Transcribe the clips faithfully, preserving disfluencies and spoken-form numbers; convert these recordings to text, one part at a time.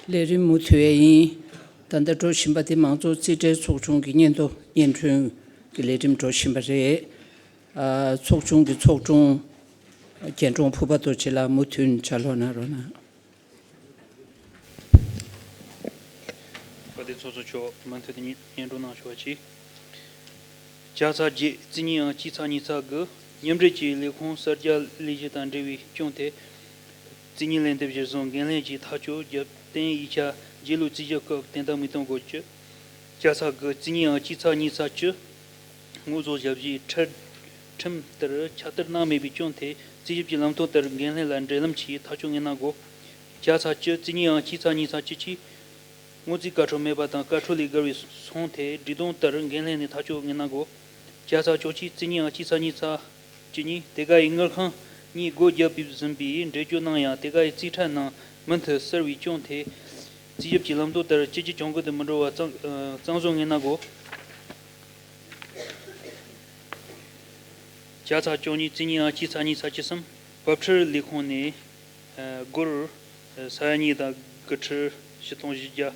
ལས་རིམ་མུ་མཐུད་ཡས་ཡིན། ད་ལྟ་འགྲོ་བཞིན་པ་དེ་མང་གཙོ་རྩིས་ཁྲའི་ཚོགས་ཆུང་གི་སྙན་ཐོ་སྙན་སྒྲོན་གྱི་ལས་རིམ་འགྲོ་བཞིན་པ་རེད། ཨ། ཚོགས་ཆུང་གི་ཚོགས་དྲུང་རྒྱལ་དྲུང་ཕུར་པ་རྡོ་རྗེ་ལགས་མུ་མཐུད་ཕྱག་ལོག་གནང་རོགས་གནང་། དཔལ་ལྡན་ཚོགས་གཙོ་མཆོག་མུ་མཐུད་དུ་སྙན་སྙན་སྒྲོན་གནང་ཆོག་པ་གྱིས། བྱ་ཚིགས་བརྒྱད། རྩིས་རྙིང་ཨང་གཅིག་ཚེག་གཉིས་ཚེག་དགུ། མཉམ་འབྲེལ་གྱི་ལས་ཁུངས་གསར་རྒྱག་ལས་གཞི་དང་འབྲེལ་བའི་སྐྱོན་ཐད། རྩིས་རྙིང་ལན་འདེབས་གཞིར་བཟུང་འགན་ལེན་གྱི་ཐག་གཅོད་རྒྱབ་རྟེན་ཡིག་ཆ་རྗེས་ལུས་རྩིས་ཞིབ་སྐབས་དོན་དག་མི་གཏོང་དགོས་རྒྱུ། བྱ་ཚིགས་དགུ། རྩིས་རྙིང་ཨང་གཅིག་ཚེག་གཉིས་ཚེག་བཅུ། དངོས་ཟོག་བཞག་བཞིའི་ཁྲལ་ཁྲིམས་ལྟར་ཁྱབ་གདལ་གནང་མེད་པའི་སྐྱོན་ཐད་རྩིས་ཞིབ་ཀྱི་ལམ་སྟོན་ལྟར་འགན་ལྷན་ལ་འབྲེལ་ལམ་གྱིས་ཐག་གཅོད་ངེས་གནང་དགོས། བྱ་ཚིགས་བཅུ། རྩིས་རྙིང་ཨང་གཅིག་ཚེག་གཉིས་ཚེག་བཅུ་གཅིག། སྔོན་རྩིས་བཀའ་འཁྲོལ་མེད་པ་དང་བཀའ་འཁྲོལ་ལས་བརྒལ་བའི་སོང་ཐད་སྒྲིག་དོན་ལྟར་འགན་ལྷན་ནས་ཐག་གཅོད་ངེས་གནང་དགོས། བྱ་ཚིགས་བཅུ་གཅིག། རྩིས་རྙིང་ཨང་གཅིག་ཚེག་གཉིས་ཚེག་བཅུ་གཉིས། དེ་ག་ཡི་དངུལ་ཁང་གཉིས་སྒོ་བརྒྱབ་པའི་ཟིན་པའི་འགྲེལ་བརྗོད་གནང་ཡང་དེ་ག་ཡི་རྩིས་ཁྲ་ནང་མུ་མཐུད་གསལ་བའི་སྐྱོན་ཐད་རྩིས་ཞིབ་ཀྱི་ལམ་སྟོན་ལྟར་སྤྱི་ཁྱབ་གྱོང་གུན་དུ་མི་འགྲོ་བར་གཙང་གཙང་བཟོ་ངེས་གནང་དགོས། བྱ་ཚིགས་བཅུ་གཉིས། རྩིས་རྙིང་ཨང་གཅིག་ཚེག་གཉིས་ཚེག་བཅུ་གསུམ། འབབ་ཁྲལ་ལས་ཁུངས་ནས་སྒོར་ས་ཡ་གཉིས་དང་དགུ་ཁྲི་བཞི་སྟོང་བཞི་བརྒྱ།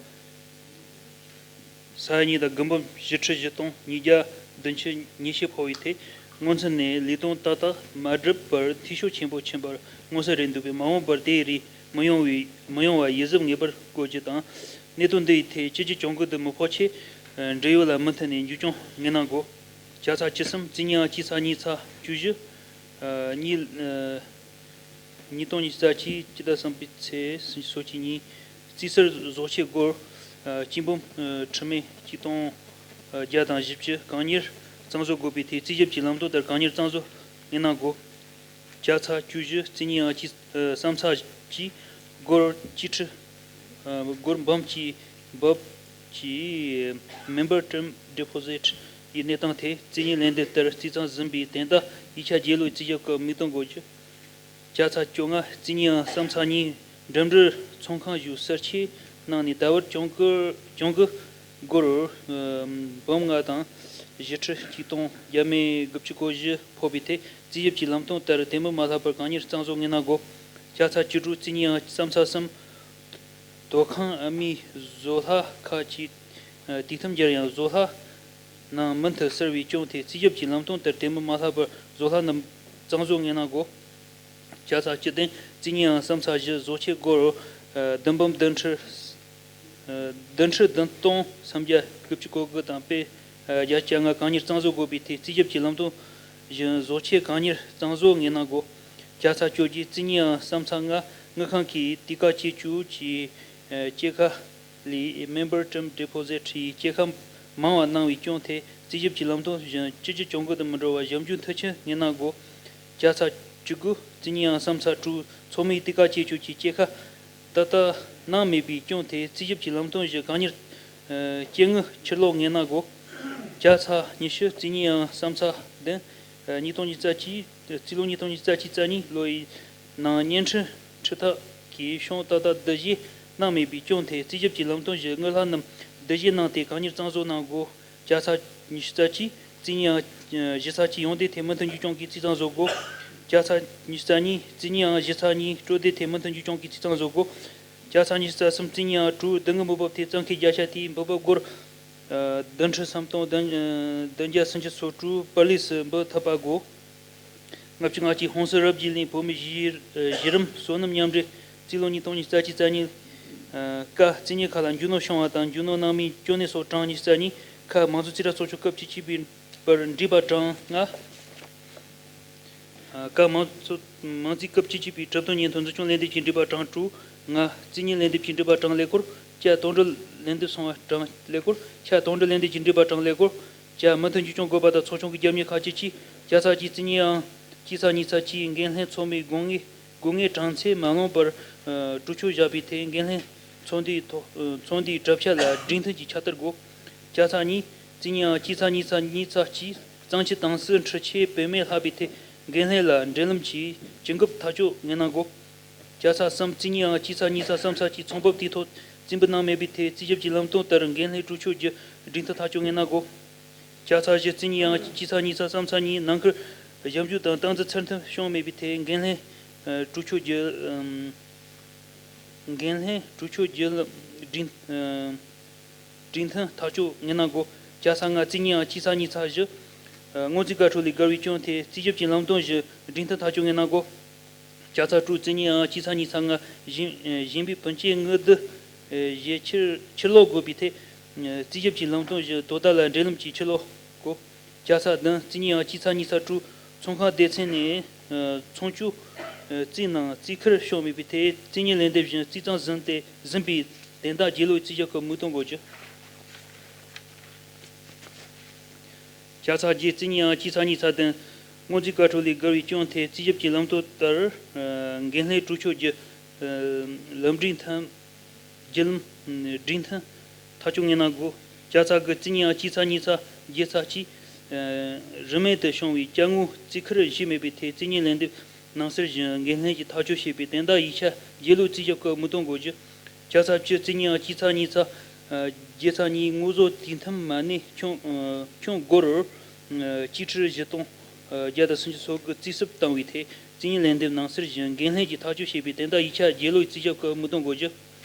ས་ཡ་གཉིས་དང་དགུ་འབུམ་བཞི་ཁྲི་བཞི་སྟོང་ཉིས་བརྒྱ་བདུན་ཅུ་ཉི་ཤུ་ཕོག་པའི་ཐད་སྔོན་ཚུད་ནས་ལས་དོན་ཏག་ཏག་མ་བསྒྲུབས་པར་འཐུས་ཤོར་ཆེན་པོ་ཕྱིན་པར་མངོན་གསལ་རེད་འདུག་པས། མ་འོངས་པར་དེའི་རིགས་མི་ཡོང་བའི་མི་ཡོང་བར་གཞི་བཟུང་ངེས་པར་དགོས་རྒྱུ་དང་། གནད་དོན་འདི་ཡི་ཐད་སྤྱི་ཁྱབ་གྱོང་གུན་དུ་མི་ཕོག་ཆེད་འབྲེལ་ཡོད་ལ་མུ་མཐུད་ནས་མཇུག་སྐྱོང་ངེས་གནང་དགོས། བྱ་ཚིགས་བཅུ་གསུམ། རྩིས་རྙིང་ཨང་གཅིག་ཚེག་གཉིས་ཚེག་བཅུ་བཞི། གཉིས། ཉིས་སྟོང་ཉི་ཤུ་རྩ་གཅིག་སྤྱི་ཟླ་གསུམ་པའི་ཚེས་སོ་གཅིག་ཉིན་རྩིས་གསར་བཟོ་ཆེད་སྒོར་གཅིག་འབུམ་ཁྲི་མེད་གཅིག་སྟོང་བརྒྱ་དང་བཞི་བཅུ་གང་མྱུར་གཙང་བཟོ་དགོས་པའི་ཐད་རྩིས་ཞིབ་ཀྱི་ལམ་སྟོན་ལྟར་གང་མྱུར་གཙང་བཟོ་ངེས་གནང་དགོས། བྱ་ཚིགས་བཅུ་བཞི། རྩིས་རྙིང་ཨང་གཅིག་གསུམ་ཚེག་གཅིག། སྒོར་གཅིག་ཁྲི། སྒོར་འབུམ་གཅིག་བབ་ཀྱི་Member Term Deposit ཡི་གནས་སྟངས་ཐད་རྩིས་རྙིང་ལན་འདེབས་ལྟར་རྩིས་ཚང་ཟིན་པའི་དོན་དག་ཡིག་ཆ་རྗེས་ལུས་རྩིས་ཞིབ་སྐབས་མིག་སྟོན་དགོས་རྒྱུ། བྱ་ཚིགས་བཅོ་ལྔ། རྩིས་རྙིང་ཨང་གསུམ་ཚེག་གཉིས། འགྲིམ་འགྲུལ་ཚོང་ཁང་བཞུགས་གསར་ཆས་ནང་ནས་ད་བར་གྱོང་གུན་གྱོང་གུན་སྒོར་འབུམ་ལྔ་དང་བཞི་ཁྲི་གཅིག་སྟོང་བརྒྱ་མེད་དགུ་བཅུ་གོ་བཞི་ཕོག་པའི་ཐད་རྩིས་ཞིབ་ཀྱི་ལམ་སྟོན་ལྟར་དེ་མུར་མ་ལྷག་པར་གང་མྱུར་གཙང་བཟོ་ངེས་གནང་དགོས། བྱ་ཚིགས་བཅུ་དྲུག། རྩིས་རྙིང་ཨང་གསུམ་ཚེག་གསུམ། དོ་ཁང་ཨ་མའི་བཟོ་ལྷག་ཁག་ཅིག་དུས་ཐུང་སྦྱར་ཡང་བཟོ་ལྷག་ནང་མུ་མཐུད་གསལ་བའི་སྐྱོན་ཐད་རྩིས་ཞིབ་ཀྱི་ལམ་སྟོན་ལྟར་དེ་མུར་མ་ལྷག་པར་བཟོ་ལྷག་རྣམས་གཙང་བཟོ་ངེས་གནང་དགོས། བྱ་ཚིགས་བཅུ་བདུན། རྩིས་རྙིང་ཨང་གསུམ་ཚེག་བཞི། བཟོ་ཆས་སྒོར་བདུན་འབུམ་བདུན་ཁྲི་བདུན་ཁྲི་བདུན་སྟོང་སུམ་བརྒྱ་དགུ་བཅུ་གོ་དགུ་དང་པོད་བརྒྱད་ཅུ་གྱ་ལྔ་གང་མྱུར་གཙང་བཟོ་དགོས་པའི་ཐད་རྩིས་ཞིབ་ཀྱི་ལམ་སྟོན་བཞིན་བཟོ་ཆས་གང་མྱུར་གཙང་བཟོ་ངེས་གནང་དགོས། བྱ་ཚིགས་བཅོ་བརྒྱད། རྩིས་རྙིང་ཨང་གསུམ་ཚེག་ལྔ། དངུལ་ཁང་གིས་དུས་བཀག་བཅད་གཅོད་ཀྱི་སྐྱེད་ཀ་ལས་Member Term Deposit ཡི་སྐྱེད་ཀ་མང་བ་གནང་བའི་སྐྱོན་ཐད་རྩིས་ཞིབ་ཀྱི་ལམ་སྟོན་བཞིན་སྤྱི་ཁྱབ་གྱོང་གུན་དུ་མི་འགྲོ་བར་ཞིབ་འཇུག་མཐིལ་ཕྱིན་ངེས་གནང་དགོས། བྱ་ཚིགས་བཅུ་དགུ། རྩིས་རྙིང་ཨང་གསུམ་ཚེག་དྲུག། ཚོགས་མིའི་དུས་བཀག་བཅད་གཅོད་ཀྱི་སྐྱེད་ཀ་ཏག་ཏག་གནང་མེད་པའི་སྐྱོན་ཐད་རྩིས་ཞིབ་ཀྱི་ལམ་སྟོན་བཞིན་གང་མྱུར་སྐྱེད་དངུལ་ཕྱིར་སློག་ངེས་གནང་དགོས། བྱ་ཚིགས་ཉི་ཤུ། རྩིས་རྙིང་ཨང་གསུམ་ཚེག་བདུན། ཉིས་སྟོང་ཉི་ཤུ་རྩ་གཅིག་རྩིས་ལོ་ཉིས་སྟོང་ཉི་ཤུ་རྩ་གཅིག་རྩ་གཉིས་ལོ་ཡི་ནང་བརྙན་འཕྲིན་འཕྲུལ་ཐག་གིས་ཤོག་ཏག་ཏག་བསྡུ་བཞེས་གནང་མེད་པའི་སྐྱོན་ཐད་རྩིས་ཞིབ་ཀྱི་ལམ་སྟོན་བཞིན་དངུལ་ལྷག་རྣམས་བསྡུ་བཞེས་གནང་སྟེ་གང་མྱུར་གཙང་བཟོ་གནང་དགོས། བྱ་ཚིགས་ཉི་ཤུ་རྩ་གཅིག་རྩིས་རྙིང་ཨང་བཞི་ཚེག་གཅིག་ཡོངས་བསྡུས་ཐད་མུ་མཐུད་མཇུག་སྐྱོང་གིས་རྩིས་གཙང་བཟོ་དགོས། བྱ་ཚིགས་ཉི་ཤུ་རྩ་གཉིས། རྩིས་རྙིང་ཨང་བཞི་ཚེག་གཉིས། སྤྲོད་བདེ་ཐད་མུ་མཐུད་མཇུག་སྐྱོང་གིས་རྩིས་གཙང་བཟོ་དགོས། བྱ་ཚིགས་ཉི་ཤུ་རྩ་གསུམ། རྩིས་རྙིང་ཨང་དྲུག། བསྡུ་དངུལ་འབུལ་འབབ་ཐད་གཙང་ཁེ་བརྒྱ་ཆ་དེའི་འབུལ་འབབ་སྒོར་བདུན་ཁྲི་སུམ་སྟོང་བདུན་བརྒྱ་སུམ་ཅུ་སོ་དྲུག་པར་ལས་སུ་འབུལ་ཐུབ་པ་དགོས། ལྔ་བཅུ་ང་གཅིག་ཧོན་སུར་རབ་ཀྱི་གླིང་བོད་མི་གཞི་གཞི་རིམ་སོ་ནམ་མཉམ་འབྲེལ་རྩིས་ལོ་ཉིས་སྟོང་ཉི་ཤུ་རྩ་གཅིག་རྩ་གཉིས་ཀ་རྩིས་རྙིང་ཁག་ལ་རྒྱུ་ནོར་བྱུང་བ་དང་རྒྱུ་ནོར་གནང་མིན་སྐྱོན་གནས་སོགས་གྲངས་ཉི་ཤུ་རྩ་གཉིས། ཁ་མང་གཙོ་རྩིས་ཁྲ་ཚོགས་ཆུང་སྐབས་བཅུ་གཅིག་པའི་པར་འབྲི་པ་གྲངས་ལྔ། ཀ་མང་གཙོ་མང་གཙོའི་སྐབས་བཅུ་གཅིག་པའི་གྲུབ་དོན་སྙན་ཐོ་འཛུགས་སྐྱོང་ལས་འདེབས་ཀྱི་འབྲི་པ་གྲངས་དྲུག་ལྔ། རྩིས་རྙིང་ལན་འདེབས་ཀྱི་འབྲི་པ་གྲངས་ཀླད་ཀོར། ཅ་དོན་འགྲུལ་ལན་འདེབས་སོང་བ་གྲངས་ཀླད་ཀོར། ཆ་དོན་འགྲུལ་ལན་འདེབས་ཀྱི་འབྲི་པ་གྲངས་ཀླད་ཀོར། ཅ་མུ་མཐུད་མཇུག་སྐྱོང་དགོས་པ་དང་ཚོགས་ཆུང་གི་རྒྱབ་གཉེར་ཁག་བཅུ་གཅིག་བྱ་ཚིགས་གཅིག་རྩིས་རྙིང་ཨང་གཅིག་ཚེག་གཉིས་ཚེག་གཅིག་འགན་ལྷན་ཚོགས་མིའི་དགོས་ངེས་དགོས་ངེས་གྲངས་ཚད་མ་ལོངས་པར་གྲོས་ཆོད་བཞག་པའི་ཐད་འགན་ལྷན་ཚོགས་འདུའི་ཐོག་ཚོགས་འདུའི་གྲབས་ཆ་ལ་སྒྲིག་མཐུན་གྱི་ཁྱབ་བརྡལ་དགོས། བྱ་ཚིགས་གཉིས་རྩིས་རྙིང་ཨང་གཅིག་ཚེག་གཉིས་ཚེག་གཉིས་ཚེག་གཅིག་གཙང་ཆུ་དྭངས་བསིལ་འཕྲུལ་ཆས་བེད་མེད་ལྷག་པའི་ཐད་འགན་ལྷན་ལ་འབྲེལ་ལམ་གྱིས་ཇི་འགབ་ཐག་གཅོད་ངེས་གནང་དགོས། བྱ་ཚིགས་གསུམ་རྩིས་རྙིང་ཨང་གཅིག་ཚེག་གཉིས་ཚེག་གསུམ་ཚེག་གཅིག་ཚོང་འབབ་དེའི་ཐོག་རྩིས་འབུལ་གནང་མེད་པའི་ཐད་རྩིས་ཞིབ་ཀྱི་ལམ་སྟོན་ལྟར་འགན་ལྷན་གྲོས་ཆོད་བརྒྱུད་སྒྲིག་མཐུན་ཐག་གཅོད་ངེས་གནང་དགོས། བྱ་ཚིགས་བཞི་རྩིས་རྙིང་ཨང་གཅིག་ཚེག་གཉིས་ཚེག་གསུམ་ཚེག་གཉིས་ནང་ཁུལ་ཞིབ་འཇུག་དང་སྟངས་འཛིན་ཚུལ་མཐུན་བྱུང་མེད་པའི་ཐད་འགན་ལྷན་གྲོས་ཆོད་བརྒྱུད་ འགན་ལྷན་གྲོས་ཆོད་བརྒྱུད་ལམ་སྒྲིག་ཨ་སྒྲིག་མཐུན་ཐག་གཅོད་ངེས་གནང་དགོས། བརྒྱ་ཆ་ལྔ་རྩིས་རྙིང་ཨང་སྤྱི་ཚགས་གཉིས་ཚགས་བཞི། ཨ་སྔོན་རྩིས་བཀའ་འཁྲོལ་ལས་བརྒལ་བའི་སྐྱོན་ཐད་རྩིས་ཞིབ་ཀྱི་ལམ་སྟོན་བཞིན་སྒྲིག་མཐུན་ཐག་གཅོད་ངེས་གནང་དགོས། བརྒྱ་ཆ་དྲུག་རྩིས་རྙིང་ཨང་སྤྱི་ཚགས་གཉིས་ཚགས་ལྔ་བཞིན་ཨ་བཞིན་པའི་བུན་སྐྱེད་དངུལ་བསྡུ་ཨ་བཞེས་ཕྱིར་ཕྱིར་སློག་དགོས་པའི་ཐད་ཨ་རྩིས་ཞིབ་ཀྱི་ལམ་སྟོན་བཞིན་དོ་བདག་ལ་འབྲེལ་ལམ་གྱིས་ཕྱིར་སློག་དགོས། བརྒྱ་ཆ་བདུན་རྩིས་རྙིང་ཨང་སྤྱི་ཚགས་གཉིས་ཚགས་དྲུག་ཚོང་ཁང་སྡེ་ཚན་ནས་ཨ་ཚོང་ཆུ་ཨ་རྩིས་ནང་རྩིས་ཁུར་བྱུང་མེད་པའི་ཐད་རྩིས་རྙིང་ལན་འདེབས་བཞིན་རྩིས་གཙང་ཟིན་ཏེ་ཟིན་པའི་དོན་དག་རྒྱལ་ཡོངས་རྩིས་ཞིབ་ཁང་དམིགས་གཏོང་དགོས་རྒྱུ། བརྒྱ་ཆ་བརྒྱད་རྩིས་རྙིང་ཨང་སྤྱི་ཚགས་གཉིས་ཚགས་བདུན། སྔོན་རྩིས་བཀའ་འཁྲོལ་ལས་བརྒལ་བའི་སྐྱོན་ཐད་རྩིས་ཞིབ་ཀྱི་ལམ་སྟོན་ལྟར་ཨ་འགན་ལྷན་གྲོས་ཆོད་བརྒྱུད་ཨ་ལམ་སྒྲིག་མཐུན་བརྒྱུད་ལམ་སྒྲིག་མཐུན་ཐག་གཅོད་ངེས་གནང་དགོས། བརྒྱ་ཆ་དགུ་རྩིས་རྙིང་ཨང་སྤྱི་ཚགས་གཉིས་ཚགས་བརྒྱད་ཚགས་གཅིག་ཨ་རིན་མེད་དུ་བྱུང་བའི་ཅ་དངོས་རྩིས་ཁུར་བཞེས་མེད་པའི་ཐད་རྩིས་རྙིང་ལན་འདེབས་ནང་གསལ་བཞིན་འགན་ལྷན་གྱིས་ཐག་གཅོད་བྱས་པའི་དོན་དག་ཡིག་ཆ་རྒྱལ་ཡོངས་རྩིས་ཞིབ་ཁང་དམིགས་གཏོང་དགོས་རྒྱུ། བརྒྱ་ཆ་བཅུ་རྩིས་རྙིང་ཨང་སྤྱི་ཚགས་གཉིས་ཚགས་ཨ་བརྒྱད་ཚགས་གཉིས་དངོས་ཟོག་དུས་མཐུན་མ་གནས་ཁྱོན་ཨ་ཁྱོན་སྒོར་ཨ་གཅིག་ཁྲི་བཞི་སྟོང་ཨ་བརྒྱ་དང་སུམ་ཅུ་སོ་དགུ་རྩིས་སུབ་བཏང་བའི་ཐད་རྩིས་རྙིང་ལན་འདེབས་ནང་གསལ་བཞིན་འགན་ལྷན་གྱིས་ཐག་གཅོད་བྱས་པའི་དོན་དག་ཡིག་ཆ་རྒྱལ་ཡོངས་རྩིས་ཞིབ་ཁང་དམིགས་གཏོང་དགོས་རྒྱུ།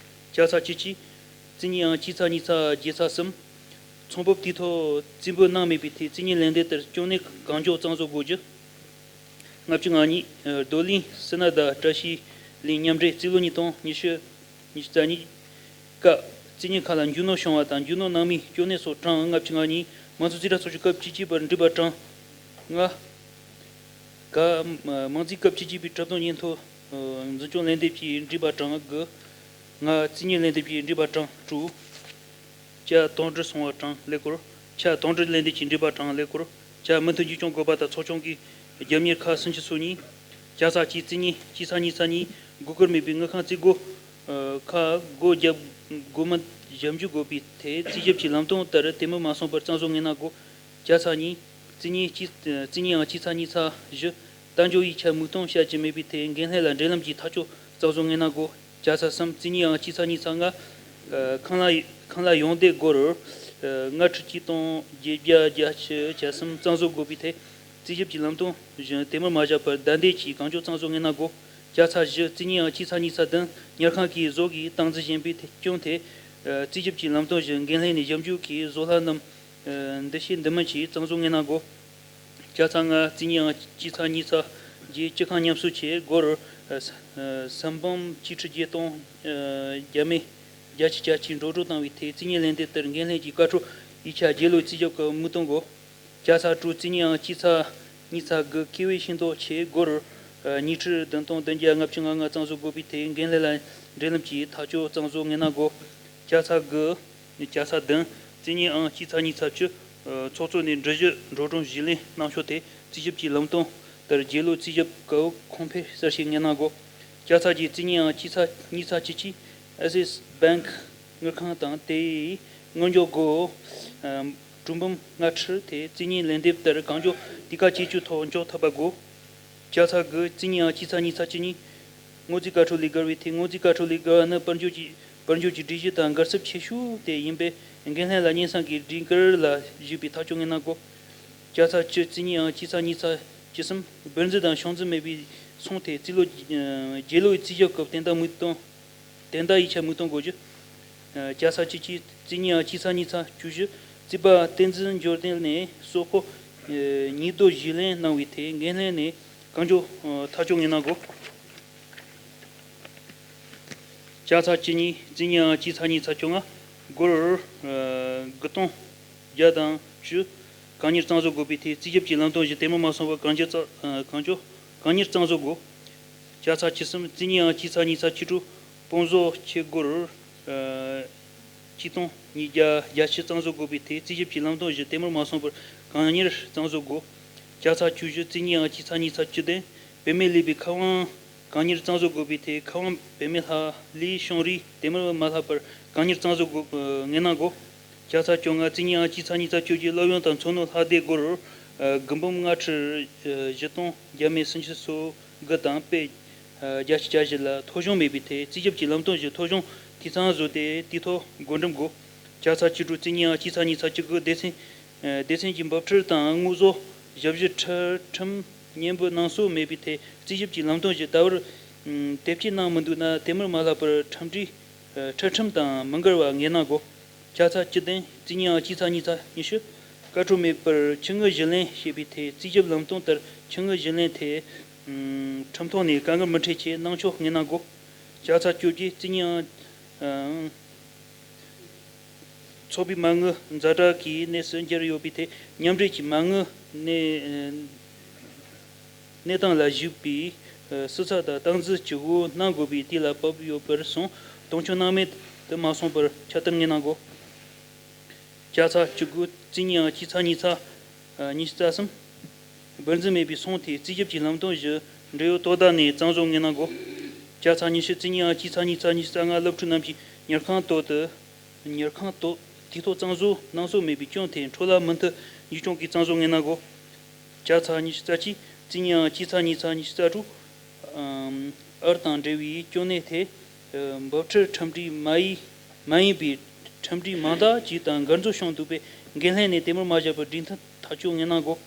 བརྒྱ་ཆ་བཅུ་གཅིག་རྩིས་རྙིང་ཨང་སྤྱི་ཚགས་གཉིས་ཚགས་བརྒྱད་ཚགས་གསུམ། ཚོང་འབབ་དུས་ཐོག་རྩིས་འབུལ་གནང་མེད་པའི་ཐད་རྩིས་རྙིང་ལན་འདེབས་ལྟར་གྱོང་གུན་གང་མགྱོགས་གཙང་བཟོ་དགོས་རྒྱུ། ལྔ་བཅུ་ང་གཉིས། རྡོར་གླིང་སི་ན་ད་བཀྲ་ཤིས་གླིང་མཉམ་འབྲེལ་རྩིས་ལོ་ཉིས་སྟོང་ཉི་ཤུ་ཉི་ཤུ་རྩ་གཉིས་སྐབས་རྩིས་རྙིང་ཁག་ལ་འཇུག་སྣོན་བྱུང་བ་དང་འཇུག་སྣོན་གནང་མིན་སྐྱོན་གནས་སོགས་གྲངས་ལྔ་བཅུ་ང་གཉིས། མང་ཚོགས་རྩིས་ཁྲ་ཚོགས་ཆུང་སྐབས་བཅུ་གཅིག་པར་འབྲེལ་པ་གྲངས་ལྔ། ག་མང་རྩིས་སྐབས་བཅུ་གཅིག་པའི་འཁྲབ་སྟོན་སྙན་ཐོ་འཛིན་སྐྱོང་ལན་འདེབས་ཀྱི་འབྲེལ་པ་གྲངས་དགུ། ང་རྩིས་རྙིང་ལན་འདེབས་ཀྱི་འབྲེལ་པ་གྲངས་དྲུག་བཅའ་དོན་འགྲུབ་སོང་བ་གྲངས་ཀླད་ཀོར། བཅའ་དོན་འགྲུབ་ལན་འདེབས་ཀྱི་འབྲེལ་པ་གྲངས་ཀླད་ཀོར། བཅའ་མུ་མཐུད་འཇུག་སྐྱོང་དགོས་པ་དང་ཚོགས་ཆུང་གི་རྒྱབ་གཉེར་ཁག་སུམ་ཅུ་སོ་གཉིས། བརྒྱ་ཆ་གཅིག་རྩིས་རྙིང་སྤྱི་ཚགས་གཉིས་ཚགས་གཉིས་དགོས་མཁོར་དམིགས་པའི་དངུལ་ཁང་རྩིས་སྒོ་ཁག་སྒོ་བརྒྱབ་སྒོ་མི་ཞབས་འཇུག་དགོས་པའི་ཐད་རྩིས་ཞིབ་ཀྱི་ལམ་སྟོན་ལྟར་དེ་མུར་མ་སོང་བར་གཙང་བཟོ་ངེས་གནང་དགོས། བརྒྱ་ཆ་གཉིས། རྩིས་རྙིང་སྤྱི་རྩིས་རྙིང་ཨང་སྤྱི་ཚགས་གཉིས་ཚགས་བཞི། གཏན་འཇགས་ཡིག་ཆ་མིག་མཐོང་བྱ་རྒྱུ་མེད་པའི་ཐད་འགན་ལྷན་ལ་འབྲེལ་ལམ་གྱིས་ཐག་གཅོད་གཙང་བཟོ་ངེས་གནང་དགོས། བརྒྱ་ཆ་གསུམ། རྩིས་རྙིང་ཨང་སྤྱི་ཚགས་གཉིས་ཚགས་ལྔ། ཁང་གླ་ཁང་གླ་ཡོང་བསྡད་སྒོར་ལྔ་ཁྲི་གཅིག་སྟོང་བརྒྱད་བརྒྱ་བརྒྱད་ཅུ་གྱ་གསུམ་གཙང་བཟོ་དགོས་པའི་ཐད་རྩིས་ཞིབ་ཀྱི་ལམ་སྟོན་བཞིན་དེ་མུར་མ་བཞག་པར་བདའ་འདེད་ཀྱིས་གང་མགྱོགས་གཙང་བཟོ་ངེས་གནང་དགོས། བརྒྱ་ཆ་བཞི། རྩིས་རྙིང་ཨང་སྤྱི་ཚགས་གཉིས་ཚགས་བདུན། ཉར་ཁང་གིས་བཟོ་གི་སྟངས་འཛིན་བཞིན་པའི་སྐྱོན་ཐད་རྩིས་ཞིབ་ཀྱི་ལམ་སྟོན་བཞིན་འགན་ལྷན་ནས་ཞིབ་འཇུག་གིས་བཟོ་ལྷག་རྣམས། འདུ་ཤེས་འདི་མིན་གྱིས་གཙང་བཟོ་ངེས་གནང་དགོས། བརྒྱ་ཆ་ལྔ། རྩིས་རྙིང་ཨང་སྤྱི་ཚགས་གཉིས་ཚགས་བརྒྱད་སྤྱི་ཁང་ཉམས་གསོ་ཆེད་སྒོར་ས་འབུམ་གཅིག་ཁྲི་བརྒྱད་སྟོང་བརྒྱ་མེད་བརྒྱད་ཅུ་གྱ་གཅིག་འགྲོ་གྲོན་བཏང་བའི་ཐད་རྩིས་རྙིང་ལན་འདེབས་ལྟར་འགན་ལྷན་གྱིས་བཀའ་འཁྲོལ་ཡིག་ཆ་རྒྱལ་ཡོངས་རྩིས་ཞིབ་ཁང་དམིགས་གཏོང་དགོས། བརྒྱ་ཆ་དྲུག། རྩིས་རྙིང་ཨང་སྤྱི་ཚགས་གཉིས་ཚགས་དགུ་ཁེ་ཝེ་ཤིང་ཏོག་ཆེད་སྒོར་ཉིས་ཁྲི་བདུན་སྟོང་བདུན་བརྒྱ་ལྔ་བཅུ་ང་ལྔ་གཙང་བཟོ་དགོས་པའི་ཐད་འགན་ལྷན་ལ་འབྲེལ་ལམ་གྱིས་ཐག་གཅོད་གཙང་བཟོ་ངེས་གནང་དགོས། བརྒྱ་ཆ་དགུ། བརྒྱ་ཆ་བདུན། རྩིས་རྙིང་ཨང་སྤྱི་ཚགས་གཉིས་ཚགས་བཅུ། ཚོགས་གཙོ་ནས་འགྲུལ་བཞུད་འགྲོ་གྲོན་བཞུགས་གླིང་གནང་ཕྱོགས་ཐད་རྩིས་ཞིབ་ཀྱི་ལམ་སྟོན་ལྟར་རྒྱལ་ཡོངས་རྩིས་ཞིབ་ཁང་གོང་འཕེལ་གསལ་བཤད་ངེས་གནང་དགོས། བརྒྱ་ཆ་བརྒྱད། རྩིས་རྙིང་ཨང་སྤྱི་ཚགས་གཉིས་ཚགས་བཅུ་གཅིག། ཨེ་སི་སི་བེང་ཀི་དངུལ་ཁང་དང་དེའི་དངུལ་འཇོག་སྒོ་གྲོན་འབུམ་ལྔ་ཁྲི་དེ་རྩིས་རྙིང་ལན་འདེབས་ལྟར་གང་མགྱོགས་དུས་བཀག་ཇེ་ཆུང་ཐོག་འཇོག་ཐུབ་པ་དགོས། བརྒྱ་ཆ་དགུ། རྩིས་རྙིང་ཨང་སྤྱི་ཚགས་གཉིས་ཚགས་བཅུ་གཉིས། སྔོན་རྩིས་བཀའ་འཁྲོལ་ལས་བརྒལ་བའི་ཐད་སྔོན་རྩིས་བཀའ་འཁྲོལ་ལས་བརྒལ་བ་ནི་དཔལ་འབྱོར་གྱི་དཔལ་འབྱོར་གྱི་སྒྲིག་གཞི་དང་འགལ་ཚབས་ཆེ་ཤོས་དེ་ཡིན་པས་འགན་ལྷན་ལ་སྙན་སེང་གི་སྒྲིག་བཀོད་ལ་གཞིགས་པའི་ཐག་གཅོད་ངེས་གནང་དགོས། བརྒྱ་ཆ་བཅུ། རྩིས་རྙིང་ཨང་སྤྱི་ཚགས་གཉིས་ཚགས་བཅུ་གསུམ། སྦིར་འཛུལ་དང་ཤོང་འཛུལ་མེད་པའི་ཚོང་ཐད་རྩིས་ལོ་རྒྱུས་ལོའི་རྩིས་ཞིབ་སྐབས་དོན་དག་དམིགས་གཏོང་དོན་དག་ཡིག་ཆ་དམིགས་གཏོང་དགོས་རྒྱུ། བརྒྱ་ཆ་བཅུ་གཅིག། རྩིས་རྙིང་ཨང་སྤྱི་ཚགས་གཉིས་ཚགས་བཅུ་བཞི། རྩིས་པ་བསྟན་འཛིན་འབྱོར་ལྡན་ནས་སོག་པོ་ཉིས་ལྡོག་བཞུགས་གླིང་གནང་བའི་ཐད་འགན་ལྷན་ནས་གང་མགྱོགས་ཐག་གཅོད་ངེས་གནང་དགོས། བརྒྱ་ཆ་བཅུ་གཉིས། རྩིས་རྙིང་ཨང་སྤྱི་ཚགས་གཉིས་ཚགས་བཅོ་ལྔ། སྒོར་དགུ་སྟོང་བརྒྱ་དང་བཅུ། གང་མྱུར་གཙང་བཟོ་དགོས་པའི་ཐད་རྩིས་ཞིབ་ཀྱི་ལམ་སྟོན་བཞིན་དེ་མུར་མ་སོང་བར་གང་མགྱོགས་གཙང་གང་མགྱོགས་གང་མྱུར་གཙང་བཟོ་དགོས། བརྒྱ་ཆ་བཅུ་གསུམ། རྩིས་རྙིང་ཨང་སྤྱི་ཚགས་གཉིས་ཚགས་བཅུ་དྲུག། སྤོན་བཟོ་ཆེད་སྒོར་གཅིག་སྟོང་ཉིས་བརྒྱ་བརྒྱད་ཅུ་གཙང་བཟོ་དགོས་པའི་ཐད་རྩིས་ཞིབ་ཀྱི་ལམ་སྟོན་བཞིན་དེ་མུར་མ་སོང་བར་གང་མྱུར་གཙང་བཟོ་དགོས། བརྒྱ་ཆ་བཅུ་བཞི། རྩིས་རྙིང་ཨང་སྤྱི་ཚགས་གཉིས་ཚགས་བཅུ་བདུན། བུད་མེད་ལས་པའི་ཁ་དབང་གང་མྱུར་གཙང་བཟོ་དགོས་པའི་ཐད་ཁ་དབང་བུད་མེད་ལྷག་ལས་བྱུང་རིགས་དེ་མུར་མ་ལྷག་པར་གང་མྱུར་གཙང་བཟོ་དགོས་ངེས་གནང་དགོས། བརྒྱ་ཆ་བཅོ་ལྔ། རྩིས་རྙིང་ཨང་སྤྱི་ཚགས་གཉིས་ཚགས་བཅུ་བརྒྱད། སློབ་ཡོན་དང་འཚོ་སྣོན་ལྷག་བསྡད་སྒོར་དགུ་འབུམ་ལྔ་ཁྲི་བཞི་སྟོང་བརྒྱ་མེད་སུམ་ཅུ་སོ་དགུ་དང་པད་བརྒྱད་ཅུ་གྱ་བཞི་ལ་ཐོ་གཞུང་མེད་པའི་ཐད་རྩིས་ཞིབ་ཀྱི་ལམ་སྟོན་བཞིན་ཐོ་གཞུང་འཐུས་ཚང་བཟོས་ཏེ་དུས་ཐོག་བགོ་འགྲེམས་དགོས། བརྒྱ་ཆ་བཅུ་དྲུག། རྩིས་རྙིང་ཨང་སྤྱི་ཚགས་གཉིས་ཚགས་བཅུ་དགུ། སྡེ་ཚན་སྡེ་ཚན་གྱི་འབབ་ཁྲལ་དང་དངོས་ཟོག་ཞབས་ཞུ་ཁྲལ་ཁྲིམས་སྙན་འབུལ་གནང་སྲོལ་མེད་པའི་ཐད་རྩིས་ཞིབ་ཀྱི་ལམ་སྟོན་བཞིན་ད་བར་ དེབ་སྐྱེལ་གནང་མི་འདུག་ན། དེ་མུར་མ་ལྷག་པར་ཁྲིམས་སྒྲིག་ཁྲིམས་དང་མི་འགལ་བ་འགན་གནང་དགོས། བརྒྱ་ཚ་བཅུ་བདུན། རྩིས་གཉིས་ཨང་སྤྱི་ཚགས་ཉིས་ཚགས་ཉི་ཤུ། བཀའ་འཁྲོལ་མེད་པར་ཆུ་དངུལ་བཞུར་ལེན་བྱས་པའི་ཐད། རྩིས་ཞིབ་ལམ་སྟོན་ལྟར་ཆུ་དངུལ་བཞུར་ལེན་ཐད་ཁྲིམས་ཐོག་ནས་དཀའ་ངལ་མི་འཕྲད་ཆེད་གནང་ཆོག་འགན་གནང་དགོས། བརྒྱ་ཚ་བཅོ་བརྒྱད། རྩིས་གཉིས་ཨང་ཚོགས་པའི་མ་དངུལ་ཛ་དྲག་གི་གནས་སུ་གྱུར་ཡོད་པའི་ཐད། མཉམ་འབྲེལ་གྱི་མ་དངུལ་གནས་གནས་སྟངས་ལ་གཞིགས་པའི་ཟུར་ཚགས་དང་སྟངས་འཛིན་བྱེད་སྒོ་གནང་དགོས་པའི་དུས་ལ་བབ་ཡོད་པར་སོང་། དོན་འཁྱོལ་གནང་མེད་དུ་མ་སོང་བར་ཁྱབ་གདལ་ངེས་གནང་དགོས། བརྒྱ་ཚ་བཅུ་དགུ། རྩིས་གཉིས་ཨང་སྤྱི་ཚགས་ཉིས་ཚགས་ཉི་ཤུ་རྩ་གསུམ། སྦིར་འཛིན་མེད་པའི་སོང་ཐོག་རྩིས་ཞིབ་ཀྱི་ལམ་སྟོན་བཞི། འབྲེལ་ཡོད་དོ་བདག་ནས་གཙང་བཟོ་ངེས་གནང་དགོས། བརྒྱ་ཚ་ཉི་ཤུ། རྩིས་གཉིས་ཨང་སྤྱི་ཚགས་ཉིས་ཚགས་ཉི་ཤུ་རྩ་ལྔ། སློབ་ཕྲུག་རྣམས་ཀྱིས་ཉལ་ཁང་དོ་དུ། ཉལ་ཁང་དོ་དུས་ཐོག་གཙང་བཟོ་གནང་སྲོལ་མེད་པའི་རྐྱེན་ཐད་འཕྲོ་བརླག་མུ་མཐུད་འཇུག་སྐྱོང་གིས་གཙང་བཟོ་ངེས་གནང་དགོས། བརྒྱ་ཚ་ཉི་ཤུ་རྩ་གཅིག། རྩིས་གཉིས་ཨང་སྤྱི་ཚགས་ཉིས་ཚགས་ཉི་ཤུ་རྩ་དྲུག། ཨར་དང་འབྲེལ་བའི་གྱོད་གནས་ཐད། འབབ་ཁྲལ་ཁྲིམས་སྒྲིག་མ་ཡིན་མ་ཡིན་པའི་ཁྲིམས་སྒྲིག་མང་དག་ཅིག་དང་འགལ་འཛོལ་བྱུང་འདུག་པས། འགན་ལྷན་ནས་དེ་མུར་མ་བཞག་པར་སྒྲིག་མཐུན་ཐག་གཅོད་ངེས་གནང་དགོས།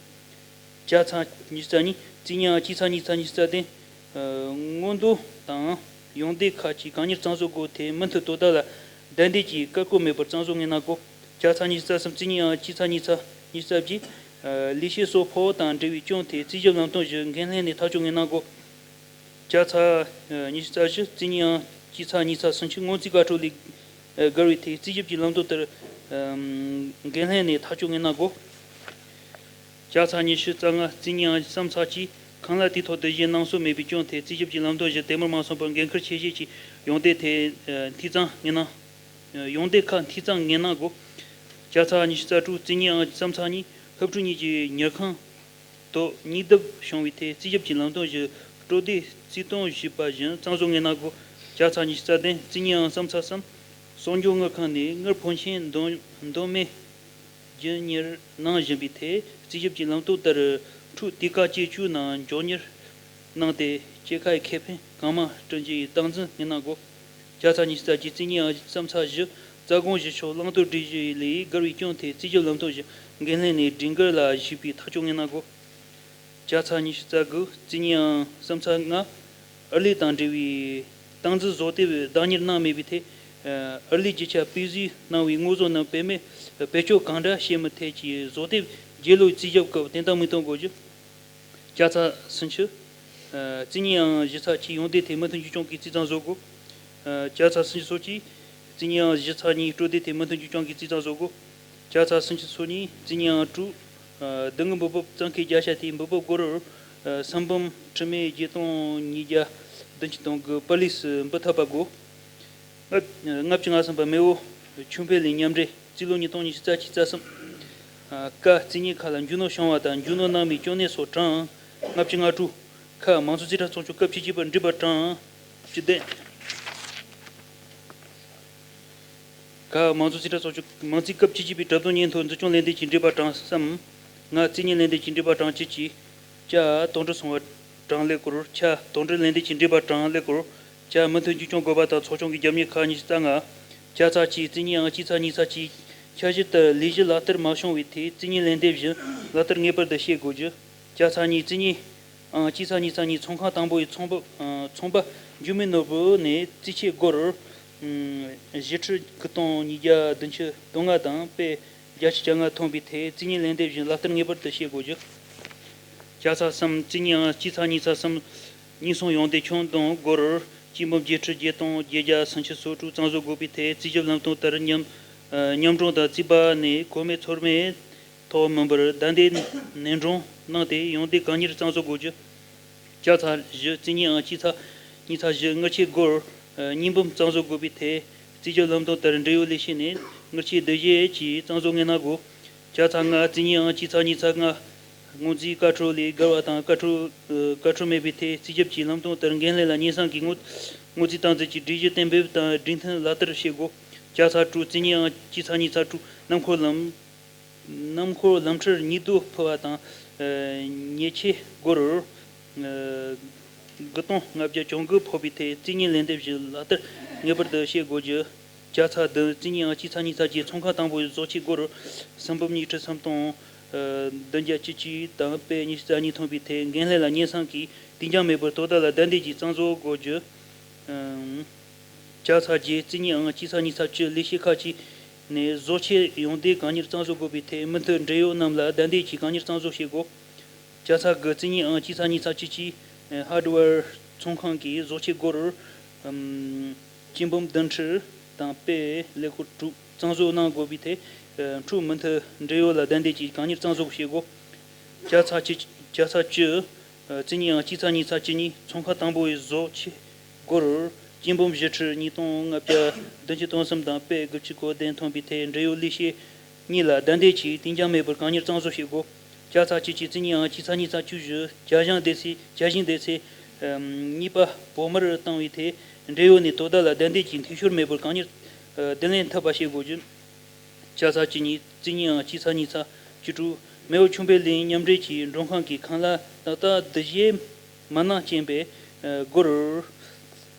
བརྒྱ་ཚ་ཉི་ཤུ་རྩ་གཉིས། རྩིས་གཉིས་ཨང་སྤྱི་ཚགས་ཉིས་ཚགས་ཉི་ཤུ་རྩ་བདུན། སྔོན་འདོན་དང་ཡོན་ཏན་ཁག་ཅིག་གང་མྱུར་གཙང་བཟོ་སྒོ་ཐད་མུ་མཐུད་དོ་བདག་ལ་བདའ་འདེད་ཀྱིས་བཀག་འགོག་མེད་པར་གཙང་བཟོ་ངེས་གནང་དགོས། བརྒྱ་ཚ་ཉི་ཤུ་རྩ་གསུམ། རྩིས་གཉིས་ཨང་སྤྱི་ཚགས་ཉིས་ཚགས་ཉི་ཤུ་རྩ་བརྒྱད། ལས་བྱེད་གསོལ་ཕོགས་དང་འབྲེལ་བའི་རྐྱེན་ཐད་རྩིས་ཞིབ་ལམ་སྟོན་བཞི། འགན་ལྷན་ནས་ཐག་གཅོད་ངེས་གནང་དགོས། བརྒྱ་ཚ་ཉི་ཤུ་རྩ་བཞི། རྩིས་གཉིས་ཨང་སྤྱི་ཚགས་ཉིས་ཚགས་སུམ་ཅུ། སྔོན་རྩིས་བཀའ་འཁྲོལ་ལས་བརྒལ་བའི་ཐད་རྩིས་ཞིབ་ཀྱི་ལམ་སྟོན་ལྟར་འགན་ལྷན་ནས་ཐག་གཅོད་ངེས་གནང་དགོས། བརྒྱ་ཚ་ཉི་ཤུ་རྩ་ལྔ། རྩིས་གཉིས་ཨང་སུམ་ཚགས་གཅིག། ཁང་གླ་དུས་ཐོག་བསྡུ་གཞི་གནང་སྲོལ་མེད་པའི་རྐྱེན་ཐད་རྩིས་ཞིབ་ཀྱི་ལམ་སྟོན་བཞི། དེ་མུར་མ་སོང་བར་འགན་འཁུར་ཆེ་བཞེས་ཀྱི་ཡོན་ཏན་ཐད་འཐུས་གཙང་ངེས་གནང་། ཡོན་ཏན་ཁག་འཐུས་གཙང་ངེས་གནང་དགོས། བརྒྱ་ཚ་ཉི་ཤུ་རྩ་དྲུག། རྩིས་གཉིས་ཨང་སུམ་ཚགས་གཉིས། སློབ་ཕྲུག་གཉིས་ཀྱི་ཉལ་ཁང་དོ་གཉིད་སྡུག་བྱུང་བའི་ཐད་རྩིས་ཞིབ་ཀྱི་ལམ་སྟོན་བཞི། སྤྲོད་བདེ་རྩིས་སྟོན་བྱས་པ་བཞིན་གཙང་བཟོ་ངེས་གནང་དགོས། བརྒྱ་ཚ་ཉི་ཤུ་རྩ་བདུན། རྩིས་གཉིས་ཨང་སུམ་ཚགས་གསུམ། གསོག་འཇོག་དངུལ་ཁང་ནས་དངུལ་ཕོན་ཆེན་འདོན་འདོན་མེད་རྒྱུ་གཉེར་གནང་བཞིན་པའི་ཐད་རྩིས་ཞིབ་ཀྱི་ལམ་སྟོན་ལྟར་ཕྲུག་དུས་བཀག་བཅུ་གཅིག་ནང་མགྱོགས་གཉེར་གནང་སྟེ་སྐྱེད་ཀའི་ཁེ་ཕན་གང་མང་བསྐྲུན་རྒྱུའི་སྟངས་འཛིན་ངེས་གནང་དགོས། བརྒྱ་ཚ་ཉི་ཤུ་རྩ་གཅིག། རྩིས་གཉིས་ཨང་སུམ་ཚགས་བཞི། རྩ་དགོངས་གཞི་ཕྱོགས་བླང་དོར་སྒྲིག་གཞི་ལས་བརྒལ་བའི་རྐྱེན་ཐད་རྩིས་ཞིབ་ལམ་སྟོན་བཞི། འགན་ལྷན་ནས་སྒྲིག་འགལ་ལ་གཞིགས་པའི་ཐག་གཅོད་ངེས་གནང་དགོས། བརྒྱ་ཚ་ཉི་ཤུ་རྩ་དགུ། རྩིས་གཉིས་ཨང་སུམ་ཚགས་ལྔ། ཨར་ལས་དང་འབྲེལ་བའི་སྟངས་འཛིན་བཟོ་དེབ་བདག་གཉེར་གནང་མེད་པའི་ཐད། ཨར་ལས་རྒྱུ་ཆ་སྤུས་གཟུགས་གནང་བའི་དངོས་ཟོག་རྣམས་བེད་མེད་བེད་སྤྱོད་གང་འདྲ་བྱེད་མིན་ཐད་ཀྱི་བཟོ་དེབ་རྗེས་ལུས་རྩིས་ཞིབ་སྐབས་བསྟུན་དང་མི་བསྟུན་དགོས་རྒྱུ། བརྒྱ་ཚ་སུམ་ཅུ། རྩིས་གཉིས་ཨང་བཞི་ཚགས་གཅིག། ཡོན་ཏན་ཐད་མུ་མཐུད་འཇུག་སྐྱོང་གིས་རྩིས་གཙང་བཟོ་དགོས། བརྒྱ་ཚ་སུམ་ཅུ་སོ་གཅིག། རྩིས་གཉིས་ཨང་བཞི་ཚགས་གཉིས། སྤྲོད་བདེ་ཐད་མུ་མཐུད་འཇུག་སྐྱོང་གིས་རྩིས་གཙང་བཟོ་དགོས། བརྒྱ་ཚ་སུམ་ཅུ་སོ་གཉིས། རྩིས་གཉིས་ཨང་དྲུག། སྡུག་བསྔལ་འབུལ་འབབ་གཙང་ཁེ་བརྒྱ་ཆ་དེའི་འབུལ་འབབ་སྒོར་སུམ་འབུམ་ཁྲི་མེད་བརྒྱད་སྟོང་ཉིས་བརྒྱ་བདུན་ཅུ་དོན་དགུ་པ་ལིས་སུ་འབུལ་ཐུབ་པ་དགོས། ལྔ་བཅུ་ང་གསུམ་པ་མེས་པོ་ཆོས་འཕེལ་ལས་མཉམ་འབྲེལ། རྩིས་ལོ་ཉིས་སྟོང་ཉི་ཤུ་རྩ་གཅིག་རྩ་གསུམ། ཀ་རྩིས་གཉིས་ཁག་ལ་རྒྱུ་ནོར་བྱུང་བ་དང་རྒྱུ་ནོར་གནང་མིན་སྐྱོན་གནས་སོགས་གྲངས། ལྔ་བཅུ་ང་དྲུག། ཁ་མང་གཙོ་རྩིས་ཁྲ་ཚོགས་ཆུང་སྐབས་བཅུ་གཅིག་པར་འགྲིག་པ་གྲངས། བཅུ་བདུན། ཁ་མང་གཙོ་རྩིས་ཁྲ་ཚོགས་ཆུང་མང་རྩིས་སྐབས་བཅུ་གཅིག་པའི་གྲབས་དོན་སྙན་ཐོ་འཛུགས་སྐྱོང་ལས་དོན་གྱི་འགྲིག་པ་གྲངས་གསུམ། ང་རྩིས་གཉིས་ལས་དོན་གྱི་འགྲིག་པ་གྲངས་བཅུ་གཅིག། ཅ་དོན་འགྲུབ་སོང་བ་གྲངས་ཀླད་ཀོར། ཆ་དོན་འགྲུབ་ལས་དོན་གྱི་འགྲིག་པ་གྲངས་ཀླད་ཀོར། ཅ་མུ་མཐུད་འཇུག་སྐྱོང་དགོས་པ་དང་ཚོགས་ཆུང་གི་རྒྱབ་གཉེར་ཁག་ཉི་ཤུ་རྩ་ལྔ། བརྒྱ་ཚ་གཅིག། རྩིས་གཉིས་ཨང་སྤྱི་ཚགས་ཉི་ཚགས་གཅིག། འཆར་གཞི་ལྟར་ལས་གཞི་ལག་བསྟར་མ་བྱུང་བའི་ཐད་རྩིས་གཉིས་ལན་འདེབས་བཞིན་ལག་བསྟར་ངེས་པར་དུ་བྱེད་དགོས་རྒྱུ། བརྒྱ་ཚ་གཉིས། རྩིས་གཉིས་ཨང་སྤྱི་ཚགས་ཉི་ཚགས་གཉིས། ཚོང་ཁང་དང་པོ་ཡི་ཚོང་པ་ཚོང་པ་འཇུ་མི་ནོར་བུ་ནས་རྩིས་ཆད་སྒོར་བཞི་ཁྲི་དགུ་སྟོང་ཉིས་བརྒྱ་བདུན་ཅུ་དོན་ལྔ་དང་པའི་བརྒྱད་ཅུ་གྱ་ལྔ་ཐོན་པའི་ཐད་རྩིས་གཉིས་ལན་འདེབས་བཞིན་ལག་བསྟར་ངེས་པར་དུ་བྱེད་དགོས་རྒྱུ། བརྒྱ་ཚ་གསུམ། རྩིས་གཉིས་ཨང་སྤྱི་ཚགས་ཉི་ཚགས་གསུམ། ཉེན་སྲུང་ཡོན་ཏན་ཁྱོན་བསྡོམས་སྒོར་གཅིག་འབུམ་བརྒྱད་ཁྲི་བརྒྱད་སྟོང་བརྒྱད་བརྒྱ་སུམ་ཅུ་སོ་དྲུག་གཙང་བཟོ་དགོས་པའི་ཐད་རྩིས་ཞིབ་ལམ་སྟོན་ལྟར་མཉམ་མཉམ་སྦྱོང་དང་རྩིས་པ་ནས་གོ་མེད་ཚོར་མེད་ཐོག་མིན་པར་བདའ་འདེད་ནན་སྦྱོང་གནང་སྟེ་ཡོན་ཏན་གང་མྱུར་གཙང་བཟོ་དགོས་རྒྱུ། བརྒྱ་ཚ་བཞི། རྩིས་གཉིས་ཨང་སྤྱི་ཚགས་ཉི་ཚགས་བཞི། དངུལ་ཆད་སྒོར་གཉིས་འབུམ་གཙང་བཟོ་དགོས་པའི་ཐད་རྩིས་ཞིབ་ལམ་སྟོན་ལྟར་འབྲེལ་ཡོད་ལས་བྱེད་ནས་དངུལ་ཆད་བསྡུ་གཞི་གྱིས་གཙང་བཟོ་ངེས་གནང་དགོས། བརྒྱ་ཚ་ལྔ། རྩིས་གཉིས་ཨང་སྤྱི་ཚགས་ཉི་ཚགས་ལྔ། སྔོན་རྩིས་བཀའ་འཁྲོལ་ལས་བརྒལ་བ་དང་བཀའ་འཁྲོལ་བཀའ་འཁྲོལ་མེད་པའི་ཐད་རྩིས་ཞིབ་ཀྱི་ལམ་སྟོན་ལྟར་འགན་ལྷན་ལ་སྙན་སེང་གིས་སྔོན་སྔོན་རྩིས་སྟངས་འཛིན་གྱི་སྒྲིག་གཞི་གཏན་འབེབས་དང་སྒྲིག་མཐུན་ལག་བསྟར་བྱེད་དགོས། བརྒྱ་ཚ་དྲུག། རྩིས་གཉིས་ཨང་སྤྱི་ཚགས་ཉི་ཚགས་དྲུག། སྣུམ་འཁོར་ལམ། སྣུམ་འཁོར་ལམ་ཁྲལ་ཉེས་དོ་ཕོག་པ་དང་། ཉེས་ཆད་སྒོར་དགུ་སྟོང་ལྔ་བརྒྱ་གྱ་དགུ་ཕོག་པའི་ཐད་རྩིས་གཉིས་ལན་འདེབས་བཞིན་ལག་བསྟར་ངེས་པར་དུ་བྱེད་དགོས་རྒྱུ། བརྒྱ་ཚ་བདུན། རྩིས་གཉིས་ཨང་སྤྱི་ཚགས་ཉི་ཚགས་བརྒྱད། ཚོང་ཁང་དང་པོའི་བཟོ་ཆས་སྒོར་སུམ་འབུམ་ཉིས་ཁྲི་སུམ་སྟོང་ བདུན་བརྒྱ་བཅུ་གཅིག་དང་པེ་ཉི་ཤུ་རྩ་གཉིས་ཐོན་པའི་ཐད་འགན་ལྷན་ལ་སྙན་སེང་གིས་དུས་འགྱངས་མེད་པར་དོ་བདག་ལ་བདའ་འདེད་ཀྱིས་གཙང་བཟོ་དགོས་རྒྱུ། ཨམ། བརྒྱ་ཚ་བརྒྱད་རྩིས་ཉིན་ཨང་སྤྱི་ཚ་ཉི་ཚ་བཅུ་ལས་བྱེད་ཁག་ཅིག་ནས་བཟོ་ཆས་ཡོང་འདེད་གང་མྱུར་གཙང་བཟོ་དགོས་པའི་ཐད་མུ་མཐུད་འབྲེལ་ཡོད་རྣམས་ལ་བདའ་འདེད་ཀྱིས་གང་མྱུར་གཙང་བཟོ་བྱེད་དགོས། བརྒྱ་ཚ་དགུ་རྩིས་ཉིན་ཨང་སྤྱི་ཚ་ཉི་ཚ་བཅུ་གཅིག་ཧར་ཌི་ཝེར་ཚོང་ཁང་གིས་བཟོ་ཆས་སྒོར། ཨམ། སྐྱིན་འབུམ་བདུན་ཁྲི་དང་པེ་ཀླད་ཀོར་དྲུག་གཙང་བཟོ་གནང་དགོས་པའི་ཐད། ཨ། འཕྲོས་མུ་མཐུད་འབྲེལ་ཡོད་ལ་བདའ་འདེད་ཀྱིས་གང་མྱུར་གཙང་བཟོ་བྱེད་དགོས། བརྒྱ་ཚ་བཅུ། བརྒྱ་ཚ་བཅུ། ཨ། རྩིས་ཉིན་ཨང་སྤྱི་ཚ་ཉི་ཚ་བཅུ་གཉིས་ཚོང་ཁང་དང་པོའི་བཟོ་ཆས་སྒོར་སྐྱིན་འབུམ་བཞི་ཁྲི་ཉིས་སྟོང་ལྔ་བརྒྱ་བདུན་ཅུ་དོན་གསུམ་དང་པེ་དགུ་བཅུ་གོ་བདུན་ཐོན་པའི་ཐད་འབྲེལ་ཡོད་ལས་བྱེད་གཉིས་ལ་བདའ་འདེད་ཀྱིས་དུས་འགྱངས་མེད་པར་གང་མྱུར་གཙང་བཟོ་བྱེད་དགོས། བརྒྱ་ཚ་བཅུ་གཅིག་རྩིས་ཉིན་ཨང་སྤྱི་ཚ་ཉི་ཚ་བཅུ་བཞི་རྒྱ་ཞིང་སྡེ་ཚན། རྒྱ་ཞིང་སྡེ་ཚན། ཨམ། གཉིས་པ་བོགས་མར་བཏང་བའི་ཐད་འབྲེལ་ཡོད་ནས་དོ་བདག་ལ་བདའ་འདེད་ཀྱིས་འཐུས་ཤོར་མེད་པར་གང་མྱུར། ཨ། བསྡུ་ལེན་ཐུབ་པ་བྱེད་དགོས་རྒྱུ། བརྒྱ་ཚ་བཅུ་གཉིས་རྩིས་ཉིན་ཨང་སྤྱི་ཚ་ཉི་ཚ་བཅུ་དྲུག་མེའོ་ཆུང་བའི་གླིང་མཉམ་འབྲེལ་གྱིས་མགྲོན་ཁང་གི་ཁང་གླ་ཏག་ཏག་བསྡུ་བཞེས་མ་གནང་རྐྱེན་པས། ཨ། སྒོར།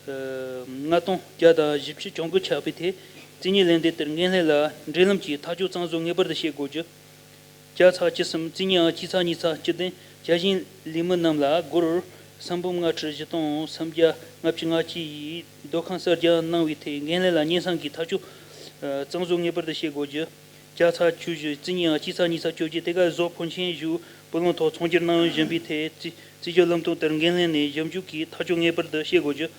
ཨ། ལྔ་སྟོང་བརྒྱ་དང་བཞི་བཅུ་གྱོང་གུད་ཆག་པའི་ཐད་རྩིས་ཉིན་ལན་འདེབས་ལྟར་འགན་ལྷན་ལ་འབྲེལ་ལམ་གྱིས་ཐག་གཅོད་གཙང་བཟོ་ངེས་པར་དུ་བྱེད་དགོས་རྒྱུ། བརྒྱ་ཚ་བཅུ་གསུམ་རྩིས་ཉིན་ཨང་སྤྱི་ཚ་ཉི་ཚ་བཅུ་བདུན་རྒྱ་ཞིང་ལས་མི་རྣམས་ལ་སྒོར་སུམ་འབུམ་ལྔ་ཁྲི་བཞི་སྟོང་སུམ་བརྒྱ་ལྔ་བཅུ་ང་གཅིག་ཡི་སྡོད་ཁང་གསར་རྒྱག་གནང་བའི་ཐད་འགན་ལྷན་ལ་སྙན་སེང་གིས་ཐག་གཅོད། ཨ། གཙང་བཟོ་ངེས་པར་དུ་བྱེད་དགོས་རྒྱུ། བརྒྱ་ཚ་བཅུ་བཞི་རྩིས་ཉིན་ཨང་སྤྱི་ཚ་ཉི་ཚ་བཅོ་བརྒྱད་དེ་ག་བཟོ་ཕོན་ཆེན་བཞུགས་སྤུ་ལོང་ཐོག་ཚོང་སྒྱུར་གནང་བཞིན་པའི་ཐད་རྩིས་རྩིས་ཞིབ་ལམ་སྟོན་ལྟར་འགན་ལྷན་ནས་ཞིབ་འཇུག་གིས་ཐག་གཅོད་ངེས་པར་དུ་བྱེད་དགོས་རྒྱུ།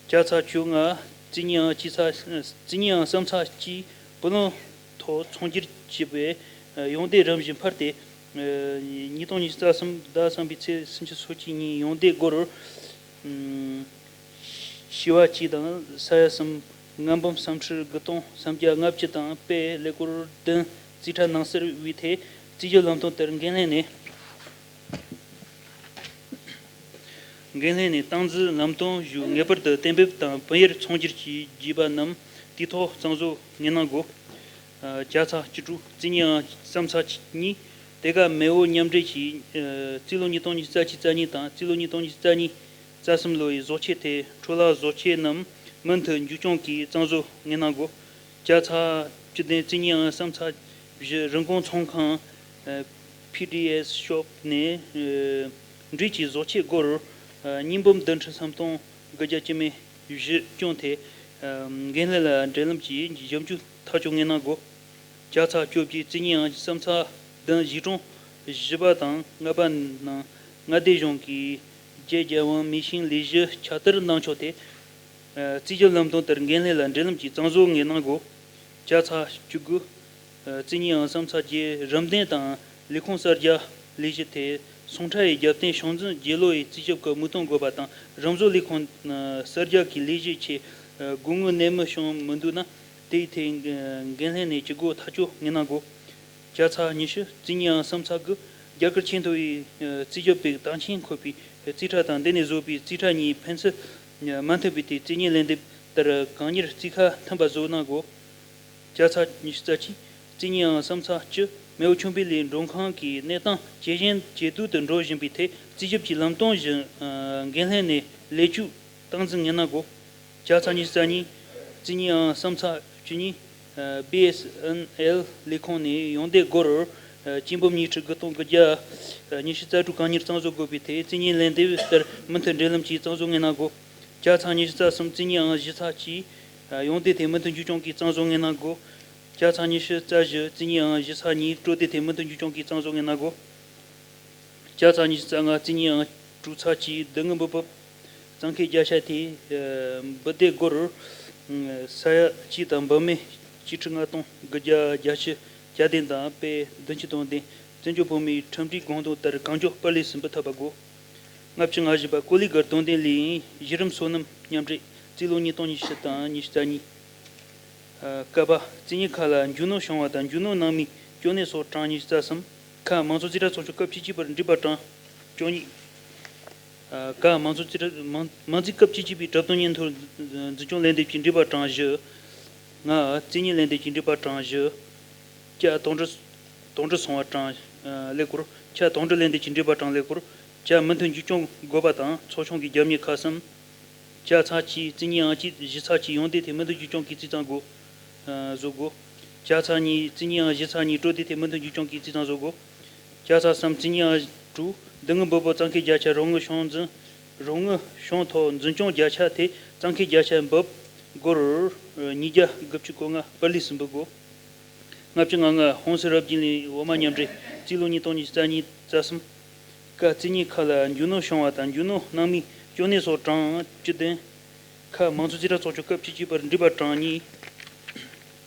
བརྒྱ་ཚ་བཅོ་ལྔ་རྩིས་ཉིན་ཨང་སྤྱི་ཚ། རྩིས་ཉིན་ཨང་སུམ་ཚ་གཅིག་སྤུ་ལོང་ཐོག་ཚོང་སྒྱུར་བྱས་པའི་ཡོང་འདེད་རིམ་བཞིན་འཕར་ཏེ། ཉིས་སྟོང་ཉི་ཤུ་རྩ་གསུམ་ཟླ་གསུམ་པའི་ཚེས་སུམ་ཅུ་སོ་གཅིག་ཉིན་ཡོང་འདེད་སྒོར་བྱེ་བ་གཅིག་དང་ས་ཡ་གསུམ་ལྔ་འབུམ་སུམ་ཁྲི་དགུ་སྟོང་སུམ་བརྒྱ་ལྔ་བཅུ་དང་པེ་ཀླད་ཀོར་བདུན་རྩིས་ཁྲ་གནང་ཟེར་བའི་ཐད་རྩིས་ཞིབ་ལམ་སྟོན་ལྟར་འགན་ལྷན་ནས། འགན་ལྷན་ནས་སྟངས་འཛིན་ལམ་སྟོན་ཞུ་ངེས་པར་དུ་གཏན་འབེབས་དང་བུན་གཡར་ཚོང་སྒྱུར་གྱི་བརྒྱུད་པ་རྣམས་དུས་ཐོག་གཙང་བཟོ་ངེས་གནང་དགོས། ཨ། བརྒྱ་ཚ་བཅུ་དྲུག་རྩིས་ཉིན་ཨང་སུམ་ཚ་གཉིས་དེ་ག་མེའོ་མཉམ་འབྲེལ་གྱིས། ཨ། རྩིས་ལོ་ཉིས་སྟོང་ཉི་ཤུ་རྩ་གཅིག་རྩ་གཉིས་དང་རྩིས་ལོ་ཉིས་སྟོང་ཉི་ཤུ་རྩ་གཉིས་རྩ་གསུམ་ལོ་ཡི་བཟོ་ཆས་ཐད་འཕྲོ་བརླག་བཟོ་ཆས་རྣམས་མུ་མཐུད་མཇུག་སྐྱོང་གིས་གཙང་བཟོ་ངེས་གནང་དགོས། བརྒྱ་ཚ་བཅུ་བདུན་རྩིས་ཉིན་ཨང་སུམ་ཚ་བཞི་རིན་གོང་ཚོང་ཁང་། ཨ། པི་ཌི་ཨེས་ཤོབ་ནས། ཨ། འབྲས་ཀྱི་བཟོ་ཆས་སྒོར། ཨ། སྙིང་འབུམ་བདུན་ཁྲི་སུམ་སྟོང་དགུ་བརྒྱ་བཅུ་མེད་བཞི་བསྐྱོན་ཏེ། ཨ། འགན་ལྷན་ལ་འབྲེལ་ལམ་གྱིས་ཞིབ་འཇུག་ཐག་གཅོད་ངེས་གནང་དགོས། བརྒྱ་ཚ་བཅོ་བརྒྱད་རྩིས་ཉིན་ཨང་སུམ་ཚ་བདུན་གཞིས་གྲོང་བཞི་པ་དང་ལྔ་པ་ནང་མངའ་སྡེ་གཞུང་གི་རྒྱལ་རྒྱལ་དབང་མི་ཤིང་ལས་གཞི་ཁྱབ་གདལ་གནང་ཕྱོགས་ཐད། ཨ། རྩིས་ཞིབ་ལམ་སྟོན་ལྟར་འགན་ལྷན་ལ་འབྲེལ་ལམ་གྱིས་གཙང་བཟོ་ངེས་གནང་དགོས། བརྒྱ་ཚ་བཅུ་དགུ། ཨ། རྩིས་ཉིན་ཨང་སུམ་ཚ་བརྒྱད་རིམ་ལྡན་དང་ལས་ཁུངས་གསར་རྒྱག་ལས་གཞི་ཐད་ཟུང་ཁྲ་ཡི་རྒྱབ་རྟེན་ཤོག་འཛིན་རྒྱལ་ལོ་ཡི་རྩིས་ཞིབ་ཀྱི་མིག་སྟོང་དགོས་པ་དང་རིམ་བཟོ་ལས་ཁུངས་གསར་རྒྱག་གི་ལས་གཞི་ཆེད་དགོས་དངུལ་གནས་མུས་བྱུང་མི་འདུག་ན་དེའི་ཐད་འགན་ལྷན་ནས་ཇི་དགོས་ཐག་གཅོད་ངེས་གནང་དགོས། བརྒྱ་ཚ་ཉི་ཤུ་རྩིས་ཉིན་ཨང་སུམ་ཚ་དགུ་རྒྱ་གར་ཆེས་མཐོ་བའི་རྩིས་ཞིབ་པའི་དང་ཆེན་འཁོད་པའི་རྩིས་ཁྲ་དང་འདི་ནས་བཟོས་པའི་རྩིས་ཁྲ་གཉིས་ཕན་ཚུན་མ་མཐུན་པའི་ཐད་རྩིས་ཉིན་ལན་འདེབས་ལྟར་གང་མྱུར་རྩིས་ཁ་མཐུན་པ་བཟོ་གནང་དགོས། བརྒྱ་ཚ་ཉི་ཤུ་རྩ་གཅིག་རྩིས་ཉིན་ཨང་སུམ་ཚ་བཅུ་མེའོ་ཆུང་བའི་ལས་མགྲོན་ཁང་གི་གནས་སྟངས་ཇེ་ཞན་ཇེ་སྡུག་ཏུ་འགྲོ་བཞིན་པའི་ཐད་རྩིས་ཞིབ་ཀྱི་ལམ་སྟོན་བཞིན་འགན་ལྷན་ནས་ལས་བཅུག་སྟངས་འཛིན་ངེས་གནང་དགོས། བརྒྱ་ཚ་ཉི་ཤུ་རྩ་གཉིས་རྩིས་ཉིན་ཨང་སུམ་ཚ་བཅུ་གཉིས། བི་ཨེས་ཨེན་ཨེལ་ལས་ཁུངས་ནས་ཡོང་འདེད་སྒོར་སྐྱིན་འབུམ་ཉི་ཁྲི་དགུ་སྟོང་དགུ་བརྒྱ་ཉི་ཤུ་རྩ་དྲུག་གང་མྱུར་གཙང་བཟོ་དགོས་པའི་ཐད་རྩིས་ཉིན་ལན་འདེབས་ལྟར་མུ་མཐུད་འབྲེལ་ལམ་གྱིས་གཙང་བཟོ་ངེས་གནང་དགོས། བརྒྱ་ཚ་ཉི་ཤུ་རྩ་གསུམ་རྩིས་ཉིན་ཨང་བཞི་ཚ་གཅིག་ཡོང་འདེད་ཐད་མུ་མཐུད་མཇུག་སྐྱོང་གིས་གཙང་བཟོ་ངེས་གནང་དགོས། བརྒྱ་ཚ་ཉི་ཤུ་རྩ་བཞི་རྩིས་ཉིན་ཨང་བཞི་ཚ་གཉིས་སྤྲོད་དེ་ཐད་མུ་མཐུད་མཇུག་སྐྱོང་གིས་གཙང་བཟོ་ངེས་གནང་དགོས། བརྒྱ་ཚ་ཉི་ཤུ་རྩ་ལྔ་རྩིས་ཉིན་ཨང་དྲུག་ཚ་གཅིག་སྡུག་བསྔལ་འབུལ་འབབ་གཙང་ཁེ་བརྒྱ་ཆ་དེ་འབུལ་སྡེ་སྒོར་ས་ཡ་གཅིག་དང་འབུལ་མི་གཅིག་ཁྲི་ལྔ་སྟོང་དགུ་བརྒྱ་བརྒྱད་ཅུ་གྱ་བདུན་དང་པེ་བདུན་ཅུ་དོན་བདུན་བཙན་བྱོལ་བོད་མིའི་ཁྲིམས་སྒྲིག་དགོངས་དོན་ལྟར་གང་མགྱོགས་པར་ལས་སུ་འབུལ་ཐུབ་པ་དགོས། ལྔ་བཅུ་ང་བཞི་པ་ཀོ་ལི་གར་དོན་ལྡན་གླིང་གཞི་རིམ་སོ་ནམ་མཉམ་འབྲེལ་རྩིས་ལོ་ཉིས་སྟོང་ཉི་ཤུ་དང་ཉི་ཤུ་རྩ་གཉིས། ཀ་པ་རྩིས་ཉིན་ཁག་ལ་རྒྱུ་ནོར་བྱུང་བ་དང་རྒྱུ་ནོར་ནང་མི་སྐྱོན་གནས་སོགས་གྲངས་ཉི་ཤུ་རྩ་གསུམ། ཁ་མང་ཚོགས་རྩིས་ཁྲ་ཚོགས་ཆུང་སྐབས་བཅུ་གཅིག་པར་འགྲིག་པ་གྲངས་བཅུ་གཉིས། ཀ་མང་ཚོགས་རྩིས་ཁྲ་མང་མང་རྩིས་སྐབས་བཅུ་གཅིག་པའི་གྲུབ་དོན་སྙན་ཐོ་འཛིན་སྐྱོང་ལན་འདེབས་ཀྱིས་འགྲིག་པ་གྲངས་བཞི། ང་རྩིས་ཉིན་ལན་འདེབས་ཀྱིས་འགྲིག་པ་གྲངས་བཞི། ཀ་དོགས་འདྲི་དོགས་འདྲི་སོང་བ་གྲངས་ཀླད་ཀོར། ཁ་དོགས་འདྲི་ལན་འདེབས་ཀྱིས་འགྲིག་པ་གྲངས་ཀླད་ཀོར། ཀ་མུ་མཐུད་མཇུག་སྐྱོང་དགོས་པ་དང་ཚོགས་ཆུང་གི་རྒྱབ་གཉེར་ཁག་གསུམ། ཀ་ཚ་གཅིག་རྩིས་ཉིན་ཨང་གཅིག་བཞི་ཚ་གཅིག་ཡོང་འདེད་ཐད་མུ་མཐུད་མཇུག་སྐྱོང་གིས་རྩིས་གཙང་དགོས། བཟོ་དགོས། ཀ་ཚ་གཉིས་རྩིས་ཉིན་ཨང་བཞི་ཚ་གཉིས་སྤྲོད་འདེད་ཐད་མུ་མཐུད་མཇུག་སྐྱོང་གིས་རྩིས་གཙང་བཟོ་དགོས། ལྕགས་ཚ་གསུམ་རྩིས་གཉིས་ཨང་དྲུག་བདུན་ངོས་འབུལ་པོ་གཙང་ཁེལ་བརྒྱ་ཆ། རོང་ངོས་ཤང་འཛིན། རོང་ངོས་ཤང་ཐོག་འཛིན་སྐྱོང་བརྒྱ་ཆ་དེ་གཙང་ཁེལ་བརྒྱ་ཆ་འབུལ་སྒོར་ཉིས་བརྒྱ་དགུ་བཅུ་གོ་ལྔ་པར་ལས་སུ་འབུལ་དགོས། ལྔ་བཅུ་ང་ལྔ་ཧོན་སུར་རབ་རྒྱུན་ལས་འོ་མ་མཉམ་འབྲེལ་རྩིས་ལོ་ཉིས་སྟོང་ཉི་ཤུ་རྩ་གཉིས་རྩ་གསུམ། ཀ་རྩིས་གཉིས་ཁག་ལ་རྒྱུ་ནོར་བྱུང་བ་དང་རྒྱུ་ནོར་སྣང་མེད་སྐྱོན་གནས་སོགས་གྲངས་བཅུ་བདུན། ཁ་མང་ཚོགས་རྩིས་ཁྲ་ཚོགས་ཆུང་སྐབས་བཅུ་གཅིག་པར་འགྲེལ་པ་གྲངས་གཉིས།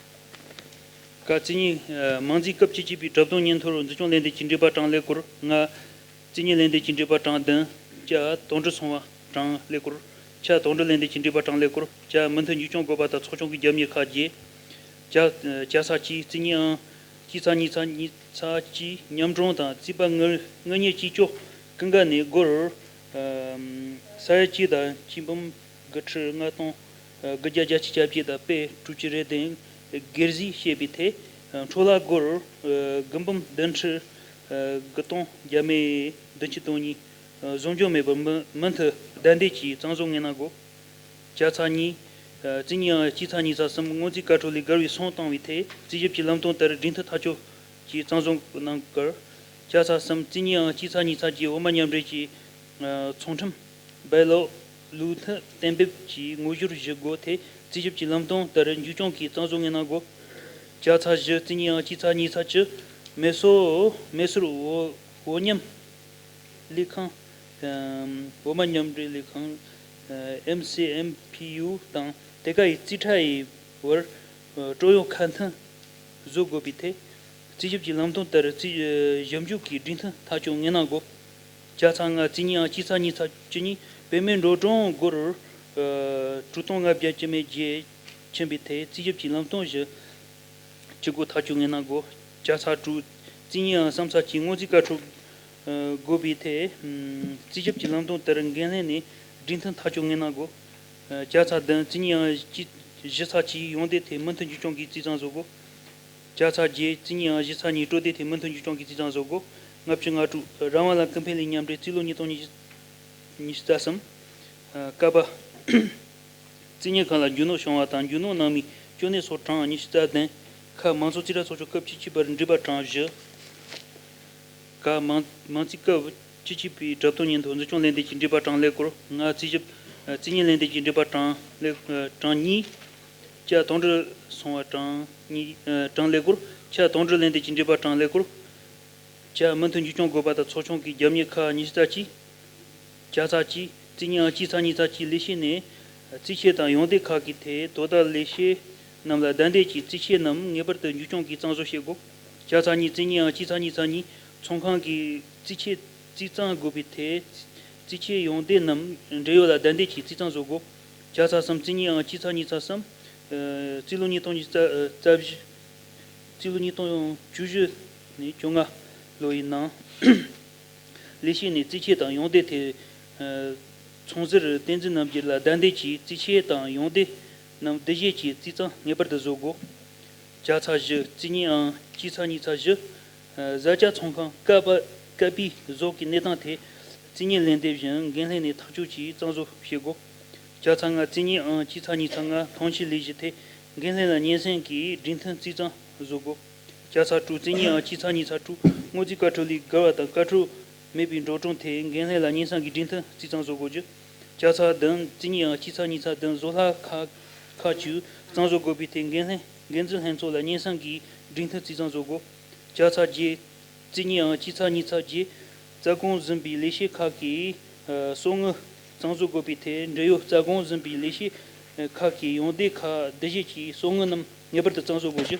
ཀ་རྩིས་གཉིས་མང་རྩིས་སྐབས་བཅུ་གཅིག་པའི་གྲབས་དོན་སྙན་ཐོར་འཛིན་སྐྱོང་ལས་སྡེ་གྱི་འགྲེལ་པ་གྲངས་ཀླད་ཀོར་ལྔ། རྩིས་གཉིས་ལས་སྡེ་གྱི་འགྲེལ་པ་གྲངས་བདུན། ཀྱ་དོན་འགྲུལ་སོང་བ་གྲངས་ཀླད་ཀོར། ཆ་དོན་འགྲུལ་ལས་སྡེ་གྱི་འགྲེལ་པ་གྲངས་ཀླད་ཀོར། ཀྱ་མུ་མཐུད་འཇུག་སྐྱོང་དགོས་པ་དང་ཚོགས་ཆུང་གི་རྒྱབ་གཉེར་ཁག་བརྒྱད། ཀྱ་ཀྱ་ཚ་གཅིག་རྩིས་གཉིས་ཨང་གཅིག་ཚ་གཉིས་ཚ་གཉིས་ཚ་གཅིག་མཉམ་དྲུང་དང་རྩིས་པ་དངུལ་དངུལ་གཉེར་གཅིག་ལྕོགས་ཀུན་དགའ་ནས་སྒོར་ཨམ་ས་ཡ་གཅིག་དང་གཅིག་འབུམ་དགུ་ཁྲི་ལྔ་སྟོང་དགུ་བརྒྱ་བརྒྱད་ཅུ་གྱ་བརྒྱད་དང་པད་དྲུག་ཅུ་རེ་བདུན་སྒེར་གཟིགས་བྱས་པའི་ཐད། འཕྲོ་བརླག་སྒོར་དགུ་འབུམ་བདུན་ཁྲི་དགུ་སྟོང་བརྒྱ་མེད་བདུན་ཅུ་དོན་གཉིས་བཟོ་འཇོག་མེད་པར་མུ་མུ་མཐུད་བདའ་འདེད་ཀྱིས་གཙང་བཟོ་ངེས་གནང་དགོས། ཀྱ་ཚ་གཉིས། རྩིས་གཉིས་ཨང་གཅིག་ཚ་གཉིས་ཚ་གསུམ་སྔོན་རྩིས་བཀའ་འཁྲོལ་ལས་བརྒལ་བའི་སོང་བཏང་བའི་ཐད་རྩིས་ཞིབ་ཀྱི་ལམ་སྟོན་ལྟར་སྒྲིག་མཐུན་ཐག་གཅོད་ཀྱིས་གཙང་བཟོ་གནང་དགོས། ཀྱ་ཚ་གསུམ་རྩིས་གཉིས་ཨང་གཅིག་ཚ་གཉིས་ཚ་བརྒྱད་འོ་མ་མཉམ་འབྲེལ་གྱི་ཚོང་ཁྲིམས་སྦའི་ལོ་ལུགས་མཐུན་གཏན་འབེབས་ཀྱི་ངོ་སྦྱོར་ཞུ་སྒོ་དེ་རྩིས་ཞིབ་ཀྱི་ལམ་སྟོན་ལྟར་མཇུག་སྐྱོང་གིས་གཙང་བཟོ་ངེས་གནང་དགོས། ཀྱ་ཚ་བཞི་རྩིས་གཉིས་ཨང་གཅིག་ཚ་གཉིས་ཚ་བཅུ་མེ་སོར་མེ་སོར་འོ་འོ་མཉམ་ལས་ཁང་། འོ་མ་མཉམ་འབྲེལ་ལས་ཁང་། ཨེམ་སི་ཨེམ་ཕི་ཡུ་དང་དེ་ག་ཡི་རྩིས་ཁྲ་ཡི་བར་སྤྲོད་གཡོག་ཁ་མཐུན་བཟོ་དགོས་པའི་ཐད། རྩིས་ཞིབ་ཀྱི་ལམ་སྟོན་ལྟར་རྩིས་ཞིབ་འཇུག་གི་སྒྲིག་མཐུན་ཐག་གཅོད་ངེས་གནང་དགོས། ཀྱ་ཚ་ལྔ་རྩིས་གཉིས་ཨང་གཅིག་ཚ་གཉིས་ཚ་བཅུ་གཉིས་བོད་མིའི་འགྲོ་གྲོན་སྒོར་དྲུག་སྟོང་ལྔ་བརྒྱ་བཅུ་མེད་བརྒྱད་ཕྱིན་པའི་ཐད་རྩིས་ཞིབ་ཀྱི་ལམ་སྟོན་བཞི་བཅུ་དགུ་ཐག་གཅོད་ངེས་གནང་དགོས། ཀྱ་ཚ་དྲུག་རྩིས་གཉིས་ཨང་གསུམ་ཚ་གཅིག་སྔོན་རྩིས་བཀའ་འཁྲོལ་དགོས་པའི་ཐད། རྩིས་ཞིབ་ཀྱི་ལམ་སྟོན་ལྟར་འགན་ལྷན་ནས་སྒྲིག་མཐུན་ཐག་གཅོད་ངེས་གནང་དགོས། ཀྱ་ཚ་བདུན་རྩིས་གཉིས་ཨང་གཅིག་བཞི་ཚ་གཅིག་ཡོང་འདེད་ཐད་མུ་མཐུད་མཇུག་སྐྱོང་གིས་རྩིས་གཙང་བཟོ་དགོས། ཀྱ་ཚ་བརྒྱད་རྩིས་གཉིས་ཨང་བཞི་ཚ་གཉིས་སྤྲོད་འདེད་ཐད་མུ་མཐུད་མཇུག་སྐྱོང་གིས་རྩིས་གཙང་བཟོ་དགོས། ལྔ་བཅུ་ང་དྲུག་རང་དབང་ལ་སྐུལ་སྤེལ་ལས་མཉམ་འབྲེལ་རྩིས་ལོ་ཉིས་སྟོང་ཉི་ཤུ་རྩ་གསུམ། ཀ་པ། རྩིས་གཉེར་ཁང་ལ་རྒྱུ་ནོར་བྱུང་བ་དང་རྒྱུ་ནོར་སྣང་མེད་སྐྱོན་གནས་སོགས་གྲངས་ཉི་ཤུ་རྩ་བདུན། ཁ་མང་ཚོགས་རྩིས་ཁྲ་ཚོགས་ཆུང་སྐབས་བཅུ་གཅིག་པར་འགྲེལ་པ་གྲངས་བཞི། ཀ་མང་མང་རྩིས་སྐབས་བཅུ་གཅིག་པའི་གྲབས་སྟོན་སྙན་ཐོ་འཛིན་སྐྱོང་ལས་སྡེ་གྱི་འགྲེལ་པ་གྲངས་ཀླད་ཀོར་ལྔ། རྩིས་ཞིབ་རྩིས་གཉེར་ལས་སྡེ་གྱི་འགྲེལ་པ་གྲངས་ཀླད་གྲངས་གཉིས། ཀྱ་དོན་འགྲུལ་སོང་བ་གྲངས་གཉིས་གྲངས་ཀླད་ཀོར། ཆ་དོན་འགྲུལ་ལས་སྡེ་གྱི་འགྲེལ་པ་གྲངས་ཀླད་ཀོར། ཀྱ་མུ་མཐུད་འཇུག་སྐྱོང་དགོས་པ་དང་ཚོགས་ཆུང་གི་རྒྱབ་གཉེར་ཁག་ཉི་ཤུ་རྩ་གཅིག་ཀྱ་ཚ་གཅིག་རྩིས་གཉིས་ཨང་གཅིག་ཚ་གཉིས་ཚ་གཅིག་ལས་བྱེད་ནས་རྩིས་ཆད་དང་ཡོང་འདེད་ཁག་གི་ཐད་དོ་བདག་ལས་བྱེད་རྣམས་ལ་བདའ་འདེད་ཀྱིས་རྩིས་ཆད་རྣམས་ངེས་པར་དུ་མཇུག་སྐྱོང་གིས་གཙང་བཟོ་བྱེད་དགོས། ཀྱ་ཚ་གཉིས་རྩིས་གཉིས་ཨང་གཅིག་ཚ་གཉིས་ཚ་གཉིས་ཚོང་ཁང་གིས་རྩིས་ཆད་རྩིས་གཙང་དགོས་པའི་ཐད་རྩིས་ཆད་ཡོང་འདེད་རྣམས་འབྲེལ་ཡོད་ལ་བདའ་འདེད་ཀྱིས་རྩིས་གཙང་བཟོ་དགོས། ཀྱ་ཚ་གསུམ་རྩིས་གཉིས་ཨང་གཅིག་ཚ་གཉིས་ཚ་གསུམ། རྩིས་ལོ་ཉིས་སྟོང་ཉི་ཤུ་རྩ་བཞི། རྩིས་ལོ་ཉིས་སྟོང་བཅུ་བཞི་ནས་བཅོ་ལྔ་ལོ་ཡི་ནང་། ལས་བྱེད་ནས་རྩིས་ཆད་དང་ཡོང་འདེད་ཐད། ཚོང་ཟུར་བསྟན་འཛིན་རྣམ་རྒྱལ་ལ་བདའ་འདེད་ཀྱིས་རྩིས་ཆད་དང་ཡོང་འདེད་རྣམས་སྡུད་གཞི་གྱིས་རྩིས་གཙང་ངེས་པར་དུ་བཟོ་དགོས། ཀྱ་ཚ་བཞི་རྩིས་གཉིས་ཨང་གཅིག་ཚ་གཉིས་ཚ་བཞི། བཟའ་བཅའ་ཚོང་ཁང་ཀ་པ་ཀ་པའི་བཟོ་གི་གནས་སྟངས་ཐད་རྩིས་གཉེར་ལས་སྡེ་བཞིན་འགན་ལྷན་ནས་ཐག་གཅོད་ཀྱིས་གཙང་བཟོ་བྱེད་དགོས། ཀྱ་ཚ་ལྔ་རྩིས་གཉིས་ཨང་གཅིག་ཚ་གཉིས་ཚ་ལྔ་ཐོན་སྐྱེད་ལས་གཞི་ཐད་འགན་ལྷན་ལ་སྙན་སེང་གིས་སྒྲིག་མཐུན་རྩིས་གཙང་བཟོ་དགོས། ཀྱ་ཚ་དྲུག་རྩིས་གཉིས་ཨང་གཅིག་ཚ་གཉིས་ཚ་དྲུག་སྔོན་རྩིས་བཀའ་འཁྲོལ་ལས་བརྒལ་བ་དང་བཀའ་འཁྲོལ་མེད་པའི་འགྲོ་གྲོན་ཐད་འགན་ལྷན་ལ་སྙན་སེང་གིས་སྒྲིག་མཐུན་རྩིས་གཙང་བཟོ་དགོས་རྒྱུ། ཀྱ་ཚ་བདུན་རྩིས་གཉིས་ཨང་གཅིག་ཚ་གཉིས་ཚ་བདུན་བཟོ་ལྷག་ཁག་ཁག་ཅིག་གཙང་བཟོ་དགོས་པའི་ཐད་འགན་ལྷན་འགན་འཛིན་ལྷན་ཚོགས་ལ་སྙན་སེང་གིས་སྒྲིག་མཐུན་རྩིས་གཙང་བཟོ་དགོས། ཀྱ་ཚ་བརྒྱད་རྩིས་གཉིས་ཨང་གཅིག་ཚ་གཉིས་ཚ་བརྒྱད་རྩ་དགོངས་ཟིན་པའི་ལས་བྱེད་ཁག་གིས་གསོག་དངུལ་གཙང་བཟོ་དགོས་པའི་ཐད་འབྲེལ་ཡོད་རྩ་དགོངས་ཟིན་པའི་ལས་བྱེད་ཁག་གི་ཡོང་འདེད་ཁག་བསྡུ་བཞེས་ཀྱིས་གསོག་དངུལ་རྣམས་ངེས་པར་དུ་གཙང་བཟོ་དགོས་རྒྱུ།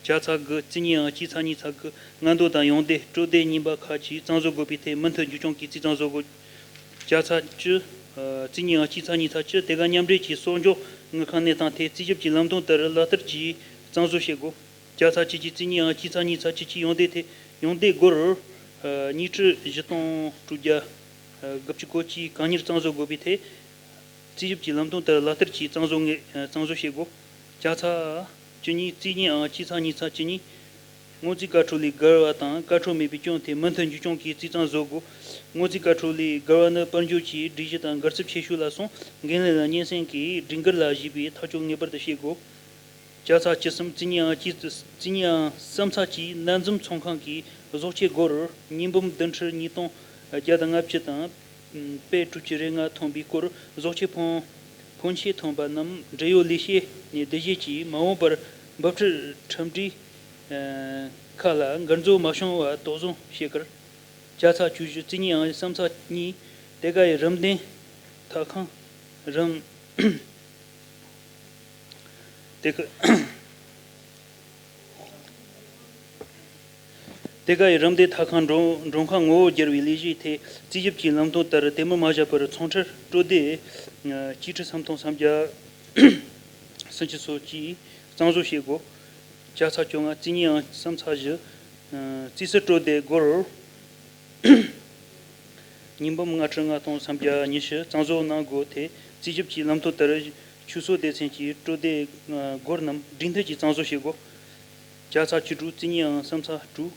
ཀྱ་ཚ་དགུ་རྩིས་གཉིས་ཨང་གཅིག་ཚ་གཉིས་ཚ་དགུ་ངན་འདོད་དང་ཡོང་འདེད་སྤྲོད་འདེད་གཉིས་པ་ཁག་ཅིག་གཙང་བཟོ་དགོས་པའི་ཐད་མུ་མཐུད་མཇུག་སྐྱོང་གིས་རྩིས་གཙང་བཟོ་དགོས། ཀྱ་ཚ་བཅུ། རྩིས་གཉིས་ཨང་གཅིག་ཚ་གཉིས་ཚ་བཅུ་དེ་ག་མཉམ་འབྲེལ་གྱི་གསོག་འཇོག་དངུལ་ཁང་གནས་སྟངས་ཐད་རྩིས་ཞིབ་ཀྱི་ལམ་སྟོན་ལྟར་ལག་བསྟར་གྱིས་གཙང་བཟོ་བྱེད་དགོས། ཀྱ་ཚ་བཅུ་གཅིག་རྩིས་གཉིས་ཨང་གཅིག་ཚ་གཉིས་ཚ་བཅུ་གཅིག་ཡོང་འདེད་ཐད་ཡོང་འདེད་སྒོར་ཉིས་ཁྲི་བཞི་སྟོང་དྲུག་བརྒྱ་དགུ་བཅུ་གོ་གཅིག་གང་མྱུར་གཙང་བཟོ་དགོས་པའི་ཐད། རྩིས་ཞིབ་ཀྱི་ལམ་སྟོན་ལྟར་ལག་བསྟར་གྱིས་གཙང་བཟོ་ངེས་གཙང་བཟོ་བྱེད་དགོས། ཀྱ་ཚ་བཅུ་གཉིས་རྩིས་གཉིས་ཨང་གཅིག་ཚ་གཉིས་ཚ་བཅུ་གཉིས། སྔོན་རྩིས་བཀའ་འཁྲོལ་ལས་བརྒལ་བ་དང་བཀའ་འཁྲོལ་མེད་པའི་སྐྱོན་ཐད་མུ་མཐུད་མཇུག་སྐྱོང་གིས་རྩིས་གཙང་བཟོ་དགོས། སྔོན་རྩིས་བཀའ་འཁྲོལ་ལས་བརྒལ་བ་ནི་དཔལ་འབྱོར་གྱི་སྒྲིག་གཞི་དང་སྒར་ཚབ་ཆེ་ཤོས་ལ་སོང་འགན་ལེན་ལ་སྙན་སེང་གིས་སྒྲིག་འགལ་ལ་གཞིགས་པའི་ཐག་གཅོད་ངེས་པར་དུ་བྱེད་དགོས། ལྕགས་ཚ་བཅུ་གསུམ་རྩིས་གཉིས་ཨང་གཅིག་རྩིས་གཉིས་ཨང་གསུམ་ཚེག་གཅིག་སྣ་འཛོམས་ཚོང་ཁང་གི་བཟོ་བཅོས་སྒོར་ཉིས་འབུམ་བདུན་ཁྲི་ཉིས་སྟོང་བརྒྱ་དང་ལྔ་བཅུ་དང་། པད་དྲུག་ཅུ་རེ་ལྔ་ཐོན་པའི་སྐོར་བཟོ་བཅོས་ཕོན་ཕོན་ཆེ་ཐོན་པ་རྣམས་འབྲེལ་ཡོད་ལས་བྱེད་ནས་བསྡུ་བཞེས་ཀྱིས་མ་འོངས་པར་འབབ་ཁྲལ་ཁྲིམས་སྒྲིག་ཁག་ལ་འགལ་འཛོལ་མ་བྱུང་བར་དོགས་ཟོན་བྱེད་ཁར། ལྕགས་ཚ་བཅུ་བཞི་རྩིས་གཉིས་ཨང་གསུམ་ཚེག་གཉིས་དེ་ག་ཡི་རིམ་ལྡན་ཐད་ཁང་རིམ། དེ་ག་དེ་ག་ཡི་རིམ་ལྡན་ཐད་ཁང་མགྲོན་མགྲོན་ཁང་ངོ་བོ་བསྒྱུར་བའི་ལས་གཞིའི་ཐད་རྩིས་ཞིབ་ཀྱི་ལམ་སྟོན་ལྟར་དེ་མུར་མ་བཞག་པར་ཚོང་འབྲེལ་སྤྲོད་བདེ་གཅིག་ཁྲི་སུམ་སྟོང་སུམ་བརྒྱ་སུམ་ཅུ་སོ་གཅིག་གཙང་བཟོ་བྱེད་དགོས། ལྕགས་ཚ་བཅོ་ལྔ་རྩིས་གཉིས་ཨང་གསུམ་ཚེག་བཞི། རྩིས་སུ་སྤྲོད་བདེ་སྒོར་ཉིས་འབུམ་ལྔ་ཁྲི་ལྔ་སྟོང་སུམ་བརྒྱ་ཉི་ཤུ་གཙང་བཟོ་གནང་དགོས་ཏེ། རྩིས་ཞིབ་ཀྱི་ལམ་སྟོན་ལྟར་ཆུད་ཟོས་སྡེ་ཚན་གྱི་སྤྲོད་བདེ་སྒོར་རྣམས་སྒྲིག་མཐུན་གྱིས་གཙང་བཟོ་བྱེད་དགོས། ལྕགས་ཚ་བཅུ་དྲུག་རྩིས་གཉིས་ཨང་གསུམ་ཚེག་དྲུག་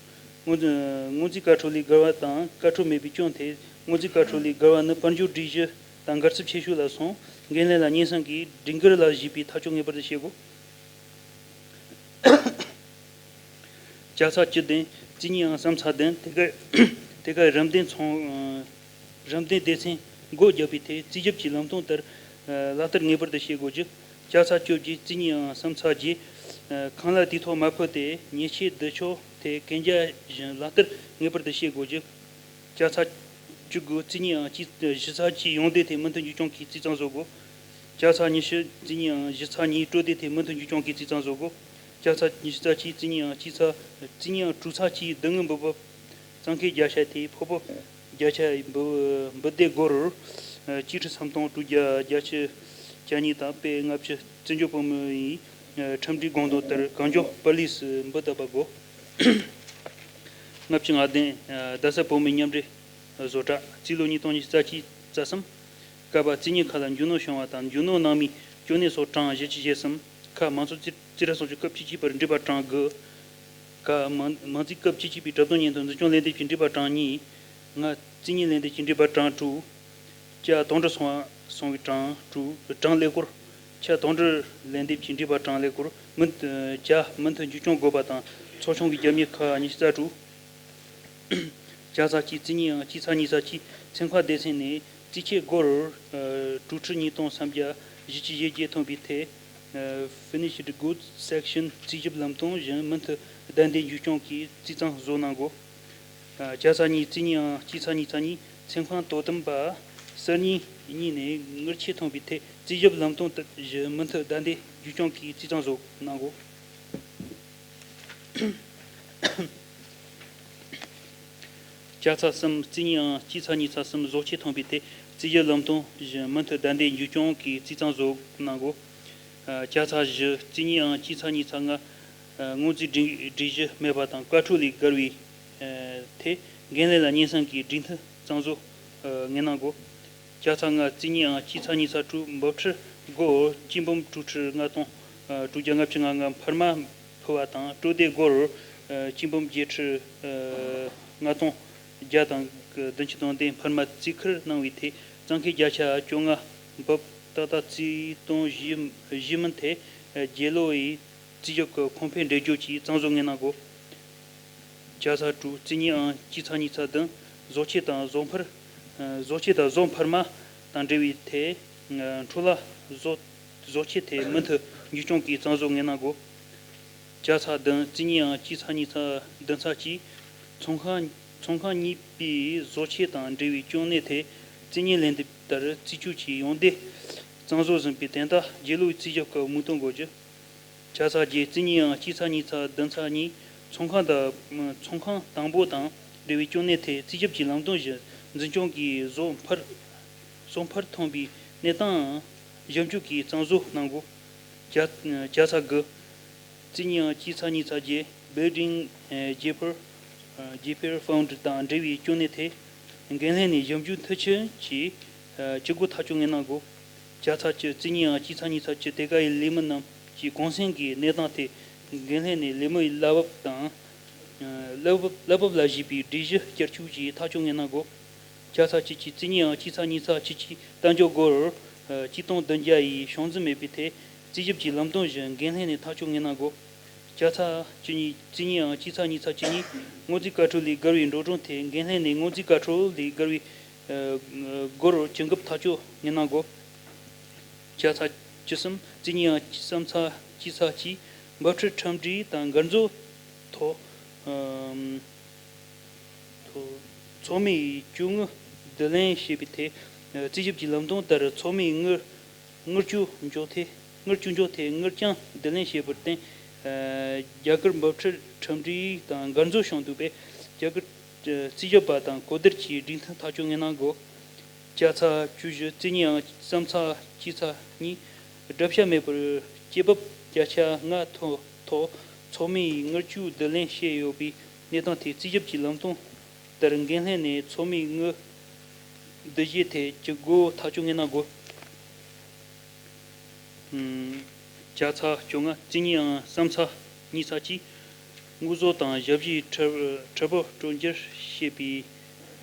སྔོན་སྔོན་རྩིས་བཀའ་འཁྲོལ་ལས་བརྒལ་བ་དང་བཀའ་འཁྲོལ་མེད་པའི་སྐྱོན་ཐད་སྔོན་རྩིས་བཀའ་འཁྲོལ་ལས་བརྒལ་བ་ནི་དཔལ་འབྱོར་སྒྲིག་གཞི་དང་འགལ་ཚབས་ཆེ་ཤོས་ལ་སོང་། འགན་ལེན་ལ་སྙན་སེང་གིས་སྒྲིག་འགལ་ལ་གཞིགས་པའི་ཐག་གཅོད་ངེས་པར་དུ་བྱེད་དགོས། ལྕགས་ཚ་བཅུ་བདུན་རྩིས་གཉིས་ཨང་གསུམ་ཚེག་བདུན་དེ་ག་དེ་ག་རིམ་ལྡན་ཚོང་རིམ་ལྡན་སྡེ་ཚན་སྒོ་བརྒྱབ་པའི་ཐད་རྩིས་ཞིབ་ཀྱི་ལམ་སྟོན་ལྟར་ལག་བསྟར་ངེས་པར་དུ་བྱེད་དགོས་རྒྱུ། ལྕགས་ཚ་བཅོ་བརྒྱད་རྩིས་གཉིས་ཨང་གསུམ་ཚེག་བརྒྱད་ཁང་གླ་དུས་ཐོག་མ་ཕུལ་ཏེ་ཉེས་ཆད་བསྡུ་ཆོག་ཐད་གན་རྒྱ་བཞིན་ལག་བསྟར་ངེས་པར་དུ་བྱེད་དགོས་རྒྱུ། ལྕགས་ཚ་བཅུ་དགུ་རྩིས་གཉིས་ཨང་གཅིག་བཞི་ཚེག་གཅིག་ཡོང་བསྡད་ཐད་མུ་མཐུད་འཛུགས་སྐྱོང་གིས་རྩིས་གཙང་བཟོ་དགོས། ལྕགས་ཚ་ཉི་ཤུ་རྩིས་གཉིས་ཨང་བཞི་ཚེག་གཉིས་སྤྲོད་བདེ་ཐད་མུ་མཐུད་འཛུགས་སྐྱོང་གིས་རྩིས་གཙང་བཟོ་དགོས། ལྕགས་ཚ་ཉི་ཤུ་རྩ་གཅིག་རྩིས་གཉིས་ཨང་གཅིག་ཚེག་རྩིས་གཉིས་ཨང་དྲུག་ཚེག་གཅིག་བསྡུ་དངུལ་འབུལ་འབབ་གཙང་ཁེ་བརྒྱ་ཆ་དེ་ཕོ་བོ་བརྒྱ་ཆ་འབུལ་འབུལ་བདེ་སྒོར་གཅིག་ཁྲི་སུམ་སྟོང་དྲུག་བརྒྱ་བརྒྱད་ཅུ་གྱ་གཉིས་དང་པད་ལྔ་བཅུ་བཙན་བྱོལ་བོད་མིའི་ཁྲིམས་སྒྲིག་དགོངས་དོན་ལྟར་གང་མགྱོགས་པར་ལས་སུ་འབུལ་ཐུབ་པ་དགོས། ལྔ་བཅུ་ང་བདུན། རྡ་ས་བོད་མིའི་མཉམ་འབྲེལ་བཟོ་གྲྭ་རྩིས་ལོ་ཉིས་སྟོང་ཉི་ཤུ་རྩ་གཅིག་རྩ་གསུམ། སྐབས་བར་རྩིས་གཉིས་ཁག་ལ་འཇུག་སྣོན་བྱུང་བ་དང་འཇུག་སྣོན་གནང་མིའི་གྱོད་གནས་སོགས་གྲངས་བཞི་བཅུ་ཞེ་གསུམ། ཁ་མང་ཚོགས་རྩིས་རྩིས་ཁྲ་སོགས་ཀྱི་སྐབས་བཅུ་གཅིག་པར་འགྲེལ་པ་གྲངས་དགུ། ཁ་མང་མང་རྩིས་སྐབས་བཅུ་གཅིག་པའི་གྲུབ་དོན་སྙན་ཐོ་འཛིན་སྐྱོང་ལན་འདེབས་ཀྱི་འགྲེལ་པ་གྲངས་གཉིས། ང་རྩིས་གཉིས་ལན་འདེབས་ཀྱི་འགྲེལ་པ་གྲངས་དྲུག། བཅའ་དོན་འགྲུབ་སོང་བ་སོང་བའི་གྲངས་དྲུག་གྲངས་ཀླད་ཀོར། ཆ་དོན་འགྲུབ་ལན་འདེབས་ཀྱི་འགྲེལ་པ་གྲངས་ཀླད་ཀོར་མུ་བཅའ་མུ་མཐུད་འཛུགས་སྐྱོང་དགོས་པ་དང་ཚོགས་ཆུང་གི་རྒྱབ་གཉེར་ཁག་ཉི་ཤུ་རྩ་དྲུག། ལྕགས་ཚ་གཅིག་རྩིས་གཉིས་ཨང་གཅིག་ཚེག་གཉིས་ཚེག་གཅིག་ཚོང་ཁང་སྡེ་ཚན་ནས་རྩིས་ཆད་སྒོར་དྲུག་ཁྲི་ཉིས་སྟོང་སུམ་བརྒྱ་བཞི་བཅུ་ཞེ་བརྒྱད་ཐོན་པའི་ཐད། Finished Goods Section རྩིས་ཞིབ་ལམ་སྟོན་བཞིན་མུ་མཐུད་བསྡུ་ལྡན་འཛུགས་སྐྱོང་གིས་རྩིས་གཙང་བཟོ་གནང་དགོས། ལྕགས་ཚ་གཉིས་རྩིས་གཉིས་ཨང་གཅིག་ཚེག་གཉིས་ཚེག་གཉིས་ཚོང་ཁང་དོ་དམ་པ་གསར་རྙིང་གཉིས་ནས་དངུལ་ཆད་ཐོན་པའི་ཐད་རྩིས་ཞིབ་ལམ་སྟོན་བཞིན་མུ་མཐུད་བསྡུ་ལྡན་འཛུགས་སྐྱོང་གིས་རྩིས་གཙང་བཟོ་གནང་དགོས། ལྕགས་ཚ་གསུམ་རྩིས་གཉིས་ཨང་གཅིག་ཚེག་གཉིས་ཚེག་གསུམ་བཟོ་ཆད་ཐོན་པའི་ཐད་རྩིས་ཞིབ་ལམ་སྟོན་བཞིན་མུ་མཐུད་བསྡུ་ལྡན་འཛུགས་སྐྱོང་གིས་རྩིས་གཙང་བཟོ་གནང་དགོས། ལྕགས་ཚ་བཞི་རྩིས་གཉིས་ཨང་གཅིག་ཚེག་གཉིས་ཚེག་ལྔ། སྔོན་རྩིས་སྒྲིག་སྒྲིག་གཞི་མེད་པ་དང་བཀའ་འཁྲོལ་ལས་བརྒལ་བའི་ཐད་འགན་ལེན་ལ་སྙན་སེང་གིས་སྒྲིག་མཐུན་གཙང་བཟོ་ངེས་གནང་དགོས། ལྕགས་ཚ་ལྔ་རྩིས་གཉིས་ཨང་གཅིག་ཚེག་གཉིས་ཚེག་དྲུག་འབབ་ཁྲལ་སྒོར་གཅིག་འབུམ་དྲུག་ཁྲི་ལྔ་སྟོང་དྲུག་བརྒྱ་ལྔ་བཅུ་ང་ལྔ་འཕར་མ་ཕུལ་བ་དང་སྤྲོད་བདེ་སྒོར་གཅིག་འབུམ་བརྒྱད་ཁྲི་ལྔ་སྟོང་བརྒྱ་དང་བདུན་ཅུ་དོན་བདུན་འཕར་མ་རྩིས་ཁུར་གནང་བའི་ཐད་གཙང་ཁེ་བརྒྱ་ཆ་བཅོ་ལྔ་འབབ་ཏག་ཏག་རྩིས་གཏོང་བཞི་བཞི་མིན་ཐད་རྒྱལ་ལོ་ཡི་རྩིས་ཞིབ་ཀྱི་གོང་འཕེལ་འགྲེལ་བརྗོད་ཀྱིས་གཙང་བཟོ་ངེས་གནང་དགོས། ལྕགས་ཚ་དྲུག་རྩིས་གཉིས་ཨང་གཅིག་ཚེག་གཉིས་ཚེག་བདུན་བཟོ་ཆས་དང་བཟོ་འཕར། བཟོ་ཆས་དང་བཟོ་འཕར་མ་དང་འབྲེལ་བའི་ཐད། འཕྲོ་བརླག་བཟོ་བཟོ་ཆས་ཐད་མུ་མཐུད་འཛུགས་སྐྱོང་གིས་གཙང་བཟོ་ངེས་གནང་དགོས། ལྕགས་ཚ་བདུན་རྩིས་གཉིས་ཨང་གཅིག་ཚེག་གཉིས་ཚེག་བདུན་ཚེག་གཅིག་ཚོང་ཁང་ཚོང་ཁང་གཉིས་པའི་བཟོ་ཆས་དང་འབྲེལ་བའི་གྱོད་གནས་ཐད་རྩིས་གཉིས་ལན་འདེབས་ལྟར་རྩིས་ཆོད་ཀྱི་ཡོང་བསྡད་གཙང་བཟོ་ཟིན་པའི་དོན་དག་རྒྱལ་ལོའི་རྩིས་ཞིབ་ཀྱི་མིག་སྟོན་དགོས་རྒྱུ། ལྕགས་ཚ་བརྒྱད་རྩིས་གཉིས་ཨང་གཅིག་ཚེག་གཉིས་ཚེག་བདུན་ཚེག་གཉིས་ཚོང་ཁང་དང་ཚོང་ཁང་དང་པོ་དང་འབྲེལ་བའི་གྱོད་གནས་ཐད་རྩིས་ཞིབ་ཀྱི་ལམ་སྟོན་བཞིན་འཛིན་སྐྱོང་གིས་བཟོ་འཕར་བཟོ་འཕར་ཐོན་པའི་གནས་སྟངས་ཞིབ་འཇུག་གིས་གཙང་བཟོ་གནང་དགོས། ལྕགས་ལྕགས་ཚ་དགུ་རྩིས་གཉིས་ཨང་གཅིག་ཚེག་གཉིས་ཚེག་བརྒྱད་Building Repair Repair Fund དང་འབྲེལ་བའི་གྱོད་གནས་ཐད་འགན་ལྷན་ནས་ཞིབ་འཇུག་མཐིལ་ཕྱིན་གྱིས་ཇུས་འགོད་ཐག་གཅོད་ངེས་གནང་དགོས། ལྕགས་ཚ་བཅུ་རྩིས་གཉིས་ཨང་གཅིག་ཚེག་གཉིས་ཚེག་བཅུ་དེ་ག་ཡི་ལས་མི་རྣམས་ཀྱི་གུང་སེང་གི་གནས་སྟངས་ཐད་འགན་ལྷན་ནས་ལས་མི་ཡི་གླ་འབབ་དང་། གླ་འབབ་གླ་འབབ་ལ་གཞིགས་པའི་སྒྲིག་གཞི་བསྐྱར་ཞིབ་ཀྱིས་ཐག་གཅོད་ངེས་གནང་དགོས། ལྕགས་ཚ་བཅུ་གཅིག་རྩིས་གཉིས་ཨང་གཅིག་ཚེག་གཉིས་ཚེག་བཅུ་གཅིག་གཏན་འཇགས་སྒོར་གཅིག་སྟོང་བདུན་བརྒྱ་ཡི་ཤོག་འཛིན་མེད་པའི་ཐད་ རྩིས་ཞིབ་ཀྱི་ལམ་སྟོན་བཞིན་འགན་ལྷན་ནས་ཐག་གཅོད་ངེས་གནང་དགོས། བརྒྱ་ཚ་བཅུ་གཉིས་རྩིས་གཉིས་ཨང་སྤྱི་ཚགས་གཉིས་ཚགས་བཅུ་གཉིས་སྔོན་རྩིས་བཀའ་འཁྲོལ་ལས་བརྒལ་བའི་འགྲོ་གྲོན་དེ་འགན་ལྷན་ནས་སྔོན་རྩིས་བཀའ་འཁྲོལ་ལས་བརྒལ་བའི་སྒོར་ཇི་འགབ་ཐག་གཅོད་ངེས་གནང་དགོས། བརྒྱ་ཚ་བཅུ་གསུམ་རྩིས་གཉིས་ཨང་གསུམ་ཚགས་གཅིག་ཚགས་གཅིག་འབབ་ཁྲལ་ཁྲིམས་སྒྲིག་དང་འགན་བཟོ་ཐོག་ཐོག་ཚོགས་མིའི་གྱོང་ངོས་བསྡུ་ལེན་བྱེད་པའི་ཐད། རྩིས་ཞིབ་ཀྱི་ལམ་སྟོན་ལྟར་ཚོགས་མིའི་དངུལ་དངུལ་བཅུད་འཇོག་ཐད། དངུལ་བཅུད་འཇོག་ཐད་དངུལ་རྐྱང་བསྡུ་ལེན་བྱས་པར་བརྟེན། རྒྱ་གར་འབབ་ཁྲལ་ཁྲིམས་སྒྲིག་དང་འགན་བཟོ་བྱུང་འདུག་པས། རྒྱ་གར་རྩིས་ཞིབ་པ་དང་གོ་བསྡུར་གྱིས་སྒྲིག་མཐུན་ཐག་གཅོད་ངེས་གནང་དགོས། བརྒྱ་ཚ་བཅུ་བཞི་རྩིས་གཉིས་ཨང་གསུམ་ཚགས་གཅིག་ཚགས་གཉིས་བསྒྲུབ་བྱ་མེད་པར་སྐྱེད་འབབ་བརྒྱ་ཆ་ལྔ་ཐོག་ཐོག་ཚོགས་མིའི་དངུལ་བཅུད་བསྡུ་ལེན་བྱས་ཡོད་པའི་གནས་སྟངས་ཐད་རྩིས་ཞིབ་ཀྱི་ལམ་སྟོན་ལྟར་འགན་ལྷན་ནས་ཚོགས་མིའི་དངུལ་བསྡུ་བྱེད་ཐད་ཇི་དགོས་ཐག་གཅོད་ངེས་གནང་དགོས། བརྒྱ་ཚ་བཅོ་ལྔ་རྩིས་གཉིས་ཨང་གསུམ་ཚགས་གཉིས་ཚགས་གཅིག་དངོས་ཟོག་དང་ཞབས་ཞུའི་ཁྲལ་ཁྲལ་འབབ་སྤྲོད་འཇལ་བྱེད་པའི་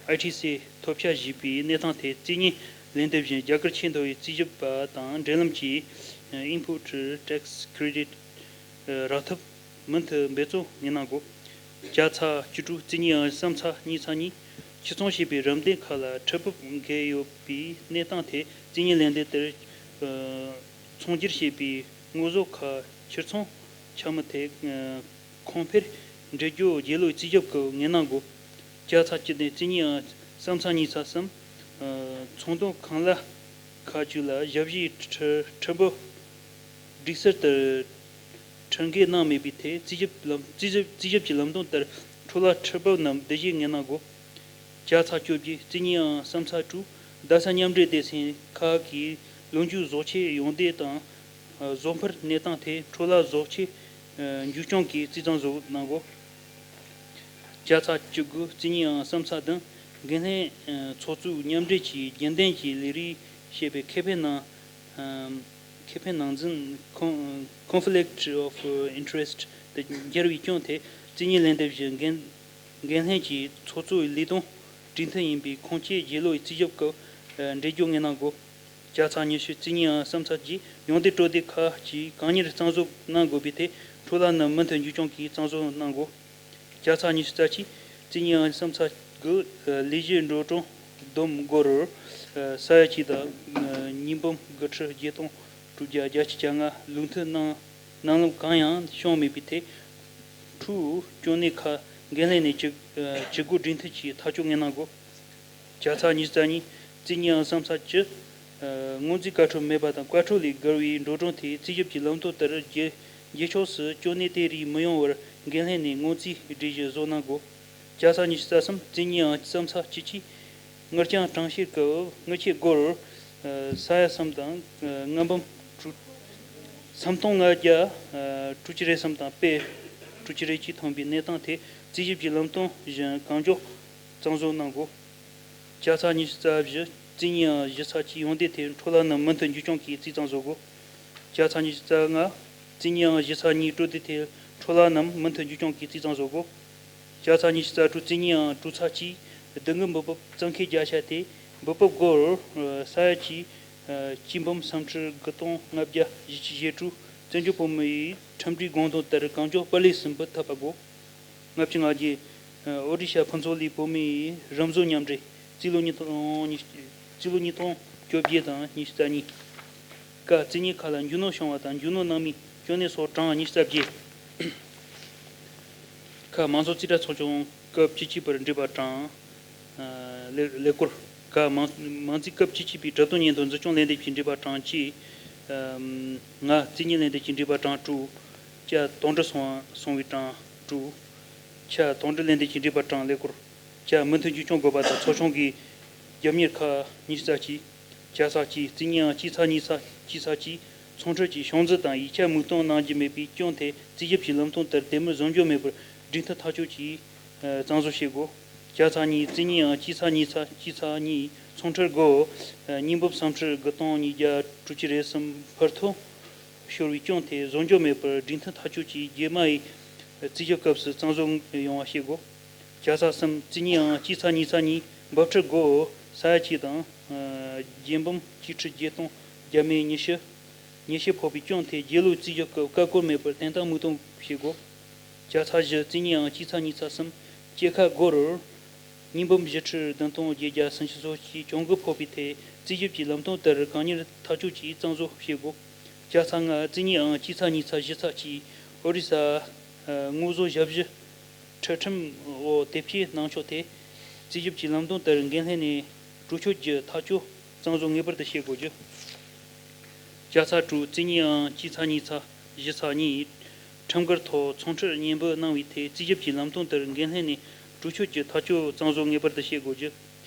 ཨའི་ཊི་སི་ཐོབ་ཆ་ཞེས་པའི་གནས་སྟངས་ཐད་རྩིས་གཉིས་ལན་འདེབས་བཞིན་རྒྱ་གར་ཆེས་མཐོ་བའི་རྩིས་ཞིབ་པ་དང་འབྲེལ་ལམ་གྱིས་Import Tax Credit རག་ཐབས་མུ་མཐུད་འབད་བརྩོན་ངེས་གནང་དགོས། བརྒྱ་ཚ་བཅུ་དྲུག་རྩིས་གཉིས་ཨང་གསུམ་ཚགས་གཉིས་ཚགས་གཉིས་ཕྱིར་ཚོང་བྱེད་པའི་རིམ་ལྡན་ཁག་ལ་ཁྲལ་འབབ་འགལ་ཡོད་པའི་གནས་སྟངས་ཐད་རྩིས་གཉིས་ལན་འདེབས་ལྟར། ཚོང་སྒྱུར་བྱེད་པའི་དངོས་ཟོག་ཁག་ཕྱིར་ཚོང་འཕྱག་མུ་མཐུད་གོང་འཕེལ་འགྲོ་རྒྱུ་རྒྱལ་ལོའི་རྩིས་ཞིབ་ཀྱིས་ངེས་གནང་དགོས། བརྒྱ་ཚ་བཅུ་བདུན་རྩིས་གཉིས་ཨང་གསུམ་ཚགས་གཉིས་ཚགས་གསུམ། ཚོང་དོན་ཁང་གླ་ཁག་བཅས་ལ་ཞབས་ཞུའི་ཁྲལ་ཁྲལ་འབབ་སྒྲིག་གསར་ལྟར་ཁྲལ་འགེལ་གནང་མེད་པའི་ཐད་རྩིས་ཞིབ་ལམ་རྩིས་ཞིབ་རྩིས་ཞིབ་ཀྱི་ལམ་སྟོན་ལྟར་འཕྲོ་བརླག་ཁྲལ་འབབ་རྣམས་བསྡུ་གཞི་ངེས་གནང་དགོས། བརྒྱ་ཚ་བཅོ་བརྒྱད་རྩིས་གཉིས་ཨང་གསུམ་ཚགས་དྲུག་བརྡ་གསར་མཉམ་འབྲེལ་སྡེ་ཚན་ཁག་གིས་ལོ་མཇུག་བཟོ་ཆས་ཡོངས་འདེད་དང་བཟོ་འཕར་གནས་སྟངས་ཐད་འཕྲོ་བརླག་བཟོ་ཆས་འཇུག་སྐྱོང་གི་རྩིས་གཙང་བཟོ་གནང་དགོས། བརྒྱ་ཚ་བཅུ་དགུ་རྩིས་གཉིས་ཨང་གསུམ་ཚགས་བདུན་འགན་ལྷན་ཚོགས་གཙོས་མཉམ་འབྲེལ་གྱིས་རྒྱུན་ལྡན་གྱི་ལས་རིགས་བྱེད་པའི་ཁེ་ཕན་ནང་ཁེ་ཕན་ནང་འཛིན་Con- Conflict of Interest དུ་འགྱུར་བའི་སྐྱོན་ཐད་རྩིས་གཉིས་ལན་འདེབས་བཞིན་འགན་འགན་ལྷན་གྱིས་ཚོགས་གཙོའི་ལས་དོན་སྒྲིག་མཐུན་ཡིན་པའི་ཁུངས་སྐྱེལ་རྒྱལ་ལོའི་རྩིས་ཞིབ་སྐབས་འགྲེལ་བརྗོད་ངེས་གནང་དགོས། བརྒྱ་ཚ་ཉི་ཤུ་རྩིས་གཉིས་ཨང་གསུམ་ཚགས་བརྒྱད་ཡོངས་འདེད་སྤྲོད་སྡེ་ཁག་གཅིག་གང་མྱུར་གཙང་བཟོ་གནང་དགོས་པའི་ཐད་འཕྲོ་བརླག་རྣམས་མུ་མཐུད་འཇུག་སྐྱོང་གིས་གཙང་བཟོ་གནང་དགོས། བརྒྱ་ཚ་ཉི་ཤུ་རྩ་གཅིག་རྩིས་གཉིས་ཨང་གསུམ་ཚགས་དགུ་ལས་གཞི་འགྲོ་གྲོན་བསྡོམས་སྒོར་ས་ཡ་གཅིག་དང་ཉིས་འབུམ་དགུ་ཁྲི་བརྒྱད་སྟོང་དྲུག་བརྒྱ་བརྒྱད་ཅུ་གྱ་ལྔ་ལུགས་མཐུན་གནང་གནང་ལམ་གང་ཡང་བྱུང་མེད་པའི་ཐད་འཕྲུལ་གྱོང་གནས་ཁག་འགན་ལྷན་ནས་ཇི་ཇི་དགོས་སྒྲིག་མཐུན་གྱིས་ཐག་གཅོད་ངེས་གནང་དགོས། བརྒྱ་ཚ་ཉི་ཤུ་རྩ་གཉིས་རྩིས་གཉིས་ཨང་གསུམ་ཚགས་བཅུ། སྔོན་རྩིས་བཀའ་འཁྲོལ་མེད་པ་དང་བཀའ་འཁྲོལ་ལས་བརྒལ་བའི་འགྲོ་གྲོན་དེ་རྩིས་ཞིབ་ཀྱི་ལམ་སྟོན་ལྟར་རྗེས་རྗེས་ཕྱོགས་སུ་གྱོང་གནས་དེ་རིགས་མི་ཡོང་བར་འགན་ལྷན་ནས་སྔོན་རྩིས་སྒྲིག་གཞི་བཟོ་གནང་དགོས། བརྒྱ་ཚ་ཉི་ཤུ་རྩ་གསུམ་རྩིས་གཉིས་ཨང་གསུམ་ཚགས་བཅུ་གཅིག་དངུལ་རྐྱང་གྲངས་བཤེར་སྐབས་དངུལ་ཆད་སྒོར་ས་ཡ་གསུམ་དང་ལྔ་འབུམ་དྲུག་ས་སྟོང་ལྔ་བརྒྱ་དྲུག་ཅུ་རེ་གསུམ་དང་པད་དྲུག་ཅུ་རེ་གཅིག་ཐོན་པའི་གནས་སྟངས་ཐད་རྩིས་ཞིབ་ཀྱི་ལམ་སྟོན་བཞིན་གང་མགྱོགས་གཙང་བཟོ་གནང་དགོས། བརྒྱ་ཚ་ཉི་ཤུ་རྩ་བཞི་རྩིས་གཉིས་ཨང་བཞི་ཚགས་གཅིག་ཡོངས་འདེད་ཐད་འཕྲོ་བརླག་རྣམས་མུ་མཐུད་འཇུག་སྐྱོང་གིས་རྩིས་གཙང་བཟོ་དགོས། བརྒྱ་ཚ་ཉི་ཤུ་རྩ་ལྔ་རྩིས་གཉིས་ཨང་བཞི་ཚགས་གཉིས་སྤྲོད་སྡེ་ཐད་འཕྲོ་བརླག་རྣམས་མུ་མཐུད་འཇུག་སྐྱོང་གིས་རྩིས་གཙང་བཟོ་དགོས། བརྒྱ་ཚ་ཉི་ཤུ་རྩ་དྲུག་རྩིས་གཉིས་ཨང་དྲུག་ཚགས་གཅིག་བསྡུ་དངུལ་འབུལ་འབབ་གཙང་ཁེལ་བརྒྱ་ཆ་དེ་འབུལ་འབབ་སྒོར་ས་ཡ་གཅིག་གཅིག་འབུམ་སུམ་ཁྲི་དགུ་སྟོང་ལྔ་བརྒྱ་བཞི་བཅུ་ཞེ་དྲུག་བཙན་བྱོལ་བོད་མིའི་ཁྲིམས་སྒྲིག་དགོངས་དོན་ལྟར་གང་མགྱོགས་པར་ལས་སུ་འབུལ་ཐུབ་པ་དགོས། ལྔ་བཅུ་ང་བརྒྱད། ཨོ་ཌི་ཤ་ཕུན་ཚོགས་གླིང་བོད་མིའི་རང་བཟོ་མཉམ་འབྲེལ་རྩིས་ལོ་ཉིས་སྟོང་ཉི་རྩིས་ལོ་ཉིས་སྟོང་བཅོ་བརྒྱད་དང་ཉི་ཤུ་རྩ་གཉིས། ཀ་རྩིས་གཉིས་ཁག་ལ་རྒྱུ་ནོར་བྱུང་བ་དང་རྒྱུ་ནོར་གནང་མིན་སྐྱོན་གནས་སོགས་གྲངས་ཉི་ཤུ་རྩ་བརྒྱད། ཁ་མང་ཚོགས་རྩིས་ཁྲ་ཚོགས་ཆུང་སྐབས་བཅུ་གཅིག་པར་འགྲིག་པ་གྲངས། ཨ་ལེ་ལེ་སྐོར། ཁ་མང་མང་རྩིས་སྐབས་བཅུ་གཅིག་པའི་གྲུབ་དོན་སྙན་ཐོ་འཛུགས་སྐྱོང་ལན་འདེབས་ཀྱིས་འགྲིག་པ་གྲངས་གཅིག་ཨམ། ང་རྩིས་གཉིས་ལན་འདེབས་ཀྱིས་འགྲིག་པ་གྲངས་དྲུག་ཅ་དོགས་འདྲི་སོང་བ་སོང་བའི་གྲངས་དྲུག་ཅ་དོགས་འདྲི་ལན་འདེབས་ཀྱིས་འགྲིག་པ་གྲངས་ཀླད་ཀོར། ཅ་མུ་མཐུད་འཇུག་སྐྱོང་དགོས་པ་དང་ཚོགས་ཆུང་གི་རྒྱབ་གཉེར་ཁག་ཉི་ཤུ་རྩ་གཅིག་ཅ་ས་གཅིག་རྩིས་གཉིས་ཨང་གཅིག་ཚ་གཉིས་ཚ་གཅིག་ཚ་གཅིག་ཚོང་ཁྲོད་ཀྱི་ཤོང་རྫི་དང་ཡིག་ཆ་མིག་སྟོན་གནང་རྒྱུ་མེད་པའི་སྐྱོན་ཐད་རྩིས་ཞིབ་ཀྱི་ལམ་སྟོན་ལྟར་དེ་མུར་བཟོ་འཇོག་མེད་པར་སྒྲིག་མཐུན་ཐག་གཅོད་ཀྱིས་གཙང་བཟོ་བྱེད་དགོས། ཅ་ཚ་གཉིས་རྩིས་གཉིས་ཨང་གཅིག་ཚ་གཉིས་ཚ་གཅིག་ཚ་གཉིས་ཚོང་ཁྲོད་སྒོ་གཉིས་འབུམ་སུམ་ཁྲི་དགུ་སྟོང་ཉིས་བརྒྱ་དྲུག་ཅུ་རེ་གསུམ་ཕར་ཐོག་ཤོར་བའི་སྐྱོན་ཐད་བཟོ་འཇོག་མེད་པར་སྒྲིག་མཐུན་ཐག་གཅོད་ཀྱིས་རྗེས་མ་ཡི་རྩིས་ཞིབ་སྐབས་སུ་གཙང་བཟོ་ཡོང་བ་བྱེད་དགོས། ཅ་ཚ་གསུམ་རྩིས་གཉིས་ཨང་གཅིག་ཚ་གཉིས་ཚ་གཉིས་འབབ་ཁྲལ་སྒོ་ས་ཡ་གཅིག་དང་བརྒྱད་འབུམ་གཅིག་ཁྲི་བརྒྱད་སྟོང་བརྒྱ་མེད་ཉི་ཤུ། ཉེས་ཆད་ཕོག་པའི་གྱོང་དེ་རྗེས་ལུས་རྩིས་ཞིབ་སྐབས་བཀག་འགོག་མེད་པར་བརྟན་གཏོང་མུ་མཐུད་བྱེད་དགོས། བརྒྱ་ཚ་བཞི་རྩིས་གཉིས་ཨང་གཅིག་ཚ་གཉིས་ཚ་གསུམ་སྐྱེད་ཀ་སྒོར་གཉིས་འབུམ་བཞི་ཁྲི་བདུན་སྟོང་བརྒྱད་བརྒྱ་སུམ་ཅུ་སོ་གཅིག་གྱོང་གུན་ཕོག་པའི་ཐད་རྩིས་ཞིབ་ཀྱི་ལམ་སྟོན་ལྟར་གང་མྱུར་ཐག་གཅོད་ཀྱིས་གཙང་བཟོ་བྱེད་དགོས། བརྒྱ་ཚ་ལྔ་རྩིས་གཉིས་ཨང་གཅིག་ཚ་གཉིས་ཚ་བཞི་ཚ་གཅིག་ཨོ་རི་ས་དངོས་ཟོག་ཞབས་ཞུ་ཁྲིམས་འོག་དེབ་སྐྱེལ་གནང་ཕྱོགས་ཐད་རྩིས་ཞིབ་ཀྱི་ལམ་སྟོན་ལྟར་འགན་ལྷན་ནས་གྲོས་ཆོད་ཀྱི་ཐག་གཅོད་གཙང་བཟོ་ངེས་པར་དུ་བྱེད་དགོས་རྒྱུ། བརྒྱ་ཚ་དྲུག་རྩིས་གཉིས་ཨང་གཅིག་ཚ་གཉིས་ཚ་བཞི་ཚ་གཉིས་ཁྲིམས་འགལ་ཐོག་ཚོང་འབྲེལ་གཉེན་འབུལ་གནང་བའི་ཐད་རྩིས་ཞིབ་ཀྱི་ལམ་སྟོན་ལྟར་འགན་ལྷན་ནས་གྲོས་ཆོད་ཀྱི་ཐག་གཅོད་གཙང་བཟོ་ངེས་པར་དུ་བྱེད་དགོས་རྒྱུ།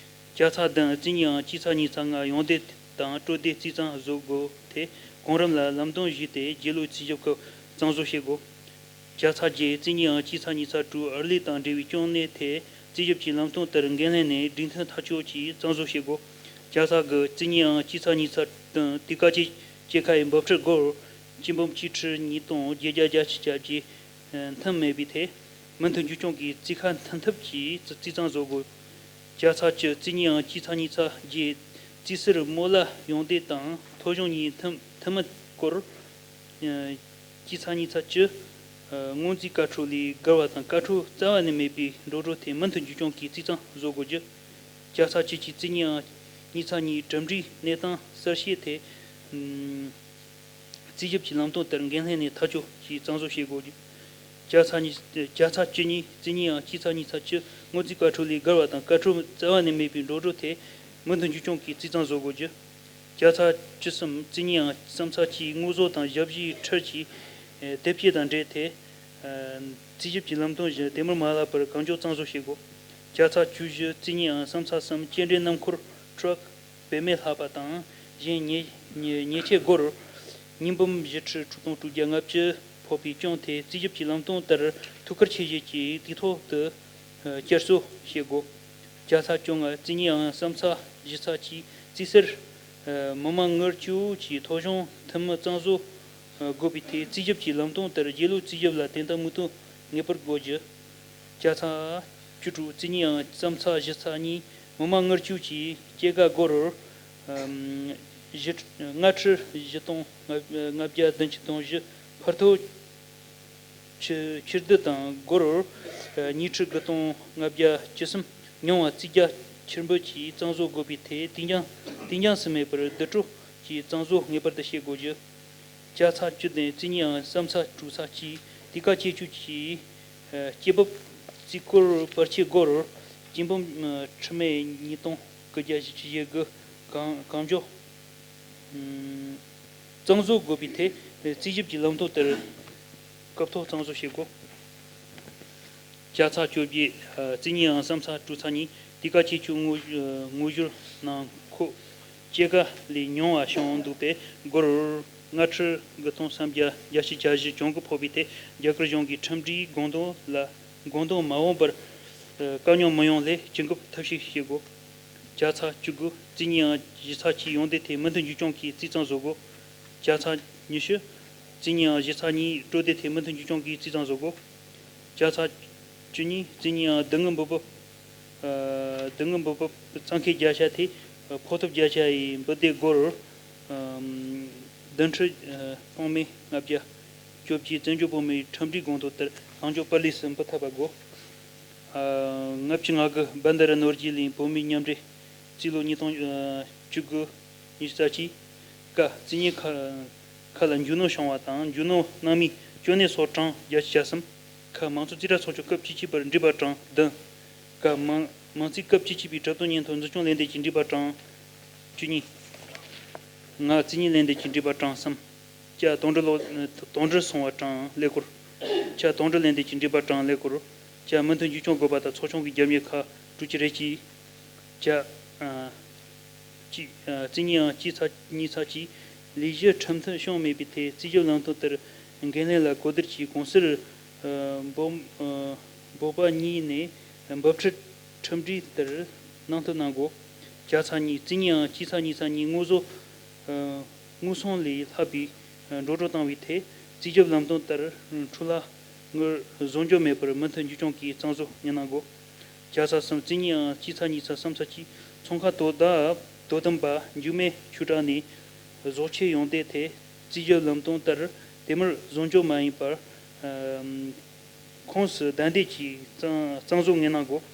བརྒྱ་ཚ་བདུན་རྩིས་གཉིས་ཨང་གཅིག་ཚ་གཉིས་ཚ་ལྔ་ཡོང་འདོད་དང་སྤྲོད་འདོད་རྩིས་གཙང་བཟོ་དགོས་ཐད་གོང་རིམ་ལ་ལམ་སྟོན་ཞུས་ཏེ་རྗེས་ལུས་རྩིས་ཞིབ་སྐབས་གཙང་བཟོ་བྱེད་དགོས། བརྒྱ་ཚ་བརྒྱད་རྩིས་གཉིས་ཨང་གཅིག་ཚ་གཉིས་ཚ་དྲུག་ཨར་ལི་དང་འབྲེལ་བའི་གྱོང་གནས་ཐད་རྩིས་ཞིབ་ཀྱི་ལམ་སྟོན་ལྟར་འགན་ལྷན་ནས་སྒྲིག་མཐུན་ཐག་གཅོད་ཀྱིས་གཙང་བཟོ་བྱེད་དགོས། བརྒྱ་ཚ་དགུ་རྩིས་གཉིས་ཨང་གཅིག་ཚ་གཉིས་ཚ་བདུན་དུས་བཀག་ཅན་སྐྱེད་ཀའི་འབབ་ཁྲལ་སྒོར་གཅིག་འབུམ་གཅིག་ཁྲི་ཉིས་སྟོང་བརྒྱད་བརྒྱ་བརྒྱད་ཅུ་གྱ་བརྒྱད་མཐུད་མེད་པའི་ཐད་མུ་མཐུད་འཇུག་སྐྱོང་གིས་རྩིས་ཁ་མཐུན་ཐབས་ཀྱིས་རྩིས་གཙང་བཟོ་དགོས། བརྒྱ་ཚ་བཅུ་རྩིས་གཉིས་ཨང་གཅིག་ཚ་གཉིས་ཚ་བརྒྱད་རྩིས་གསར་སྨོ་ལག་ཡོང་འདོད་དང་ཐོ་གཞུང་གཉིས་མཐུད་མཐུད་མིན་སྐོར། གཅིག་ཚ་གཉིས་ཚ་བཅུ། སྔོན་རྩིས་བཀའ་འཁྲོལ་ལས་བརྒལ་བ་དང་བཀའ་འཁྲོལ་རྩ་བ་ནས་མེད་པའི་འགྲོ་གྲོན་ཐད་མུ་མཐུད་འཇུག་སྐྱོང་གིས་རྩིས་གཙང་བཟོ་དགོས་རྒྱུ། བརྒྱ་ཚ་བཅུ་གཅིག་རྩིས་གཉིས་ཨང་གཉིས་ཚ་གཉིས་གྲུབ་འབྲས་གནས་སྟངས་གསལ་བཤད་ཐད། རྩིས་ཞིབ་ཀྱི་ལམ་སྟོན་ལྟར་འགན་ལྷན་ནས་ཐག་གཅོད་ཀྱིས་གཙང་བཟོ་བྱེད་དགོས་རྒྱུ། བརྒྱ་ཚ་གཉིས་བརྒྱ་ཚ་བཅུ་གཉིས་རྩིས་གཉིས་ཨང་གཅིག་ཚ་གཉིས་ཚ་བཅུ་སྔོན་རྩིས་བཀའ་འཁྲོལ་ལས་བརྒལ་བ་དང་བཀའ་འཁྲོལ་རྩ་བ་ནས་མེད་པའི་འགྲོ་གྲོན་ཐད་མུ་མཐུད་འཇུག་སྐྱོང་གིས་རྩིས་གཙང་བཟོ་དགོས་རྒྱུ། བརྒྱ་ཚ་བཅུ་གསུམ་རྩིས་གཉིས་ཨང་གསུམ་ཚ་གཅིག་དངོས་ཟོག་དང་ཞབས་ཞུའི་ཁྲལ་གྱི་དེབ་སྐྱེལ་དང་འབྲེལ་ཐད། རྩིས་ཞིབ་ཀྱི་ལམ་སྟོན་བཞིན་དེ་མུར་མ་ལྷག་པར་གང་མགྱོགས་གཙང་བཟོ་བྱེད་དགོས། བརྒྱ་ཚ་བཅུ་བཞི་རྩིས་གཉིས་ཨང་གསུམ་ཚ་གསུམ་སྐྱེལ་འདྲེན་སྣུམ་འཁོར་ཊྲག་བེད་མེད་ལྷག་པ་དང་གཞན་ཉེས་ཉེས་ཉེས་ཆད་སྒོར་ཉིས་འབུམ་བཞི་ཁྲི་དྲུག་སྟོང་དྲུག་བརྒྱ་ལྔ་བཅུ་ཕོག་པའི་གྱོང་དེ་རྩིས་ཞིབ་ཀྱི་ལམ་སྟོན་ལྟར་ཐུགས་ཁུར་ཆེ་བཞེས་ཀྱིས་དུས་ཐོག་ཏུ་བསྐྱར་གསོ་བྱེད་དགོས། བརྒྱ་ཚ་བཅོ་ལྔ་རྩིས་གཉིས་ཨང་གསུམ་ཚ་བཞི་ཚ་གཅིག་རྩིས་གསར་མི་མང་ངོ་སྤྲོད་ཀྱི་ཐོ་གཞུང་ཐུན་མོང་གཙང་བཟོ་དགོས་པའི་ཐད་རྩིས་ཞིབ་ཀྱི་ལམ་སྟོན་ལྟར་རྗེས་ལུས་རྩིས་ཞིབ་ལ་བརྟན་བརྟན་མུ་མཐུད་ངེས་པར་དགོས་རྒྱུ། བརྒྱ་ཚ་བཅུ་དྲུག་རྩིས་གཉིས་ཨང་གསུམ་ཚ་བཞི་ཚ་གཉིས་མི་མང་ངོ་སྤྲོད་ཀྱི་སྐྱེད་ཀ་སྒོར་བཞི་ལྔ་ཁྲི་བཞི་སྟོང་ལྔ་བརྒྱ་བདུན་ཅུ་དོན་བཞི་ཕར་ཐོག་ཕྱི་ཕྱིར་བསྡུ་དང་སྒོར་ཉིས་ཁྲི་དགུ་སྟོང་ལྔ་བརྒྱ་བཅུ་གསུམ་ཉུང་བ་རྩིས་རྒྱག་ཕྱིར་འབུད་ཀྱིས་གཙང་བཟོ་དགོས་པའི་ཐད་དུས་འགྱངས་དུས་འགྱངས་སུ་མེད་པར་བསྡུ་སྤྲོད་ཀྱིས་གཙང་བཟོ་ངེས་པར་དུ་བྱེད་དགོས་རྒྱུ། བརྒྱ་ཚ་བཅུ་བདུན་རྩིས་གཉིས་ཨང་གསུམ་ཚ་དྲུག་ཚ་གཅིག་དུས་བཀག་ཅན་སྤྱོད་ཀྱི་སྐྱེད་འབབ་རྩིས་སྐོར་བར་ཆད་སྒོར་སྐྱིན་འབུམ་ཁྲི་མེད་ཉིས་སྟོང་དགུ་བརྒྱ་བཞི་བཅུ་ཞེ་དགུ་གང་གང་མགྱོགས་གཙང་བཟོ་དགོས་པའི་ཐད་རྩིས་ཞིབ་ཀྱི་ལམ་སྟོན་ལྟར་སྐབས་ཐོག་གཙང་བཟོ་བྱེད་དགོས། བརྒྱ་ཚ་བཅོ་བརྒྱད་རྩིས་གཉིས་ཨང་གསུམ་ཚ་དྲུག་ཚ་གཉིས་དུས་བཀག་ཅན་སྤྱོད་དངོས་དངོས་ཞོར་ནང་མཁོ་སྐྱེད་ཀ་ལས་ཉུང་བ་བྱུང་འདུག་པས་སྒོར་ལྔ་ཁྲི་དགུ་སྟོང་སུམ་བརྒྱ་བརྒྱད་ཅུ་གྱ་བཞི་གྱོང་གུན་ཕོག་པའི་ཐད་རྒྱ་གར་གཞུང་གིས་ཁྲིམས་སྒྲིག་དགོངས་དོན་ལ་དགོངས་དོན་མ་འོངས་པར་དཀའ་རྙོག་མི་ཡོང་སླད་ཅི་འགོད་ཐབས་ཤེས་བྱེད་དགོས། བརྒྱ་ཚ་བཅུ་དགུ་རྩིས་གཉིས་ཨང་བཞི་ཚ་གཅིག་ཡོང་འདོད་ཐད་མུ་མཐུད་འཇུག་སྐྱོང་གིས་རྩིས་གཙང་བཟོ་དགོས། བརྒྱ་ཚ་ཉི་ཤུ་རྩིས་གཉིས་ཨང་བཞི་ཚ་གཉིས་སྤྲོད་འདོད་ཐད་མུ་མཐུད་འཇུག་སྐྱོང་གིས་རྩིས་གཙང་བཟོ་དགོས། བརྒྱ་ཚ་བཅུ་གཉིས་རྩིས་གཉིས་ཨང་བསྡུ་དངུལ་འབུལ་འབབ། ཨ། བསྡུ་དངུལ་འབུལ་འབབ་གཙང་ཁེལ་བརྒྱ་ཆ་ཐེ་ཕོགས་ཐོབ་བརྒྱ་ཆ་ཡི་འབུལ་འདེད་སྒོར་བདུན་ཁྲི་སྟོང་མེད་ལྔ་བརྒྱ་བཅོ་བརྒྱད་བཙན་བྱོལ་བོད་མིའི་ཁྲིམས་སྒྲིག་དགོངས་དོན་ལྟར་ལྷག་འཇོག་པར་ལས་སུ་འབུལ་ཐུབ་པ་དགོས། ཨ། ལྔ་བཅུ་ང་དགུ་བན་དྷ་ར་ནོར་གྱི་གླིང་བོད་མིའི་མཉམ་འབྲེལ་རྩིས་ལོ་ཉིས་སྟོང་བཅུ་དགུ་ཉི་ཤུ་རྩ་གཅིག་ཀ་རྩིས་གཉིས་ཁ་ཁ་ལ་འཇུག་སྣོན་བྱུང་བ་དང་འཇུག་སྣོན་གནང་མིའི་གྱོན་ནད་སོགས་གྲངས་བརྒྱད་ཅུ་གྱ་གསུམ། ཁ་མང་གཙོ་རྩིས་ཁྲ་ཚོགས་ཆུང་སྐབས་བཅུ་གཅིག་པར་འགྲིག་པ་གྲངས་བདུན། ཀ་མང་མང་རྩིས་སྐབས་བཅུ་གཅིག་པའི་གྲུབ་དོན་སྙན་ཐོ་འཛིན་སྐྱོང་ལས་འདེད་ཀྱིས་འགྲིག་པ་གྲངས་བཅུ་གཉིས། ང་རྩིས་གཉིས་ལས་འདེད་ཀྱིས་འགྲིག་པ་གྲངས་གསུམ། ཀྱ་དོན་འགྲུལ་ལོ་དོན་འགྲུལ་སོང་བ་གྲངས་ཀླད་ཀོར། ཆ་དོན་འགྲུལ་ལས་འདེད་ཀྱིས་འགྲིག་པ་གྲངས་ཀླད་ཀོར། ཆ་མུ་མཐུད་འཇུག་སྐྱོང་དགོས་པ་དང་ཚོགས་ཆུང་གི་རྒྱབ་གཉེར་ཁག་དྲུག་ཅུ་རེ་གཅིག། ཆ་ཨ་གཅིག་ཨ་རྩིས་གཉིས་ཨང་གཅིག་ཚ་གཉིས་ཚ་གཅིག་ལས་གཞི་ཁྲིམས་མཐུན་བྱུང་མེད་པའི་ཐད་རྩིས་ཞིབ་ལམ་སྟོན་ལྟར་འགན་ལྷན་ལ་གོ་བསྡུར་གྱིས་གོང་གསལ་ཨ་འབོ་ཨ་འབོ་པ་གཉིས་ནས་འབབ་ཁྲལ་ཁྲིམས་སྒྲིག་ལྟར་གནང་ཐབས་གནང་དགོས། བརྒྱ་ཚ་གཉིས་རྩིས་གཉིས་ཨང་གཅིག་ཚ་གཉིས་ཚ་གཉིས་དངོས་ཟོག་ཨ་དངོས་ཟོག་ལས་ལྷག་པའི་འགྲོ་གྲོན་བཏང་བའི་ཐད་རྩིས་ཞིབ་ལམ་སྟོན་ལྟར་འཕྲོ་བརླག་དངུལ་བཟོ་འཇོག་མེད་པར་མུ་མཐུད་འཇུག་སྐྱོང་གིས་གཙང་བཟོ་གནང་དགོས། བརྒྱ་ཚ་གསུམ་རྩིས་གཉིས་ཨང་གཅིག་ཚ་གཉིས་ཚ་གསུམ་ཚ་གཅིག་ཚོང་ཁང་དོ་བདག་དོ་དམ་པ་འཇིགས་མེད་ཆོས་གྲགས་ནས་བཟོ་ཆས་ཡོང་འདོད་ཐད་ རྩིས་ཞིབ་ལམ་སྟོན་ལྟར་དེ་མུར་བཟོ་འཇོག་མ་ཡིན་པར་ཁོངས་སུ་བདའ་འདེད་ཀྱིས་གཙང་གཙང་བཟོ་ངེས་གནང་དགོས།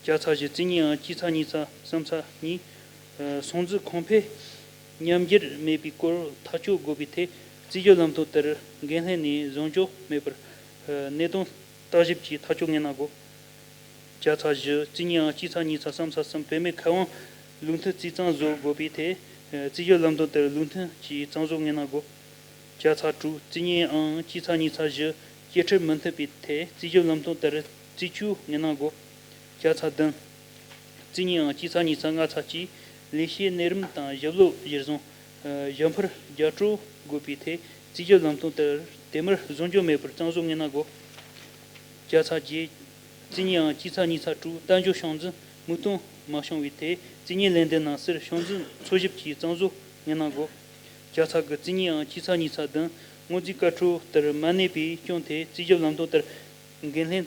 བརྒྱ་ཚ་བཞི། རྩིས་གཉིས་ཨང་སྤྱི་ཚ་ཉིས་ཚ་གསུམ་ཚ་གཉིས། སྲུང་བརྩི་གོང་འཕེལ་ཉམས་འགྱུར་མེད་པའི་སྐོར་ཐག་གཅོད་དགོས་པའི་ཐད་རྩིས་ཞིབ་ལམ་སྟོན་ལྟར་འགན་ལྷན་ནས་བཟོ་འཇོག་མེད་པར་གནད་དོན་བརྟག་ཞིབ་ཀྱིས་ཐག་གཅོད་ངེས་གནང་དགོས། བརྒྱ་ཚ་བཞི། རྩིས་གཉིས་ཨང་སྤྱི་ཚ་ཉིས་ཚ་གསུམ་ཚ་གསུམ། བུད་མེད་མཁས་དབང་ལུགས་མཐུན་རྩིས་གཙང་བཟོ་དགོས་པའི་ཐད། རྩིས་ཞིབ་ལམ་སྟོན་ལྟར་ལུགས་མཐུན་གྱིས་གཙང་བཟོ་ངེས་གནང་དགོས། བརྒྱ་ཚ་དྲུག། རྩིས་གཉིས་ཨང་སྤྱི་ཚ་ཉིས་ཚ་བཞི། བཅད་ཁྲིམས་མི་མཐུན་པའི་ཐད་རྩིས་ཞིབ་ལམ་སྟོན་ལྟར་རྩིས་གཅོད་ངེས་གནང་དགོས། བརྒྱ་ཚ་བདུན། རྩིས་གཉིས་ཨང་སྤྱི་ཚ་ཉིས་ཚ་ལྔ་ཚ་གཅིག། ལས་བྱེད་གནས་རིམ་དང་ཞབས་ལོ་གཞིར་བཟུང་ཞབས་འཕར་རྒྱབ་སྐྱོར་དགོས་པའི་ཐད་རྩིས་ཞིབ་ལམ་སྟོན་ལྟར་དེ་མུར་བཟོ་འཇོག་མེད་པར་གཙང་བཟོ་ངེས་གནང་དགོས། བརྒྱ་ཚ་བརྒྱད། རྩིས་གཉིས་ཨང་སྤྱི་ཚ་ཉིས་ཚ་དྲུག། གཏན་འཇགས་ཤོག་འཛིན་མུ་མཐུད་མ་བྱུང་བའི་ཐད་རྩིས་གཉིས་ལན་འདེབས་ནང་གསེས་ཤོག་འཛིན་འཚོལ་ཞིབ་ཀྱིས་གཙང་བཟོ་ངེས་གནང་དགོས། བརྒྱ་ཚ་དགུ། རྩིས་གཉིས་ཨང་སྤྱི་ཚ་ཉིས་ཚ་བདུན། སྔོན་རྩིས་བཀའ་འཁྲོལ་ལྟར་མ་གནས་པའི་རྐྱེན་ཐད་རྩིས་ཞིབ་ལམ་སྟོན་ལྟར་འགན་ལྷན་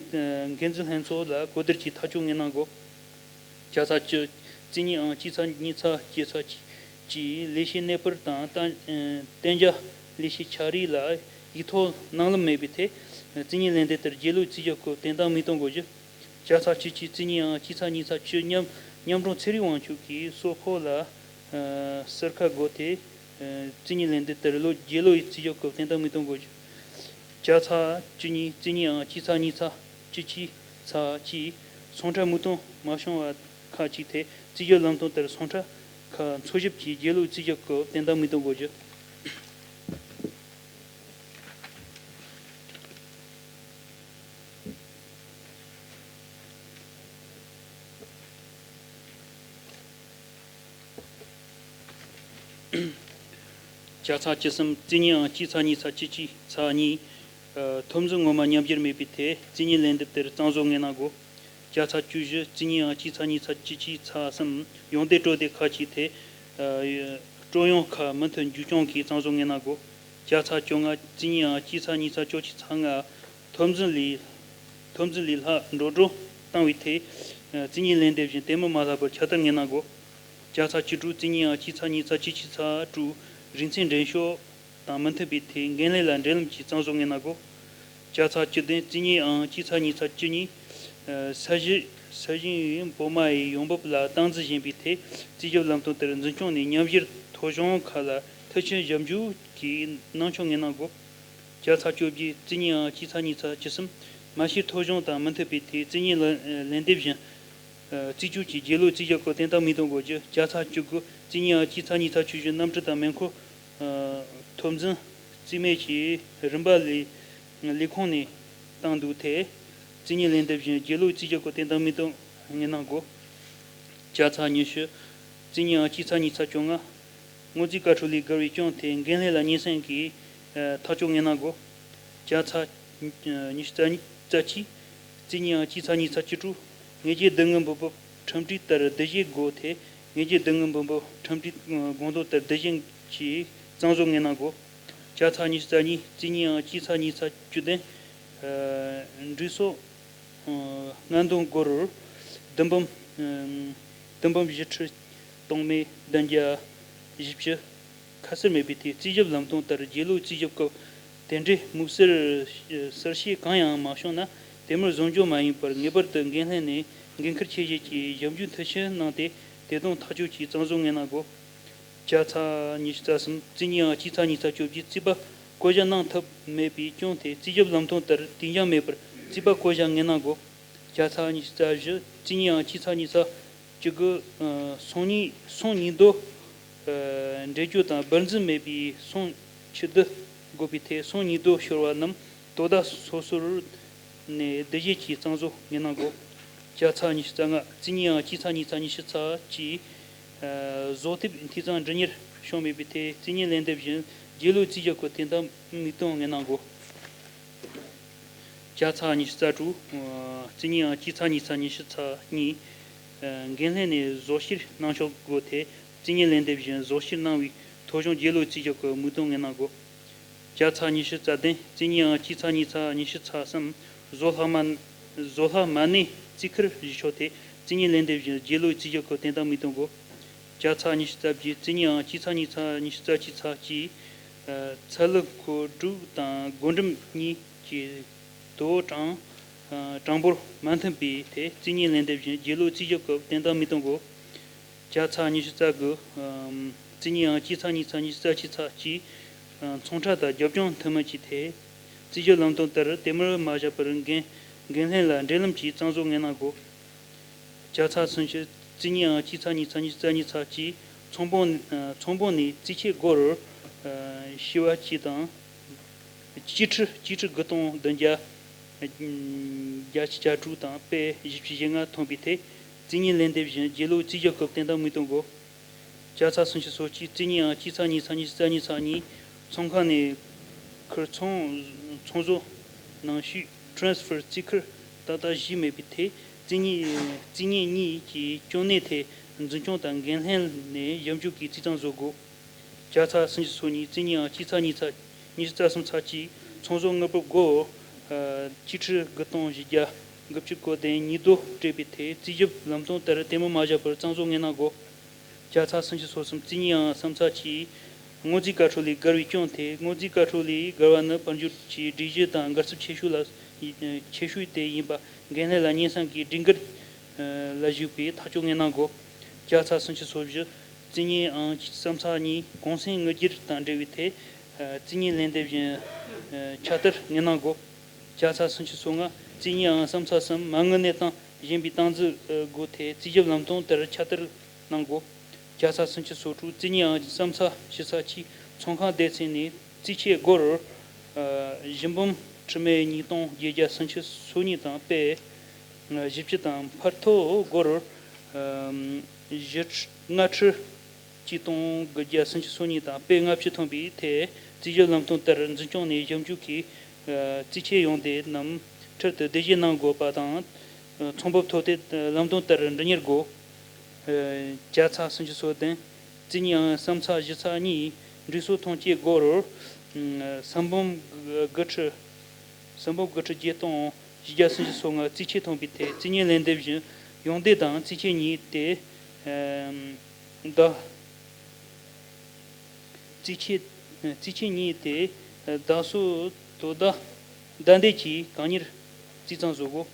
འགན་འཛིན་ལྷན་ཚོགས་ལ་གོ་བསྡུར་གྱིས་ཐག་གཅོད་ངེས་གནང་དགོས། བརྒྱ་ཚ་བཅུ། རྩིས་གཉིས་ཨང་སྤྱི་ཚ་ཉིས་ཚ་བརྒྱད་ཚ་གཅིག་གིས་ལས་བྱེད་གནས་སྤོར་དང་གཏན་གཏན་འཇགས་ལས་བྱེད་ཆ་རིགས་ལ་ཡིག་ཐོག་གནང་ལམ་མེད་པའི་ཐད་རྩིས་གཉིས་ལན་འདེབས་ལྟར་རྗེས་ལུས་རྩིས་ཞིབ་སྐབས་དོན་དག་མི་གཏོང་དགོས་རྒྱུ། བརྒྱ་ཚ་བཅུ་གཅིག། རྩིས་གཉིས་ཨང་སྤྱི་ཚ་ཉིས་ཚ་བཅུ། མཉམ་མཉམ་རུབ་ཚེ་རིང་དབང་ཕྱུག་གིས་སོག་ཕོ་ལ་ཨ་ཟུར་ཁ་བགོས་ཏེ་ཨ་རྩིས་གཉིས་ལན་འདེབས་ལྟར་ལོ་རྗེས་ལུས་རྩིས་ཞིབ་སྐབས་དོན་དག་མི་གཏོང་དགོས་རྒྱུ། བརྒྱ་ཚ་བཅུ་གཉིས། རྩིས་གཉིས་ཨང་སྤྱི་ཚ་ཉིས་ཚ་བཅུ་གཅིག་ཚ་གཅིག། ཟུང་འབྲེལ་མུ་མཐུད་མ་བྱུང་བ་ཁག་ཅིག་ཐད་རྩིས་ཞིབ་ལམ་སྟོན་ལྟར་ཟུང་འབྲེལ་ཁག་འཚོལ་ཞིབ་ཀྱིས་རྗེས་ལུས་རྩིས་ཞིབ་སྐབས་དོན་དག་མི་གཏོང་དགོས་རྒྱུ། བརྒྱ་ཚ་བཅུ་གསུམ། རྩིས་གཉིས་ཨང་སྤྱི་ཚ་ཉིས་ཚ་བཅུ་གཅིག་ཚ་གཉིས། ཨ་ཐོབ་ཚང་ངོ་མ་ཉམས་འགྱུར་མེད་པའི་ཐད་རྩིས་གཉིས་ལན་འདེབས་ལྟར་གཙང་བཟོ་ངེས་གནང་དགོས། བརྒྱ་ཚ་བཅུ་བཞི། རྩིས་གཉིས་ཨང་སྤྱི་ཚ་ཉིས་ཚ་བཅུ་གཅིག་ཚ་གསུམ། ཡོན་ཏན་སྤྲོད་དེབ་ཁག་ཅིག་ཐད་ཨ་སྤྲོད་ཡོན་ཁག་མུ་མཐུད་རྒྱུན་སྐྱོང་གིས་གཙང་བཟོ་ངེས་གནང་དགོས། བརྒྱ་ཚ་བཅོ་ལྔ། རྩིས་གཉིས་ཨང་སྤྱི་ཚ་ཉིས་ཚ་བཅུ་གཅིག་ཚ་ལྔ། ཐོབ་ཚང་ལས་ཐོབ་ཚང་ལས་ལྷག་འགྲོ་གྲོན་བཏང་བའི་ཐད་རྩིས་གཉིས་ལན་འདེབས་བཞིན་དེ་མུར་མ་ལྷག་པར་ཁྱབ་གདལ་ངེས་གནང་དགོས། བརྒྱ་ཚ་བཅུ་དྲུག། རྩིས་གཉིས་ཨང་སྤྱི་ཚ་ཉིས་ཚ་བཅུ་གཅིག་ཚ་དྲུག། རིན་ཚད་འགྲེམས་ཤོག་དང་མི་མཐུན་པའི་ཐད་འགན་ལྷན་ལ་འབྲེལ་ལམ་གྱིས་གཙང་བཟོ་ངེས་གནང་དགོས། བརྒྱ་ཚ་བཅུ་བདུན། རྩིས་གཉིས་ཨང་སྤྱི་ཚ་ཉིས་ཚ་བཅུ་གཉིས། ས་གཞི་ས་ཞིང་བོད་མ་ཡི་ཡོང་འབབ་ལ་སྟངས་འཛིན་བཞིན་པའི་ཐད་རྩིས་ཞིབ་ལམ་སྟོན་ལྟར་འཛིན་སྐྱོང་ནས་ཉམས་བཞེས་ཐོ་གཞུང་ཁག་ལ་མཐིལ་ཕྱིན་ཞིབ་འཇུག་གིས་སྣང་ཆུང་ངེས་གནང་དགོས། བརྒྱ་ཚ་བཅོ་བརྒྱད། རྩིས་གཉིས་ཨང་སྤྱི་ཚ་ཉིས་ཚ་བཅུ་གསུམ། མ་བྱན་ཐོ་གཞུང་དང་མི་མཐུན་པའི་ཐད་རྩིས་གཉིས་ལན་ལན་འདེབས་བཞིན། རྩིས་གཅོད་ཀྱི་རྗེས་ལུས་རྩིས་ཞིབ་སྐབས་དོན་དག་མི་གཏོང་དགོས་རྒྱུ། བརྒྱ་ཚ་བཅུ་དགུ། རྩིས་གཉིས་ཨང་སྤྱི་ཚ་ཉིས་ཚ་བཅུ་བཞི། གནམ་གྲུ་དང་མེ་འཁོར་ཐོབ་ཚང་རྩིས་མེད་ཀྱི་རིན་པ་ལས་ལས་ཁུངས་ནས་བཏང་འདུག་ཐད་རྩིས་གཉིས་ལན་འདེབས་བཞིན་རྗེས་ལུས་རྩིས་ཞིབ་སྐབས་དོན་དག་མི་གཏོང་ངེས་གནང་དགོས། བརྒྱ་ཚ་ཉི་ཤུ། རྩིས་གཉིས་ཨང་སྤྱི་ཚ་ཉིས་ཚ་བཅོ་ལྔ། སྔོན་རྩིས་བཀའ་འཁྲོལ་ལས་བརྒལ་བའི་རྐྱེན་ཐད་འགན་ལྷན་ལ་སྙན་སེང་གིས་ཐག་གཅོད་ངེས་གནང་དགོས། བརྒྱ་ཚ་ཉི་ཤུ་རྩ་གཉིས། རྩ་གཅིག། རྩིས་གཉིས་ཨང་སྤྱི་ཚ་ཉིས་ཚ་བཅུ་དྲུག། དངོས་རྫས་སྡུད་དངུལ་འབུལ་འབབ་ཁྲིམས་སྒྲིག་ལྟར་བསྡུ་བཞེས་དགོས་ཐད་དངོས་རྫས་སྡུད་དངུལ་འབུལ་འབབ་ཁྲིམས་སྒྲིག་དགོངས་དོན་ལྟར་བསྡུ་བཞེས་ཀྱིས་གཙང་བཟོ་ངེས་གནང་དགོས། བརྒྱ་ཚ་ཉི་ཤུ་རྩ་གཉིས། རྩིས་གཉིས་ཨང་སྤྱི་ཚ་ཉིས་ཚ་བཅུ་བདུན། འགྲུལ་སོགས་ལྔ་འདོན་སྒོར་བདུན་འབུམ་བདུན་འབུམ་བཞི་ཁྲི་སྟོང་མེད་བདུན་བརྒྱ་བཞི་བཅུ། ཁ་གསལ་མེད་པའི་ཐད་རྩིས་ཞིབ་ལམ་སྟོན་ལྟར་རྗེས་ལུས་རྩིས་ཞིབ་སྐབས་དེ་འབྲེལ་དམིགས་བསལ་གསལ་བཤད་གང་ཡང་མ་བྱུང་ན་དེ་མུར་བཟོ་འཇོག་མ་ཡིན་པར་ངེས་པར་དུ་འགན་ལྷན་ནས་འགན་འཁུར་ཆེ་བཞེས་ཀྱིས་ཞིབ་འཇུག་མཐིལ་ཕྱིན་གནང་སྟེ་དེ་དོན་ཐག་གཅོད་ཀྱིས་གཙང་བཟོ་ངེས་གནང་དགོས། བརྒྱ་ཚ་ཉི་ཤུ་རྩ་གསུམ། རྩིས་གཉིས་ཨང་སྤྱི་ཚ་ཉིས་ཚ་བཅོ་བརྒྱད། རྩིས་པ་བསྐོ་གཞག་གནང་ཐབས་མེད་པའི་རྐྱེན་ཐད་རྩིས་ཞིབ་ལམ་སྟོན་ལྟར་དུས་འགྱངས་མེད་པར་རྩིས་པ་བསྐོ་གཞག་ངེས་གནང་དགོས། བརྒྱ་ཚ་ཉི་ཤུ་རྩ་བཞི། རྩིས་གཉིས་ཨང་སྤྱི་ཚ་ཉིས་ཚ་བཅུ་དགུ། ཨ་སོང་ཉིས་སོང་ཉིས་ལྡོག་ཨ་འགྲེལ་བརྗོད་དང་སྦྱར་འཛུགས་མེད་པའི་སོང་ཆུ་བསྡུ་དགོས་པའི་ཐད་སོང་ཉིས་ལྡོག་ཤོར་བ་རྣམས་དོ་བདག་སོ་སོར་ནས་བསྡུ་བཞེས་ཀྱིས་གཙང་བཟོ་ངེས་གནང་དགོས། བརྒྱ་ཚ་ཉི་ཤུ་རྩ་ལྔ། རྩིས་གཉིས་ཨང་སྤྱི་ཚ་ཉིས་ཚ་ཉི་ཤུ་རྩ་གཅིག། ཨ་བཟོ་དེབ་འཐུས་ཚང་འབྲི་གཉེར་བྱུང་མེད་པའི་ཐད་རྩིས་གཉིས་ལན་འདེབས་བཞིན་རྗེས་ལུས་རྩིས་ཞིབ་སྐབས་དོན་དག་མི་གཏོང་ངེས་གནང་དགོས། བརྒྱ་ཚ་ཉི་ཤུ་རྩ་དྲུག། རྩིས་གཉིས་ཨང་སྤྱི་ཚ་ཉིས་ཚ་ཉི་ཤུ་རྩ་གཉིས། འགན་ལྷན་ནས་བཟོ་བཤེར་གནང་ཕྱོགས་སྐོར་ཐད་རྩིས་གཉིས་ལན་འདེབས་བཞིན་བཟོ་བཤེར་གནང་བའི་ཐོ་གཞུང་རྗེས་ལུས་རྩིས་ཞིབ་སྐབས་མུ་མཐུད་ངེས་གནང་དགོས། བརྒྱ་ཚ་ཉི་ཤུ་རྩ་བདུན། རྩིས་གཉིས་ཨང་སྤྱི་ཚ་ཉིས་ཚ་ཉི་ཤུ་རྩ་གསུམ། བཟོ་ལྷག་མ་བཟོ་ལྷག་མ་གནས་རྩིས་ཁུར་བཞེས་ཕྱོགས་ཐད་རྩིས་གཉིས་ལན་འདེབས་བཞིན་རྗེས་ལུས་རྩིས་ཞིབ་སྐབས་དོན་དག་མི་གཏོང་དགོས། བརྒྱ་ཚ་ཉི་ཤུ་རྩ་བརྒྱད། རྩིས་གཉིས་ཨང་སྤྱི་ཚ་ཉིས་ཚ་ཉི་ཤུ་རྩ་གཅིག་ཚ་གཅིག། ཚ་ལུ་ཁོ་དྲུག་དང་སྒོ་འགྲམ་གཉིས་ཀྱི་དོ་གྲངས་གྲངས་འབོར་མ་མཐུན་པའི་ཐད་རྩིས་རྙིང་ལན་འདེབས་བཞིན་རྗེས་ལུས་རྩིས་ཞིབ་སྐབས་བརྟན་བརྟན་མི་གཏོང་དགོས། ཅ་ཚ་ཉི་ཤུ་རྩ་དགུ། རྩིས་རྙིང་ཨང་སྤྱི་ཚགས་གཉིས་ཚགས་ཉི་ཤུ་རྩ་གཅིག་ཚགས་ཀྱི་ཚོང་ཁྲ་དང་རྒྱབ་ལྗོངས་མཐུན་མིན་གྱི་ཐད་རྩིས་ཞིབ་ལམ་སྟོན་ལྟར་དེ་མུར་མ་བཞག་པར་འགན་འགན་ལྷན་ལ་འབྲེལ་ལམ་གྱིས་གཙང་བཟོ་ངེས་གནང་དགོས། ཅ་ཚ་སུམ་ཅུ། རྩིས་རྙིང་ཨང་སྤྱི་ཚགས་གཉིས་ཚགས་ཉི་ཤུ་རྩ་གཉིས་ཚགས་ཀྱི་ཚོང་དཔོན་ཚོང་དཔོན་ནས་རྩིས་ཆད་སྒོར་ཞི་བ་གཅིག་དང་། སྤྱི་ཁྲི་སྤྱི་ཁྲི་དགུ་སྟོང་བདུན་བརྒྱ་བརྒྱད་ཅུ་གྱ་དྲུག་དང་པད་བཞི་བཅུ་ཞེ་ལྔ་ཐོན་པའི་ཐད་རྩིས་རྙིང་ལན་འདེབས་བཞིན་རྗེས་ལུས་རྩིས་ཞིབ་སྐབས་བརྟན་བརྟན་མི་གཏོང་དགོས། ཅ་ཚ་སུམ་ཅུ་སོ་གཅིག། རྩིས་རྙིང་ཨང་སྤྱི་ཚགས་གཉིས་ཚགས་ཉི་ཤུ་རྩ་གཉིས་ཚགས་གཉིས་ཚོང་ཁང་ནས་ཁུར་ཚོང་ཚོང་བཟོ་ནང་ཞུགས་transfer རྩིས་ཁུར་ཏག་ཏག་བཞེས་མེད་པའི་ཐད་རྩིས་རྙིང་རྩིས་རྙིང་གཉིས་ཀྱི་གྱོད་གནས་ཐད་འཛིན་སྐྱོང་དང་འགན་ལྷན་ནས་ཞིབ་འཇུག་གིས་རྩིས་གཙང་བཟོ་དགོས། ཅ་ཚ་སུམ་ཅུ་སོ་གཉིས། རྩིས་རྙིང་ཨང་སྤྱི་ཚགས་གཉིས་ཚགས་ཉི་ཤུ་རྩ་གསུམ་ཚགས་ཀྱི་ཚོང་བཟོ་དངུལ་འབབ་སྒོར་སྤྱི་ཁྲི་དགུ་སྟོང་བཞི་བརྒྱ་དགུ་བཅུ་གོ་བདུན་ཉིས་བསྡུ་སྤྲད་པའི་ཐད་རྩིས་ཞིབ་ལམ་སྟོན་ལྟར་དེ་མུར་མ་བཞག་པར་གཙང་བཟོ་ངེས་གནང་དགོས། ཅ་ཚ་སུམ་ཅུ་སོ་གསུམ། རྩིས་རྙིང་ཨང་གསུམ་ཚགས་ཀྱི་སྔོན་རྩིས་བཀའ་འཁྲོལ་ལས་བརྒལ་བའི་སྐྱོན་ཐད་སྔོན་རྩིས་བཀའ་འཁྲོལ་ལས་བརྒལ་བ་ནི་དཔལ་འབྱོར་གྱི་སྒྲིག་གཞི་དང་འགལ་ཚབས་ཆེ་ཤོས་ལ་ཆེ་ཤོས་དེ་ཡིན་པ་འགན་ལྷན་ལ་སྙན་སེང་གིས་སྒྲིག་འགལ་ལ་ཞུགས་པའི་ཐག་གཅོད་ངེས་གནང་དགོས། ཅ་ཚ་སུམ་ཅུ་སོ་བཞི། རྩིས་རྙིང་ཨང་གསུམ་ཚགས་གཉིས་གུང་སེང་དངུལ་འགྱུར་དང་འབྲེལ་བའི་ཐད་རྩིས་རྙིང་ལན་འདེབས་བཞིན་ཁྱབ་བརྡལ་ངེས་གནང་དགོས། ཅ་ཚ་སུམ་ཅུ་སོ་ལྔ། རྩིས་རྙིང་ཨང་གསུམ་ཚགས་གསུམ་མ་དངུལ་གནས་སྟངས་གཞན་པའི་སྟངས་འཛིན་དགོས་ཐད་རྩིས་ཞིབ་ལམ་སྟོན་ལྟར་ཁྱབ་བརྡལ་གནང་དགོས། ཅ་ཚ་སུམ་ཅུ་སོ་དྲུག། རྩིས་རྙིང་ཨང་གསུམ་ཚགས་བཞི་ཚགས་ཀྱི་ཚོང་ཁང་སྡེ་ཚན་ནས་རྩིས་ཆད་སྒོར་བཞི་འབུམ་ཁྲི་མེད་ཉིས་སྟོང་བརྒྱད་བརྒྱ་སུམ་ཅུ་སོ་གཉིས་དང་པད་བཞི་བཅུ་དང་ཕར་ཐོག་སྒོར་བཞི་ཁྲི་ལྔ་ཁྲི་གཅིག་སྟོང་དགུ་བརྒྱ་སུམ་ཅུ་སོ་གཉིས་དང་པད་ལྔ་བཅུ་ཐོན་པའི་ཐད་རྩིས་ཞིབ་ལམ་སྟོན་ལྟར་འཛིན་སྐྱོང་ནས་ཞིབ་འཇུག་གིས་རྩིས་ཆད་ཡོང་བསྡད་རྣམས་འཕྲལ་དུ་བསྡུ་བཞེས་གནང་དགོས་པ་དང་། ཚོང་འབབ་ཐོབ་ཐང་ལམ་སྟོན་ལྟར་འགྲུབ་གཉེར་དགོས། ཅ་ཚ་སུམ་ཅུ་སོ་བདུན། རྩིས་རྙིང་ཨང་གསུམ་ཚགས་བཞི་ཚགས་གཉིས་འགྲུལ་སོགས་ཐོན་སྐྱེད་སྒོར་སུམ་འབུམ་དགུ་ཁྲི་སུམ་འབུམ་དགུ་ཁྲི་བརྒྱད་སྟོང་བཞི་བརྒྱ་སུམ་ཅུ་སོ་ལྔ་རྩིས་ཆད་ཐོན་པའི་ཐད་རྩིས་རྙིང་ལན་འདེབས་བཞིན་ཡོང་བསྡད་དང་རྩིས་ཆད་གཉིས་ཏེ། ཨམ། བདག་རྩིས་ཆད། རྩིས་ཆད་གཉིས་ཏེ། བདག་སོགས་དོ་བདག་བདའ་འདེད་ཀྱིས་གང་མྱུར་རྩིས་གཙང་བཟོ་དགོས།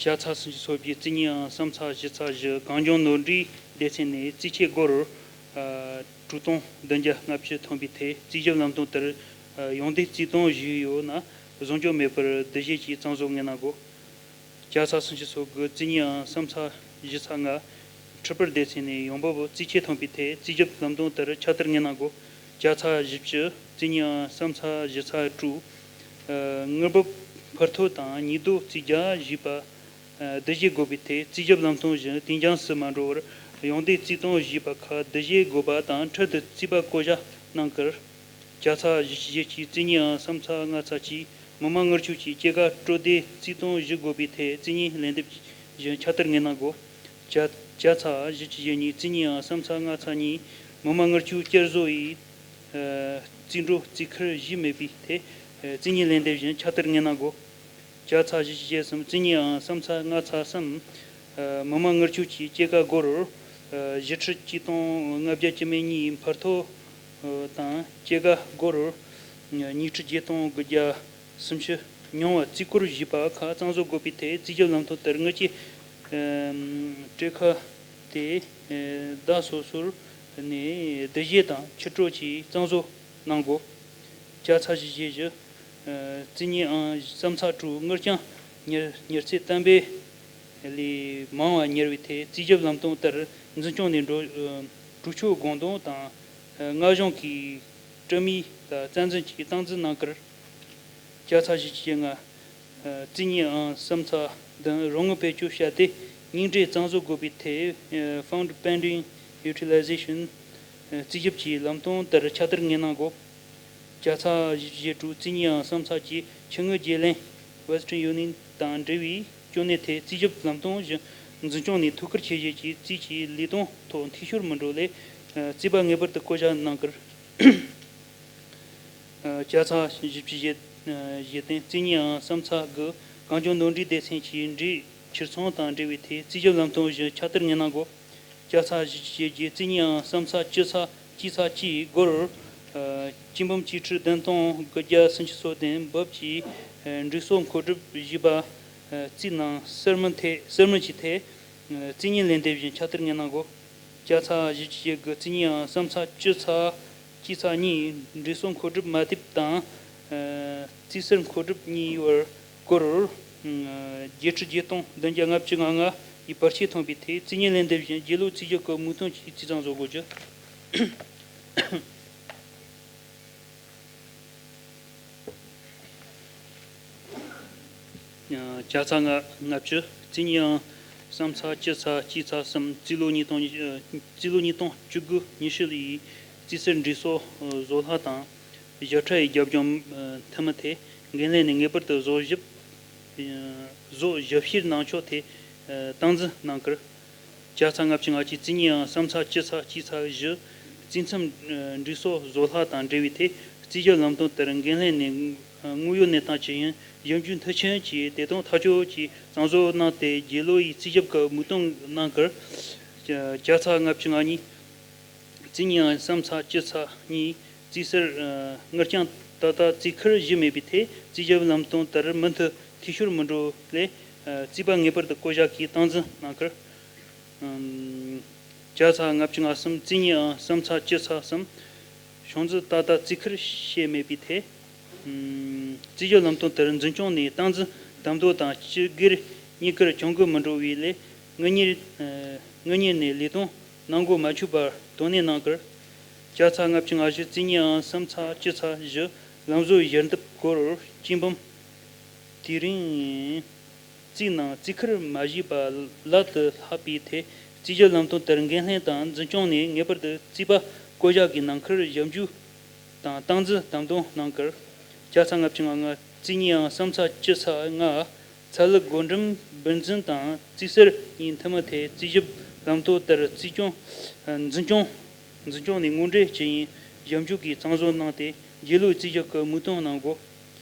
ཅ་ཚ་སུམ་ཅུ་སོ་བརྒྱད། རྩིས་རྙིང་ཨང་གསུམ་ཚགས་བཞི་ཚགས་བཞི་གངས་ལྗོངས་ནོར་འཁྲུལ་སྡེ་ཚན་ནས་རྩིས་ཆད་སྒོར་དྲུག་སྟོང་བདུན་བརྒྱ་ལྔ་བཅུ་ཐོན་པའི་ཐད་རྩིས་ཞིབ་ལམ་སྟོན་ལྟར་ཡོང་བསྡད་རྩིས་གཏོང་ཞུས་ཡོད་ན་བཟང་སྤྱོད་མེད་པར་བསྡུ་བཞེས་ཀྱིས་གཙང་བཟོ་ངེས་གནང་དགོས། ཅ་ཚ་སུམ་ཅུ་སོ་དགུ། རྩིས་རྙིང་ཨང་གསུམ་ཚགས་བཞི་ཚགས་ལྔ་ཁྲི་པར་སྡེ་ཚན་ནས་ཡོང་འབབ་རྩིས་ཆད་ཐོན་པའི་ཐད་རྩིས་ཞིབ་ལམ་སྟོན་ལྟར་ཁྱབ་བརྡལ་ངེས་གནང་དགོས། ཅ་ཚ་བཞི་བཅུ། རྩིས་རྙིང་ཨང་གསུམ་ཚགས་བཞི་ཚགས་དྲུག་དངུལ་འབབ་ཕར་ཐོག་དང་ཉིས་ལྡོག་རྩིས་རྒྱག་ཞུས་པ་བསྡུ་བཞེས་དགོས་པའི་ཐད་རྩིས་ཞིབ་ལམ་སྟོན་བཞིན་དེང་རྐྱང་སུ་མ་འགྲོ་བར་ཡོང་བསྡད་རྩིས་གཏོང་ཞུས་པ་ཁག་བསྡུ་བཞེས་དགོས་པ་དང་འཕྲལ་དུ་རྩིས་པ་བསྐོ་བཞག་གནང་ཁུལ། ཅ་ཚ་བཞི་བཅུ་ཞེ་གཅིག། རྩིས་རྙིང་ཨང་གསུམ་ཚགས་ལྔ་ཚགས་ཀྱིས་མི་དམངས་དངུལ་ཆུ་གྱི་སྐྱེད་ཀ་སྤྲོད་དེ་རྩིས་གཏོང་ཞུ་དགོས་པའི་ཐད་རྩིས་རྙིང་ལན་འདེབས་བཞིན་ཁྱབ་བརྡལ་ངེས་གནང་དགོས། ཅ་ཅ་ཚ་བཞི་བཅུ་ཞེ་གཉིས། རྩིས་རྙིང་ཨང་གསུམ་ཚགས་ལྔ་ཚགས་གཉིས་མི་དམངས་དངུལ་ཆུ་བསྐྱར་བཟོ་ཡི་རྩིས་འགྲོ་རྩིས་ཁུར་ཞུས་མེད་པའི་ཐད་རྩིས་རྙིང་ལན་འདེབས་བཞིན་ཁྱབ་བརྡལ་ངེས་གནང་དགོས། ཅ་ཚ་བཞི་བཅུ་ཞེ་གསུམ། རྩིས་རྙིང་ཨང་གསུམ་ཚགས་ལྔ་ཚགས་གསུམ། མི་དམངས་དངུལ་ཆུ་གྱི་སྐྱེད་ཀ་སྒོར་བཞི་ཁྲི་གཅིག་སྟོང་ལྔ་བརྒྱ་བཅུ་མེད་གཉིས་ཕར་ཐོག་དང་སྐྱེད་ཀ་སྒོར་ཉིས་ཁྲི་བརྒྱད་སྟོང་དགུ་བརྒྱ་སུམ་ཅུ་ཉུང་བ་རྩིས་སྐོར་ཞུས་པ་ཁག་གཙང་བཟོ་དགོས་པའི་ཐད་རྩིས་ཞིབ་ལམ་སྟོན་ལྟར་དངུལ་གྱི་སྤྲོད་ཁག་དེ་བདག་སོ་སོར་ནས་བསྡུ་བཞེས་དང་ཕྱིར་སྤྲོད་ཀྱིས་གཙང་བཟོ་གནང་དགོས། ཅ་ཚ་བཞི་བཅུ་ཞེ་བཞི། རྩིས་རྙིང་ཨང་གསུམ་ཚགས་དྲུག་དངུལ་རྐྱང་མྱུར་མྱུར་ཚད་བསྟན་པའི་ལས་མང་བ་གཉེར་བའི་ཐད་རྩིས་ཞིབ་ལམ་སྟོན་ལྟར་འཛིན་སྐྱོང་ནས་འགྲོ་གྲོས་ཆོད་དགོངས་དོན་དང་། སྔ་གཞུང་གི་སྤྲོད་མི་ལ་རྩ་འཛིན་གྱིས་སྟངས་འཛིན་གནང་ཁུལ། ཅ་ཚ་བཞི་བཅུ་ཞེ་ལྔ། རྩིས་རྙིང་ཨང་གསུམ་ཚགས་བདུན་རོགས་དངུལ་བེད་སྤྱོད་བྱ་སྟེ་རྙིང་གྲས་གཙང་བཟོ་དགོས་པའི་ཐད་Fund Pending Utilization རྩིས་ཞིབ་ཀྱི་ལམ་སྟོན་ལྟར་ཁྱབ་བརྡལ་ངེས་གནང་དགོས། ཅ་ཚ་བཞི་བཅུ་ཞེ་དྲུག། རྩིས་རྙིང་ཨང་གསུམ་ཚགས་ཀྱི་ཕྱི་དངུལ་བརྗེ་ལེན་Western Union དང་འབྲེལ་བའི་སྐྱོན་གནད་ཐད་རྩིས་ཞིབ་ལམ་སྟོན་བཞིན་འཛིན་སྐྱོང་ནས་ཐུགས་ཁུར་ཆེ་བཞེས་ཀྱིས་རྩིས་ཀྱི་ལས་དོན་ཐོག་འཐུས་ཤོར་མི་འགྲོ་སླད་རྩིས་པ་ངེས་པར་དུ་བསྐོ་བཞག་གནང་ཁུལ། ཅ་ཚ་བཞི་བཅུ་ཞེ་བདུན། རྩིས་རྙིང་ཨང་གསུམ་ཚགས་དགུ། གངས་ལྗོངས་ནོར་འཁྲུལ་སྡེ་ཚན་གྱི་འབྲེལ་ཕྱིར་ཚོང་དང་འབྲེལ་བའི་ཐད་རྩིས་ཞིབ་ལམ་སྟོན་བཞིན་ཁྱབ་གདལ་ངེས་གནང་སྒོ། ཅ་ཚ་བཞི་བཅུ་ཞེ་བརྒྱད་རྩིས་ཉིན་ཨང་གསུམ་ཚ་བཅུ་ཚ་གཅིག་ཚ་གཅིག་སྒོར། ཨ། སྐྱིན་འབུམ་གཅིག་ཁྲི་བདུན་སྟོང་དགུ་བརྒྱ་སུམ་ཅུ་སོ་བདུན་བབ་ཀྱི། ཨ། འགྲོ་སོང་མཁོ་སྒྲུབ་བྱས་པ། ཨ། རྩིས་ནང་གསར་མིན་ཐད་གསར་མིན་གྱི་ཐད། ཨ། རྩིས་ཉིན་ལན་འདེབས་བཞིན་ཁྱབ་གདལ་ངེས་གནང་སྒོ། ཅ་ཚ་བཞི་བཅུ་ཞེ་དགུ་རྩིས་ཉིན་ཨང་གསུམ་ཚ་བཅུ་ཚ་གཅིག་ཚ་གཉིས་འགྲོ་སོང་མཁོ་སྒྲུབ་མ་བསྡུས་དང་། ཨ། རྩིས་གསར་མཁོ་སྒྲུབ་གཉིས་བར་སྒོར། ཨ། བརྒྱད་ཁྲི་བརྒྱད་སྟོང་བདུན་བརྒྱ་ལྔ་བཅུ་ང་ལྔ་ཡི་བར་ཆད་ཐོན་པའི་ཐད་རྩིས་ཉིན་ལན་འདེབས་བཞིན་རྗེས་ལུས་རྩིས་ཞིབ་ཀྱི་མིག་མཐོང་གིས་རྩིས་གཙང་བཟོ་དགོས་རྒྱུ། ཅ་ཚ་ལྔ་ལྔ་བཅུ་རྩིས་ཉིན་ཨང་གསུམ་ཚ་བཅུ་ཚ་གཅིག་ཚ་གསུམ་རྩིས་ལོ་ཉིས་སྟོང་ཉི་ཨ། རྩིས་ལོ་ཉིས་སྟོང་བཅུ་དགུ་ཉི་ཤུ་ལོའི་རྩིས་གསར་འགྲོ་སོང་བཟོ་གླ་དང་། ཞིབ་ཕྲ་ཡི་རྒྱབ་ལྗོངས་མཐུད་མི་ཐད་འགན་ལྷན་ནས་ངེས་པར་དུ་བཟོ་ཞིབ། བཟོ་ཞིབ་བཤེར་གནང་ཕྱོགས་ཐད་སྟངས་འཛིན་གནང་ཁུལ། ཅ་ཚ་ལྔ་བཅུ་ང་གཅིག་རྩིས་ཉིན་ཨང་གསུམ་ཚ་བཅུ་ཚ་གཅིག་ཚ་བཞི་རྩིས་མཚམས་འགྲོ་སོང་བཟོ་གླ་དང་འབྲེལ་བའི་ཐད་རྩིས་ཞིབ་ལམ་སྟོན་ལྟར་འགན་ལྷན་ནས་དངོས་ཡོད་གནས་སྟངས་ཇི་ཡིན་ཞིབ་འཇུག་མཐིལ་ཕྱིན་གྱིས་དེ་དོན་ཐག་གཅོད་ཀྱིས་གཙང་བཟོ་གནང་སྟེ་རྗེས་ལུས་ཡི་རྩིས་ཞིབ་ཀྱི་མིག་མཐོང་གནང་ཁུལ། ཅ་ཚ་ལྔ་བཅུ་ང་གཉིས་རྩིས་ཉིན་ཨང་གསུམ་ཚ་བཅུ་ཚ་གཉིས་རྩིས་གསར་དངུལ་རྐྱང་ཏག་ཏག་རྩིས་ཁུར་བཞེས་མེད་པའི་ཐད་རྩིས་ཞིབ་ལམ་སྟོན་ལྟར་མུ་མཐུད་འཐུས་ཤོར་མི་འགྲོ་སླད་རྩིས་པ་ངེས་པར་དུ་བསྐོ་བཞག་གིས་སྟངས་འཛིན་གནང་ཁུལ། ཅ་ཚ་ལྔ་བཅུ་ང་གསུམ་རྩིས་ཉིན་ཨང་གསུམ་ཚ་བཅུ་ཚ་གསུམ་ཤོང་ཚད་ཏག་ཏག་རྩིས་ཁུར་བྱས་མེད་པའི་ཐད། རྩིས་ཞིབ་ལམ་སྟོན་ལྟར་འཛིན་སྐྱོང་ནས་སྟངས་འཛིན་དམ་དོ་དང་སྤྱི་སྒེར་གཉིས་ཀར་གྱོང་གུན་མི་འགྲོ་བའི་སླད་དངུལ་གཉེར་དངུལ་གཉེར་ནས་ལས་དོན་གནང་སྒོ་མ་ཆོད་པར་དོ་ནན་གནང་ཁུལ། ཅ་ཚ་ལྔ་བཅུ་ང་བཞི་རྩིས་ཉིན་ཨང་གསུམ་ཚ་བཅུ་ཚ་བཞི་ལམ་བཟོ་ཞལ་འདེབས་སྒོར་སྐྱིན་འབུམ། དེ་རིང་རྩིས་ནང་རྩིས་ཁུར་མ་བྱས་པ་ལ་དུ་ལྷག་པའི་ཐད་རྩིས་ཞིབ་ལམ་སྟོན་ལྟར་འགན་ལྷན་དང་འཛིན་སྐྱོང་ནས་ངེས་པར་དུ་རྩིས་པ་བསྐོ་བཞག་གིས་གནང་ཁུལ་ཞིབ་འཇུག་དང་སྟངས་འཛིན་དམ་དོན་གནང་ཁུལ། ཅ་ཚ་ལྔ་བཅུ་ང་ལྔ་རྩིས་ཉིན་ཨང་གསུམ་ཚ་བཅུ་ཚ་ལྔ་ཚ་ལུ་སྒོ་འགྲམ་སྦིར་འཛིན་དང་རྩིས་གསར་གཉིས་མཐུད་མི་ཐད་རྩིས་ཞིབ་ལམ་སྟོན་ལྟར་རྩིས་སྐྱོང་འཛིན་སྐྱོང་འཛིན་སྐྱོང་ནས་དངོས་འབྲེལ་ཇི་ཡིན་ཞིབ་འཇུག་གིས་གཙང་བཟོ་གནང་སྟེ་རྗེས་ལུས་རྩིས་ཞིབ་ཀྱི་མིག་མཐོང་གནང་སྒོ།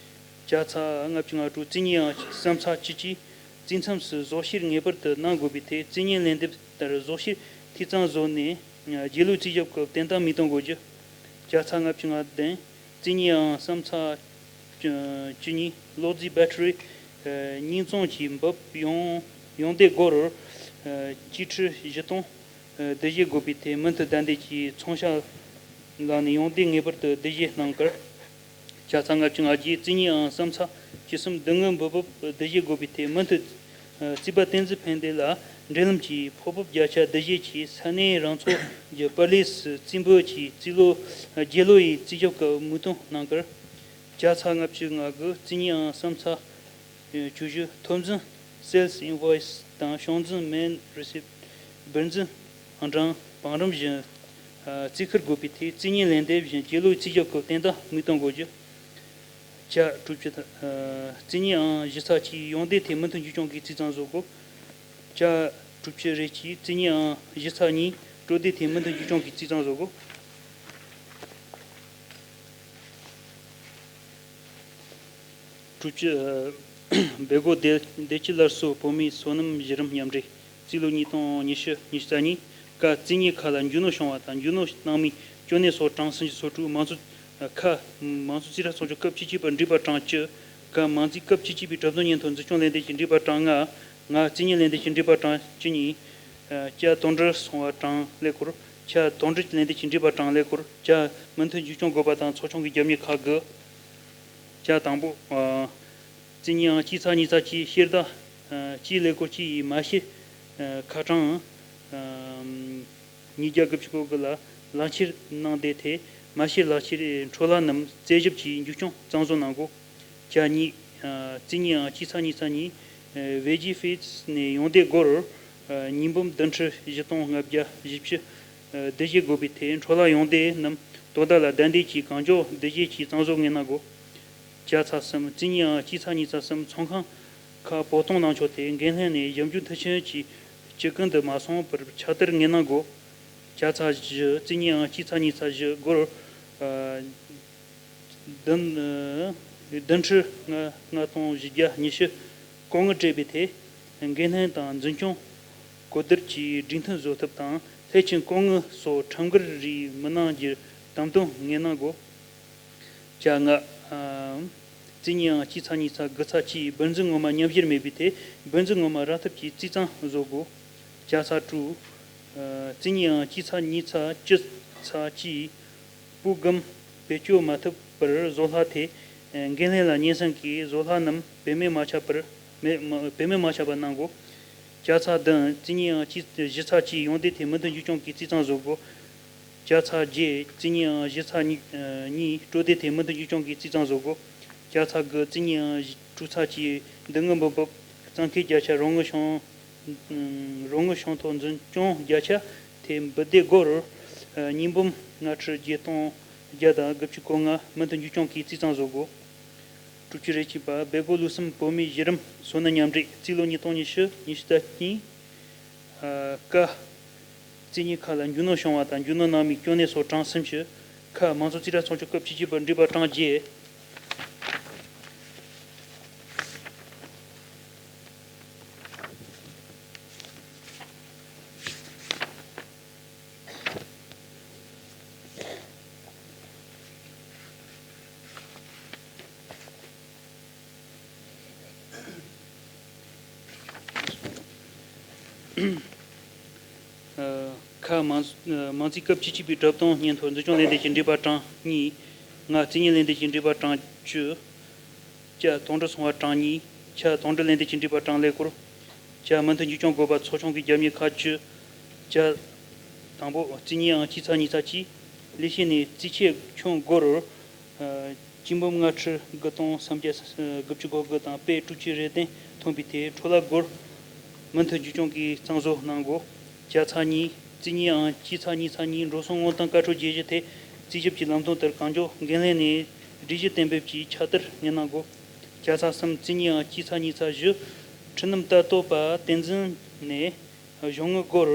ཅ་ཚ་ལྔ་བཅུ་ང་དྲུག་རྩིས་ཉིན་ཨང་གསུམ་ཚ་བཅུ་གཅིག་རྩིས་མཚམས་སུ་བཟོ་བཤེར་ངེས་པར་དུ་གནང་དགོས་པའི་ཐད་རྩིས་ཉིན་ལན་འདེབས་ལྟར་བཟོ་བཤེར་འཐུས་གཙང་བཟོ་ནས་རྗེས་ལུས་རྩིས་ཞིབ་ཀྱི་བརྟན་བརྟན་མིག་མཐོང་དགོས་རྒྱུ། ཅ་ཚ་ལྔ་བཅུ་ང་བདུན་རྩིས་ཉིན་ཨང་གསུམ་ཚ་བཅུ་གཉིས་གློག་རྫས་བེ་ཊི་རི་ཉིས་སྟོང་གི་འབབ་ཡོང་ཡོང་འདེད་སྒོར་གཅིག་ཁྲི་བཞི་སྟོང་བསྡུ་རྒྱུ་དགོས་པའི་ཐད་མུ་མཐུད་བདའ་འདེད་ཀྱིས་ཚོང་ཤག་ལ་ནས་ཡོང་འདེད་ངེས་པར་དུ་བསྡུ་རྒྱུ་གནང་ཁུལ། ཅ་ཚ་ལྔ་བཅུ་ང་བརྒྱད་རྩིས་ཉིན་ཨང་གསུམ་ཚ་བཅུ་གསུམ་བསྡུ་དངུལ་འབུལ་འབབ་བསྡུ་རྒྱུ་དགོས་པའི་ཐད་མུ་མཐུད་རྩིས་པ་བསྟན་འཛིན་ཕན་བདེ་ལ་འབྲེལ་ལམ་གྱིས་ཕོགས་འབབ་བརྒྱ་ཆ་བསྡུ་རྒྱུ་གྱིས་ས་གནས་རང་ཚོགས་ཀྱི་པར་ལས་སུ་རྩིས་འབུལ་གྱིས་རྩིས་ལོ་རྒྱལ་ལོ་ཡི་རྩིས་ཞིབ་ཀྱི་མིག་མཐོང་གནང་ཁུལ། ཅ་ཚ་ལྔ་བཅུ་ང་དགུ་རྩིས་ཉིན་ཨང་གསུམ་ཚ་བཅུ་བཞི་ཐོབ་འཛིན་sales invoice དང་ཤོང་འཛིན་main receipt སྦིར་འཛིན་ཨང་གྲངས་བང་རིམ་བཞིན་རྩིས་ཁུར་དགོས་པའི་ཐད་རྩིས་ཉིན་ལན་འདེབས་བཞིན་རྗེས་ལུས་རྩིས་ཞིབ་ཀྱི་བརྟན་བརྟན་མིག་མཐོང་དགོས་རྒྱུ། ཅ་དྲུག་ཅུ་རྩིས་ཉིན་ཨང་བཞི་ཚ་གཅིག་ཡོང་འདེད་ཐད་མུ་མཐུད་འཇུག་སྐྱོང་གིས་རྩིས་གཙང་བཟོ་དགོས། ཅ་དྲུག་ཅུ་རེ་གཅིག་རྩིས་ཉིན་ཨང་བཞི་ཚ་གཉིས་སྤྲོད་འདེད་ཐད་མུ་མཐུད་འཇུག་སྐྱོང་གིས་རྩིས་གཙང་བཟོ་དགོས། དྲུག་ཅུ། སྦེལ་ཀོབ་བདེ་བདེ་སྐྱིད་སླར་གསོ་བོད་མིའི་སོ་ནམ་གཞི་རིམ་མཉམ་འབྲེལ་རྩིས་ལོ་ཉིས་སྟོང་ཉི་ཤུ་ཉི་ཤུ་རྩ་གཉིས་ཀ་རྩིས་ཉིན་ཁག་ལ་འཇུག་སྣོན་བྱུང་བ་དང་འཇུག་སྣོན་གནང་མིའི་ཅོ་ནེ་སོགས་གྲངས་སུམ་ཅུ་སོ་དྲུག་མང་གཙོ་ཁ་མང་གཙོ་རྩིས་ཁྲ་ཚོགས་ཆུང་སྐབས་བཅུ་གཅིག་པ་འགྲིག་པ་གྲངས་བཅུ་ཀ་མང་རྩིས་སྐབས་བཅུ་གཅིག་པའི་གྲུབ་དོན་སྙན་ཐོ་འཛིན་སྐྱོང་ལས་འདེམས་ཀྱི་འགྲིག་པ་གྲངས་ལྔ། ང་རྩིས་ཉིན་ལས་འདེམས་ཀྱི་འགྲིག་པ་གྲངས་བཅུ་གཉིས། ཅ་དོན་འགྲུལ་སོང་བ་གྲངས་ཀླད་ཀོར། ཅ་དོན་འགྲུལ་ལས་འདེམས་ཀྱི་འགྲིག་པ་གྲངས་ཀླད་ཀོར། ཅ་མུ་མཐུད་འཇུག་སྐྱོང་དགོས་པ་དང་ཚོགས་ཆུང་གི་རྒྱབ་གཉེར་ཁག་དགུ། ཅ་དང་པོ། རྩིས་ཉིན་ཨང་གཅིག་ཚ་གཉིས་ཚ་གཅིག་བཤེར་ཟླ་གཅིག་ཀླད་ཀོར་གཅིག་ཡི་མ་བཤེར་ཁ་གྲངས་ཉིས་བརྒྱ་དགུ་བཅུ་གོ་དགུ་ལ་ལག་འཁྱེར་གནང་བསྡད་དེ་མ་བཤེར་ལག་འཁྱེར་འཕྲོ་བརླག་རྣམས་རྩད་ཞིབ་ཀྱིས་འཇུག་སྐྱོང་གཙང་བཟོ་གནང་དགོས། ཅ་གཉིས། རྩིས་ཉིན་ཨང་གཅིག་ཚ་གཉིས་ཚ་གཉིས་བེ་ཇི་ཧྥིད་ནས་ཡོང་འདེད་སྒོར་ཉིས་འབུམ་བདུན་ཁྲི་བཞི་སྟོང་ལྔ་བརྒྱ་བཞི་བཅུ་བསྡུ་རྒྱུ་དགོས་པའི་ཐད་འཕྲོ་བརླག་ཡོང་འདེད་རྣམས་དོ་བདག་ལ་བདའ་འདེད་ཀྱིས་གང་མགྱོགས་བསྡུ་རྒྱུ་གྱིས་གཙང་བཟོ་ངེས་གནང་དགོས། ཅ་ཚ་གསུམ། རྩིས་ཉིན་ཨང་གཅིག་ཚ་གཉིས་ཚ་གསུམ་ཚོང་ཁང་ཁག་བོགས་གཏོང་གནང་ཕྱོགས་ཐད་འགན་ལྷན་ནས་ཞིབ་འཇུག་མཐིལ་ཕྱིན་གྱིས་ཇི་ཀུན་ཏུ་མ་སོང་བར་ཁྱབ་གདལ་ངེས་གནང་དགོས། ཅ་ཚ་བཞི། རྩིས་ཉིན་ཨང་གཅིག་ཚ་གཉིས་ཚ་བཞི་སྒོར་བདུན་བདུན་ཁྲི་ལྔ་ལྔ་སྟོང་བཞི་བརྒྱ་ཉི་ཤུ་ སྐུ་ངལ་འཕྲད་པའི་ཐད། འགན་ལྷན་དང་འཛིན་སྐྱོང་གོ་བསྡུར་གྱིས་སྒྲིག་མཐུན་བཟོ་ཐབས་དང་སླད་ཕྱིན་སྐུ་ངལ་སོགས་ཁྲིམས་འགལ་རིགས་མི་གནང་རྒྱུར་དམ་དོན་ངེས་གནང་དགོས། བཅའ་ལྔ། ཨམ། རྩིས་གཉིས་ཨང་གཅིག་ཚེག་གཉིས་ཚེག་དགུ་ཚེག་གཅིག་འབུལ་འཛུལ་ངོ་མ་མཉམ་བཞེས་མེད་པའི་ཐད་འབུལ་འཛུལ་ངོ་མ་རག་ཐབས་ཀྱི་རྩིས་གཙང་བཟོ་དགོས། བཅའ་ཚེག་དྲུག། ཨ། རྩིས་གཉིས་ཨང་གཅིག་ཚེག་གཉིས་ཚེག་བཅུ་ཚེག་གཅིག་པུའུ་སྒམ་བེད་སྤྱོད་མ་ཐུབ་པར་བཟོ་ལྷག་ཐད་འགན་ལྷན་ལ་སྙན་སེང་གིས་བཟོ་ལྷག་རྣམས་བེད་མེད་མ་ཆགས་པར་མེད་མ་བེད་མེད་མ་ཆགས་པ་གནང་དགོས། བཅའ་ཚེག་བདུན། རྩིས་གཉིས་ཨང་གཅིག་བཞི་ཚེག་གཅིག་ཡོངས་བསྡུས་ཐད་མུ་མཐུད་འཇུག་སྐྱོང་གིས་རྩིས་གཙང་བཟོ་དགོས། བཅའ་ཚེག་བརྒྱད། རྩིས་གཉིས་ཨང་བཞི་ཚེག་གཉིས་གཉིས་སྤྲོད་བདེ་ཐད་མུ་མཐུད་འཇུག་སྐྱོང་གིས་རྩིས་གཙང་བཟོ་དགོས། བཅའ་ཚེག་དགུ། རྩིས་གཉིས་ཨང་དྲུག་ཚེག་གཅིག་སྡུག་བསྔལ་འབུལ་འབབ་གཙང་ཁེལ་བརྒྱ་ཆ་རོགས་དངུལ་ཤོང་རོགས་དངུལ་ཤོང་ཐོག་འཛིན་སྐྱོང་བརྒྱ་ཆ་ཐད་འབུལ་བདེ་སྒོར་ཨ་གཉིས་འབུམ་ལྔ་ཁྲི་བརྒྱད་སྟོང་བརྒྱ་དང་དགུ་བཅུ་གོ་ལྔ་མུ་མཐུད་འཇུག་སྐྱོང་གིས་རྩིས་གཙང་བཟོ་དགོས། དྲུག་ཅུ་རེ་གཅིག་པ། སྦེལ་ཀོབ་ལུགས་གསུམ་བོད་མིའི་གཞི་རིམ་སོ་ནམ་མཉམ་འབྲེལ་རྩིས་ལོ་ཉིས་སྟོང་ཉི་ཤུ་ཉི་ཤུ་རྩ་གཉིས། ཨ། ཀ་རྩིས་གཉིས་ཁག་ལ་རྒྱུ་ནོར་བྱུང་བ་དང་རྒྱུ་ནོར་ནང་མིའི་གྱོང་གནས་སོགས་གྲངས་སུམ་ཅུ། ཁ་མང་ཚོགས་རྩིས་ཁྲ་ཚོགས་ཆུང་སྐབས་བཅུ་གཅིག་པར་འབྲི་བར་གྲངས་བརྒྱད། ཁ་མང་མང་རྩིས་སྐབས་བཅུ་གཅིག་པའི་གྲུབ་སྟངས་སྙན་ཐོ་འཛིན་སྐྱོང་ལས་འཛིན་གྱིས་འབྲི་བར་གྲངས་གཉིས། ང་རྩིས་གཉེར་ལས་འཛིན་གྱིས་འབྲི་བར་གྲངས་བཅུ། ཅ་དོན་གྲུབ་སོང་བ་གྲངས་གཉིས། ཆ་དོན་གྲུབ་ལས་འཛིན་གྱིས་འབྲི་བར་གྲངས་ཀླད་ཀོར། ཅ་མུ་མཐུད་འཇུག་སྐྱོང་དགོས་པ་ཚོགས་ཆུང་གི་རྒྱབ་གཉེར་ཁག་བཅུ། ཅ། དང་པོ། རྩིས་གཉིས་ཨང་གཅིག་ཚེག་གཉིས་ཚེག་གཅིག་ལས་བྱེད་ནས་རྩིས་ཆད་ཁྱོན་སྒོར། ཨ། གཅིག་འབུམ་ལྔ་ཁྲི་དགུ་སྟོང་སུམ་བརྒྱ་དགུ་བཅུ་གོ་དགུ་དང་པས་དྲུག་ཅུ་རེ་བདུན་ཐོན་པའི་ཐད་འཕྲོ་བརླག་སྒོར་མུ་མཐུད་འཇུག་སྐྱོང་གིས་གཙང་བཟོ་གནང་དགོས། ཅ་ཚེག་གཉིས། རྩིས་གཉིས་ཨང་གཅིག་ཚེག་གཉིས་ཚེག་གཉིས་འགྲོ་སོང་དངུལ་གཏོང་བཀའ་འཁྲོལ་བརྗེ་གཞི་ཐད་རྩིས་ཞིབ་ཀྱི་ལམ་སྟོན་ལྟར་གང་མགྱོགས་འགན་ལྷན་ནས་སྒྲིག་གཞི་གཏན་འབེབས་ཀྱི་ཁྱབ་གདལ་ངེས་གནང་དགོས། ཅ་ཚེག་གསུམ། རྩིས་གཉིས་ཨང་གཅིག་ཚེག་གཉིས་ཚེག་བཞི། འཕྲུལ་སྣུམ་ལྟ་རྟོག་པ་བསྟན་འཛིན་ནས་གཞུང་དངུལ་སྒོར་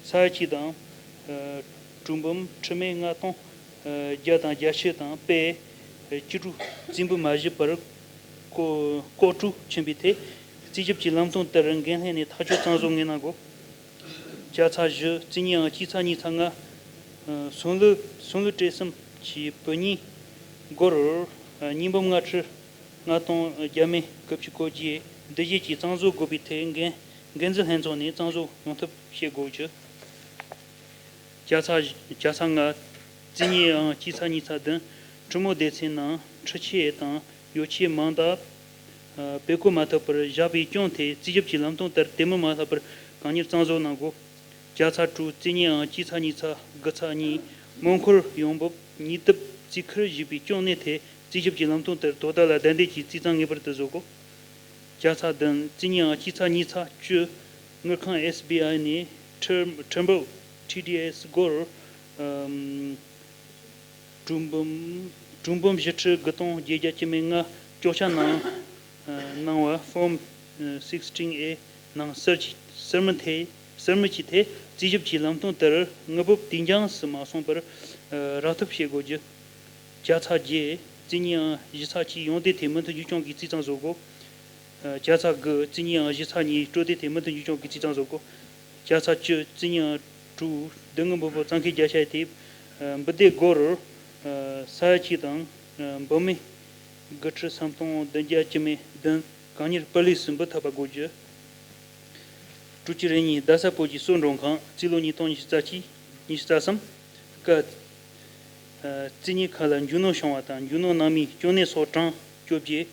ས་ཡ་གཅིག་དང་དྲུག་འབུམ་ཁྲི་མེད་ལྔ་སྟོང་བརྒྱ་དང་བརྒྱད་ཅུ་དང་པས་སྤྱི་ཁྲུ་རྩིས་འབུལ་མ་བྱས་པར་ལྐོག་ལྐོག་ཁྲུ་ཕྱིན་པའི་ཐད་རྩིས་ཞིབ་ཀྱི་ལམ་སྟོན་ལྟར་འགན་ལྷན་ནས་ཐག་གཅོད་གཙང་བཟོ་ངེས་གནང་དགོས། ཅ་ཚེག་བཞི། རྩིས་གཉིས་ཨང་གཅིག་ཚེག་གཉིས་ཚེག་ལྔ། སུན་ལི་སུན་ལི་ཀྲེ་གསུམ་གྱི་བུ་གཉིས་སྒོར་གཉིས་འབུམ་ལྔ་ཁྲི་ལྔ་སྟོང་བརྒྱ་མེད་དགུ་བཅུ་གོ་བརྒྱད་འདུ་བྱེད་ཀྱིས་གཙང་བཟོ་དགོས་པའི་ཐད་འགན་འགན་འཛིན་ལྷན་ཚོགས་ནས་གཙང་བཟོ་ཡོང་ཐབས་བྱེད་དགོས་རྒྱུ། ཅ་ཚེག་ཅ་ཚེག་ལྔ། རྩིས་གཉིས་ཨང་གཅིག་ཚེག་གཉིས་ཚེག་བདུན། ཁྲི་མོ་སྡེ་ཚན་ནང་འཕྲུལ་ཆས་དང་ཡོ་ཆས་མང་དག་བེད་སྤྱོད་མ་ཐུབ་པར་བཞག་པའི་གྱོང་ཐད་རྩིས་ཞིབ་ཀྱི་ལམ་སྟོན་ལྟར་དེ་མུར་མ་ལྷག་པར་གང་མྱུར་གཙང་བཟོ་གནང་དགོས། ཅ་ཚེག་དྲུག། རྩིས་གཉིས་ཨང་གཅིག་ཚེག་གཉིས་ཚེག་དགུ་ཚེག་གཉིས། མོན་གྷོར་ཡོང་འབབ་ཉིས་ལྡབ་རྩིས་ཁུར་ཞུས་པའི་གྱོང་གནས་ཐད་རྩིས་ཞིབ་ཀྱི་ལམ་སྟོན་ལྟར་དོ་བདག་ལ་བདའ་འདེད་ཀྱིས་རྩིས་གཙང་ངེས་པར་དུ་བཟོ་དགོས། ཅ་ཚེག་བདུན། རྩིས་གཉིས་ཨང་གཅིག་ཚེག་གཉིས་ཚེག་བཅུ། དངུལ་ཁང་ཨེ་སི་བི་ཨའི་ནས་ཁྲི་ཁྲིམས་འབབ་ཊི་ཌི་ཨེས་སྒོར་ཨམ་དྲུག་འབུམ་དྲུག་འབུམ་བཞི་ཁྲི་དགུ་སྟོང་བརྒྱད་བརྒྱ་བཅུ་མེད་ལྔ་གཅོག་ཆ་གནང་གནང་བ་ཕོམ་sixteen A ནང་གསར་གྱི་གསར་མི་ཐད་གསར་མི་གྱི་ཐད་རྩིས་ཞིབ་ཀྱི་ལམ་སྟོན་ལྟར་དངུལ་འབབ་དུས་འགྱངས་སུ་མ་སོང་བར་རག་ཐབས་བྱེད་དགོས་རྒྱུ། ཅ་ཚེག་བརྒྱད། རྩིས་གཉིས་ཨང་བཞི་ཚེག་གཅིག་ཡོངས་བསྡུས་ཐད་མུ་མཐུད་འཇུག་སྐྱོང་གིས་རྩིས་གཙང་བཟོ་དགོས། ཅ་ཚེག་དགུ། རྩིས་གཉིས་ཨང་བཞི་ཚེག་གཉིས་སྤྲོད་བདེ་ཐད་མུ་མཐུད་འཇུག་སྐྱོང་གིས་རྩིས་གཙང་བཟོ་དགོས། ཅ་ཚེག་བཅུ། རྩིས་གཉིས་ཨང་དྲུག་སྡུག་བསྔལ་འབུལ་འབབ་གཙང་ཁེལ་བརྒྱ་ཆ་ཡི་ཐད་འབུལ་བདེ་སྒོར་ས་ཡ་གཅིག་དང་འབུམ་མེད་དགུ་ཁྲི་སུམ་སྟོང་བདུན་བརྒྱ་བཅུ་མེད་བདུན་གང་མྱུར་པར་ལས་སུ་འབུལ་ཐུབ་པ་དགོས་རྒྱུ། དྲུག་ཅུ་རེ་གཉིས། རྡ་ས་བོད་ཀྱི་སོག་འགྲོ་ཁང་རྩིས་ལོ་ཉིས་སྟོང་ཉི་ཤུ་རྩ་གཅིག་ཉི་ཤུ་རྩ་གསུམ། ཀ་རྩིས་གཉིས་ཁག་ལ་རྒྱུ་ནོར་བྱུང་བ་དང་རྒྱུ་ནོར་ནང་མིའི་གྱོང་གནས་སོགས་གྲངས་བཅོ་བརྒྱད།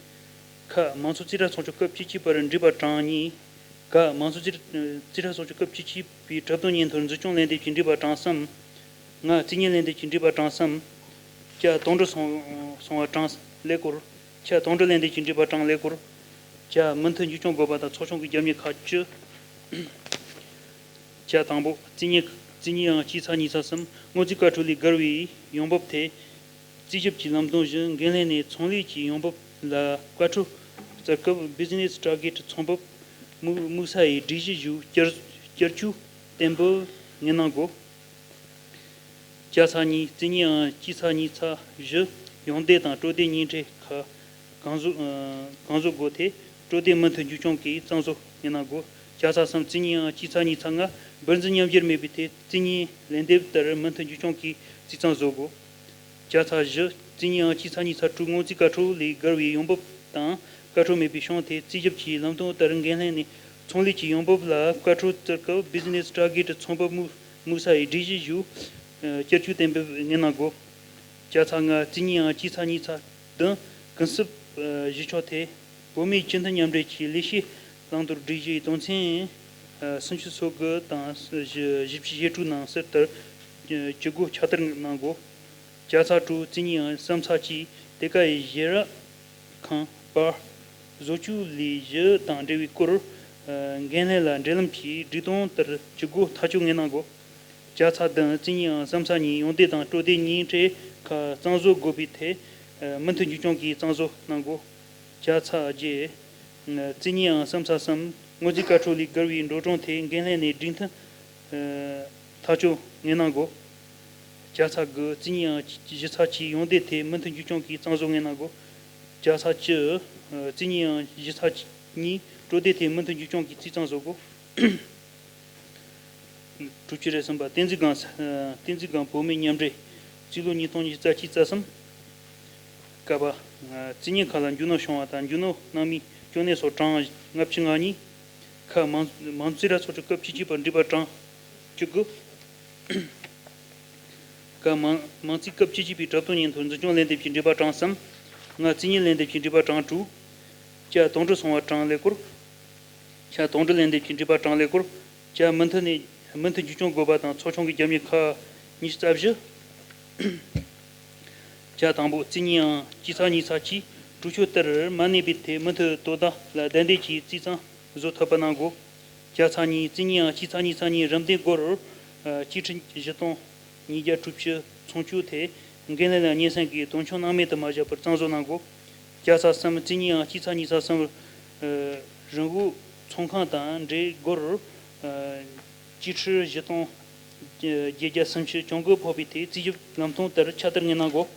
ཁ་མང་ཚོགས་རྩིས་ཁྲ་ཚོགས་ཆུང་སྐབས་བཅུ་གཅིག་པར་འབྲི་བར་གྲངས་གཉིས། ག་མང་ཚོགས་རྩིས་རྩིས་ཁྲ་ཚོགས་ཆུང་སྐབས་བཅུ་གཅིག་པའི་གྲུབ་དོན་སྙན་ཐོར་འཛུགས་སྐྱོང་ལན་འདེབས་ཀྱིས་འབྲི་བར་གྲངས་གསུམ། ང་རྩིས་གཉེར་ལན་འདེབས་ཀྱིས་འབྲི་བར་གྲངས་གསུམ། ཅ་དོན་གྲུབ་སོང་སོང་བར་གྲངས་ཀླད་ཀོར། ཆ་དོན་གྲུབ་ལན་འདེབས་ཀྱིས་འབྲི་བར་གྲངས་ཀླད་ཀོར། ཅ་མུ་མཐུད་འཇུག་སྐྱོང་དགོས་པ་དང་ཚོགས་ཆུང་གི་རྒྱབ་གཉེར་ཁག་བཅུ། ཅ་དང་པོ། རྩིས་གཉེར་རྩིས་གཉེར་ཨང་གཅིག་ཚེག་གཉིས་ཚེག་གསུམ། སྔོན་རྩིས་བཀའ་འཁྲོལ་ལས་བརྒལ་བའི་ཡོང་འབབ་ཐད་རྩིས་ཞིབ་ཀྱི་ལམ་སྟོན་བཞིན་འགན་ལྷན་ནས་ཚོང་ལས་ཀྱི་ཡོང་འབབ་ལ་བཀའ་འཁྲོལ་སྩལ་སྐབས་Business Target ཚོང་འབབ་དམིགས་དམིགས་ས་ཡི་སྒྲིག་གཞི་བཞུགས་བསྐྱར་བསྐྱར་བཅོས་གཏན་འབུལ་ངེས་གནང་དགོས། ཅ་ཚེག་གཉིས། རྩིས་གཉིས་ཨང་གཅིག་ཚེག་གཉིས་ཚེག་བཞི། ཡོངས་འདེད་དང་སྤྲོད་འདེད་གཉིས་ཕྲད་ཁག་གང་བཟོ་གང་བཟོ་སྒོ་ཐད་ སྤྲོད་དེ་མུ་མཐུད་རྒྱུན་སྐྱོང་གིས་གཙང་བཟོ་ངེས་གནང་དགོས། བརྒྱ་ཆ་གསུམ་རྩིས་གཉིས་ཨང་སྤྱི་ཚགས་གཉིས་ཚགས་ལྔ་སྦིར་འཛིན་མཉམ་སྦྱར་མེད་པའི་ཐད་རྩིས་གཉིས་ལན་འདེབས་ལྟར་མུ་མཐུད་རྒྱུན་སྐྱོང་གིས་རྩིས་གཙང་བཟོ་དགོས། བརྒྱ་ཆ་བཞི་རྩིས་གཉིས་ཨང་སྤྱི་ཚགས་གཉིས་ཚགས་དྲུག་སྔོན་རྩིས་བཀའ་འཁྲོལ་ལས་བརྒལ་བའི་ཡོང་འབབ་དང་བཀའ་འཁྲོལ་མེད་པའི་ཤོང་ཐད་རྩིས་ཞིབ་ཀྱི་ལམ་སྟོན་ལྟར་འགན་ལྷན་ནས་ཚོང་ལས་ཀྱི་ཡོང་འབབ་ལ་བཀའ་འཁྲོལ་བསྩལ་སྐབས་Business Target ཚོང་པ་དམིགས་དམིགས་ས་ཡི་སྒྲིག་གཞི་བཞུགས་བསྐྱར་བཅོས་གཏན་འབེབས་ངེས་གནང་དགོས། བརྒྱ་ཆ་ལྔ་རྩིས་གཉིས་ཨང་སྤྱི་ཚགས་གཉིས་ཚགས་བདུན་གུན་གསབ་གཞི་ཆོག་ཐད། བོད་མིའི་སྤྱི་མཐུན་མཉམ་འབྲེལ་གྱི་ལས་བྱེད་བླང་དོར་སྒྲིག་གཞིའི་དོན་ཚན་སུམ་ཅུ་སོ་དགུ་དང་བཞི་བཅུ་ཞེ་དྲུག་ནང་གསལ་ལྟར་བཅུ་དགུ་ཁྱབ་བསྡུར་གནང་དགོས། བརྒྱ་ཆ་དྲུག་རྩིས་གཉིས་ཨང་གསུམ་ཚགས་གཅིག་དེ་ག་ཡི་ཞལ་རས་ཁང་པར་བཟོ་བཅོས་ལས་གཞི་དང་འབྲེལ་བའི་སྐོར་འགན་ལྷན་ལ་འབྲེལ་ལམ་གྱིས་སྒྲིག་དོན་ལྟར་བཅུ་དགུ་ཐག་གཅོད་ངེས་གནང་དགོས། བརྒྱ་ཆ་བདུན་རྩིས་གཉིས་ཨང་གསུམ་ཚགས་གཉིས་ཡོན་ཏན་དང་སྤྲོད་བདེ་གཉིས་གྲས་ཁག་གཙང་བཟོ་དགོས་པའི་ཐད་མུ་མཐུད་རྒྱུན་སྐྱོང་གིས་གཙང་བཟོ་གནང་དགོས། བརྒྱ་ཆ་བརྒྱད། རྩིས་གཉིས་ཨང་གསུམ་ཚགས་གསུམ་སྔོན་རྩིས་བཀའ་འཁྲོལ་ལས་བརྒལ་བའི་འགྲོ་གྲོན་ཐད་འགན་ལྷན་ནས་སྒྲིག་མཐུན་ཐག་གཅོད་ངེས་གནང་དགོས། བརྒྱ་ཆ་དགུ་རྩིས་གཉིས་ཨང་བཞི་ཚགས་གཅིག་ཡོན་ཏན་ཐད་མུ་མཐུད་རྒྱུན་སྐྱོང་གིས་གཙང་བཟོ་ངེས་གནང་དགོས། བརྒྱ་ཆ་བཅུ་རྩིས་གཉིས་ཨང་བཞི་ཚགས་གཉིས་སྤྲོད་བདེ་ཐད་མུ་མཐུད་རྒྱུན་སྐྱོང་གིས་རྩིས་གཙང་བཟོ་དགོས། དྲུག་ཅུ་རེ་གསུམ་པ། བསྟན་འཛིན་སྒང་། བསྟན་འཛིན་སྒང་བོད་མིའི་མཉམ་འབྲེལ། རྩིས་ལོ་ཉིས་སྟོང་ཉི་ཤུ་རྩ་གཅིག་རྩ་གསུམ། ཀ་པ། རྩིས་གཉིས་ཁག་ལ་རྒྱུ་ནོར་བྱུང་བ་དང་རྒྱུ་ནོར་སྣང་མེད་སྐྱོན་གནས་སོགས་གྲངས་ལྔ་བཅུ་ང་གཉིས། ཁ་མང་མང་རྩིས་ར་ཚོགས་ཀྱི་སྐབས་བཅུ་གཅིག་པར་འགྲིག་པ་གྲངས་བཅུ་དགུ། ཀ་མང་མང་རྩིས་སྐབས་བཅུ་གཅིག་པའི་གྲུབ་དོན་སྙན་ཐོ་འཛིན་སྐྱོང་ལན་འདེབས་ཀྱི་འགྲིག་པ་གྲངས་གསུམ། ང་རྩིས་གཉིས་ལན་འདེབས་ཀྱི་འགྲིག་པ་གྲངས་དྲུག། ཅ་དོན་གྲུབ་སོང་བ་གྲངས་ཀླད་ཀོར། ཅ་དོན་གྲུབ་ལན་འདེབས་ཀྱི་འགྲིག་པ་གྲངས་ཀླད་ཀོར། ཅ་མུ་མཐུད་ནས་མུ་མཐུད་རྒྱུན་སྐྱོང་དགོས་པ་དང་ཚོགས་ཆུང་གི་རྒྱབ་གཉེར་ཁག་ཉི་ཤུ་རྩ་བཞི། ཅ་དང་པོ་རྩིས་གཉིས་ཨང་སྤྱི་ཚགས་གཉིས་ཚགས་ཀྱིས་གྲོས་ཆོད་ལྟར་མ་གནས་པའི་ཐད་མུ་མཐུད་དོ་དམ་ལ་བདའ་འདེད་ཀྱིས་རྩིས་གཙང་བཟོ་ཐུབ་པ་གནང་དགོས། ཅ་ཚགས་གཉིས་རྩིས་གཉིས་ཨང་སྤྱི་ཚགས་གཉིས་ཚགས་གཉིས་རིམ་ལྡན་སྒོར་སྐྱིད་ཁྲི་བཞི་སྟོང་ཉིས་བརྒྱ་དྲུག་ཅུ་ཚོང་སྤྱོད་ཐད་འགན་ལྷན་ལ་སྙན་སེང་གིས་དོན་འཁྱོལ་སྣང་མེད་དུ་མ་བཞག་པར་གཙང་བཟོ་གནང་དགོས། ཅ་ཚགས་གསུམ་རྩིས་གཉིས་ཨང་སྤྱི་ཚགས་གཉིས་ཚགས་གསུམ། རིན་བོག་ཚོང་ཁང་དང་འབྲེལ་སྒོར་སྐྱིད་ཁྲི་བཞི་སྟོང་བརྒྱད་བརྒྱ་སུམ་ཅུ་གྱོང་གུན་ཕོག་པའི་ཐད་རྩིས་ཞིབ་ལམ་སྟོན་ལྟར་ཁྱབ་བསྡུར་ངེས་གནང་དགོས།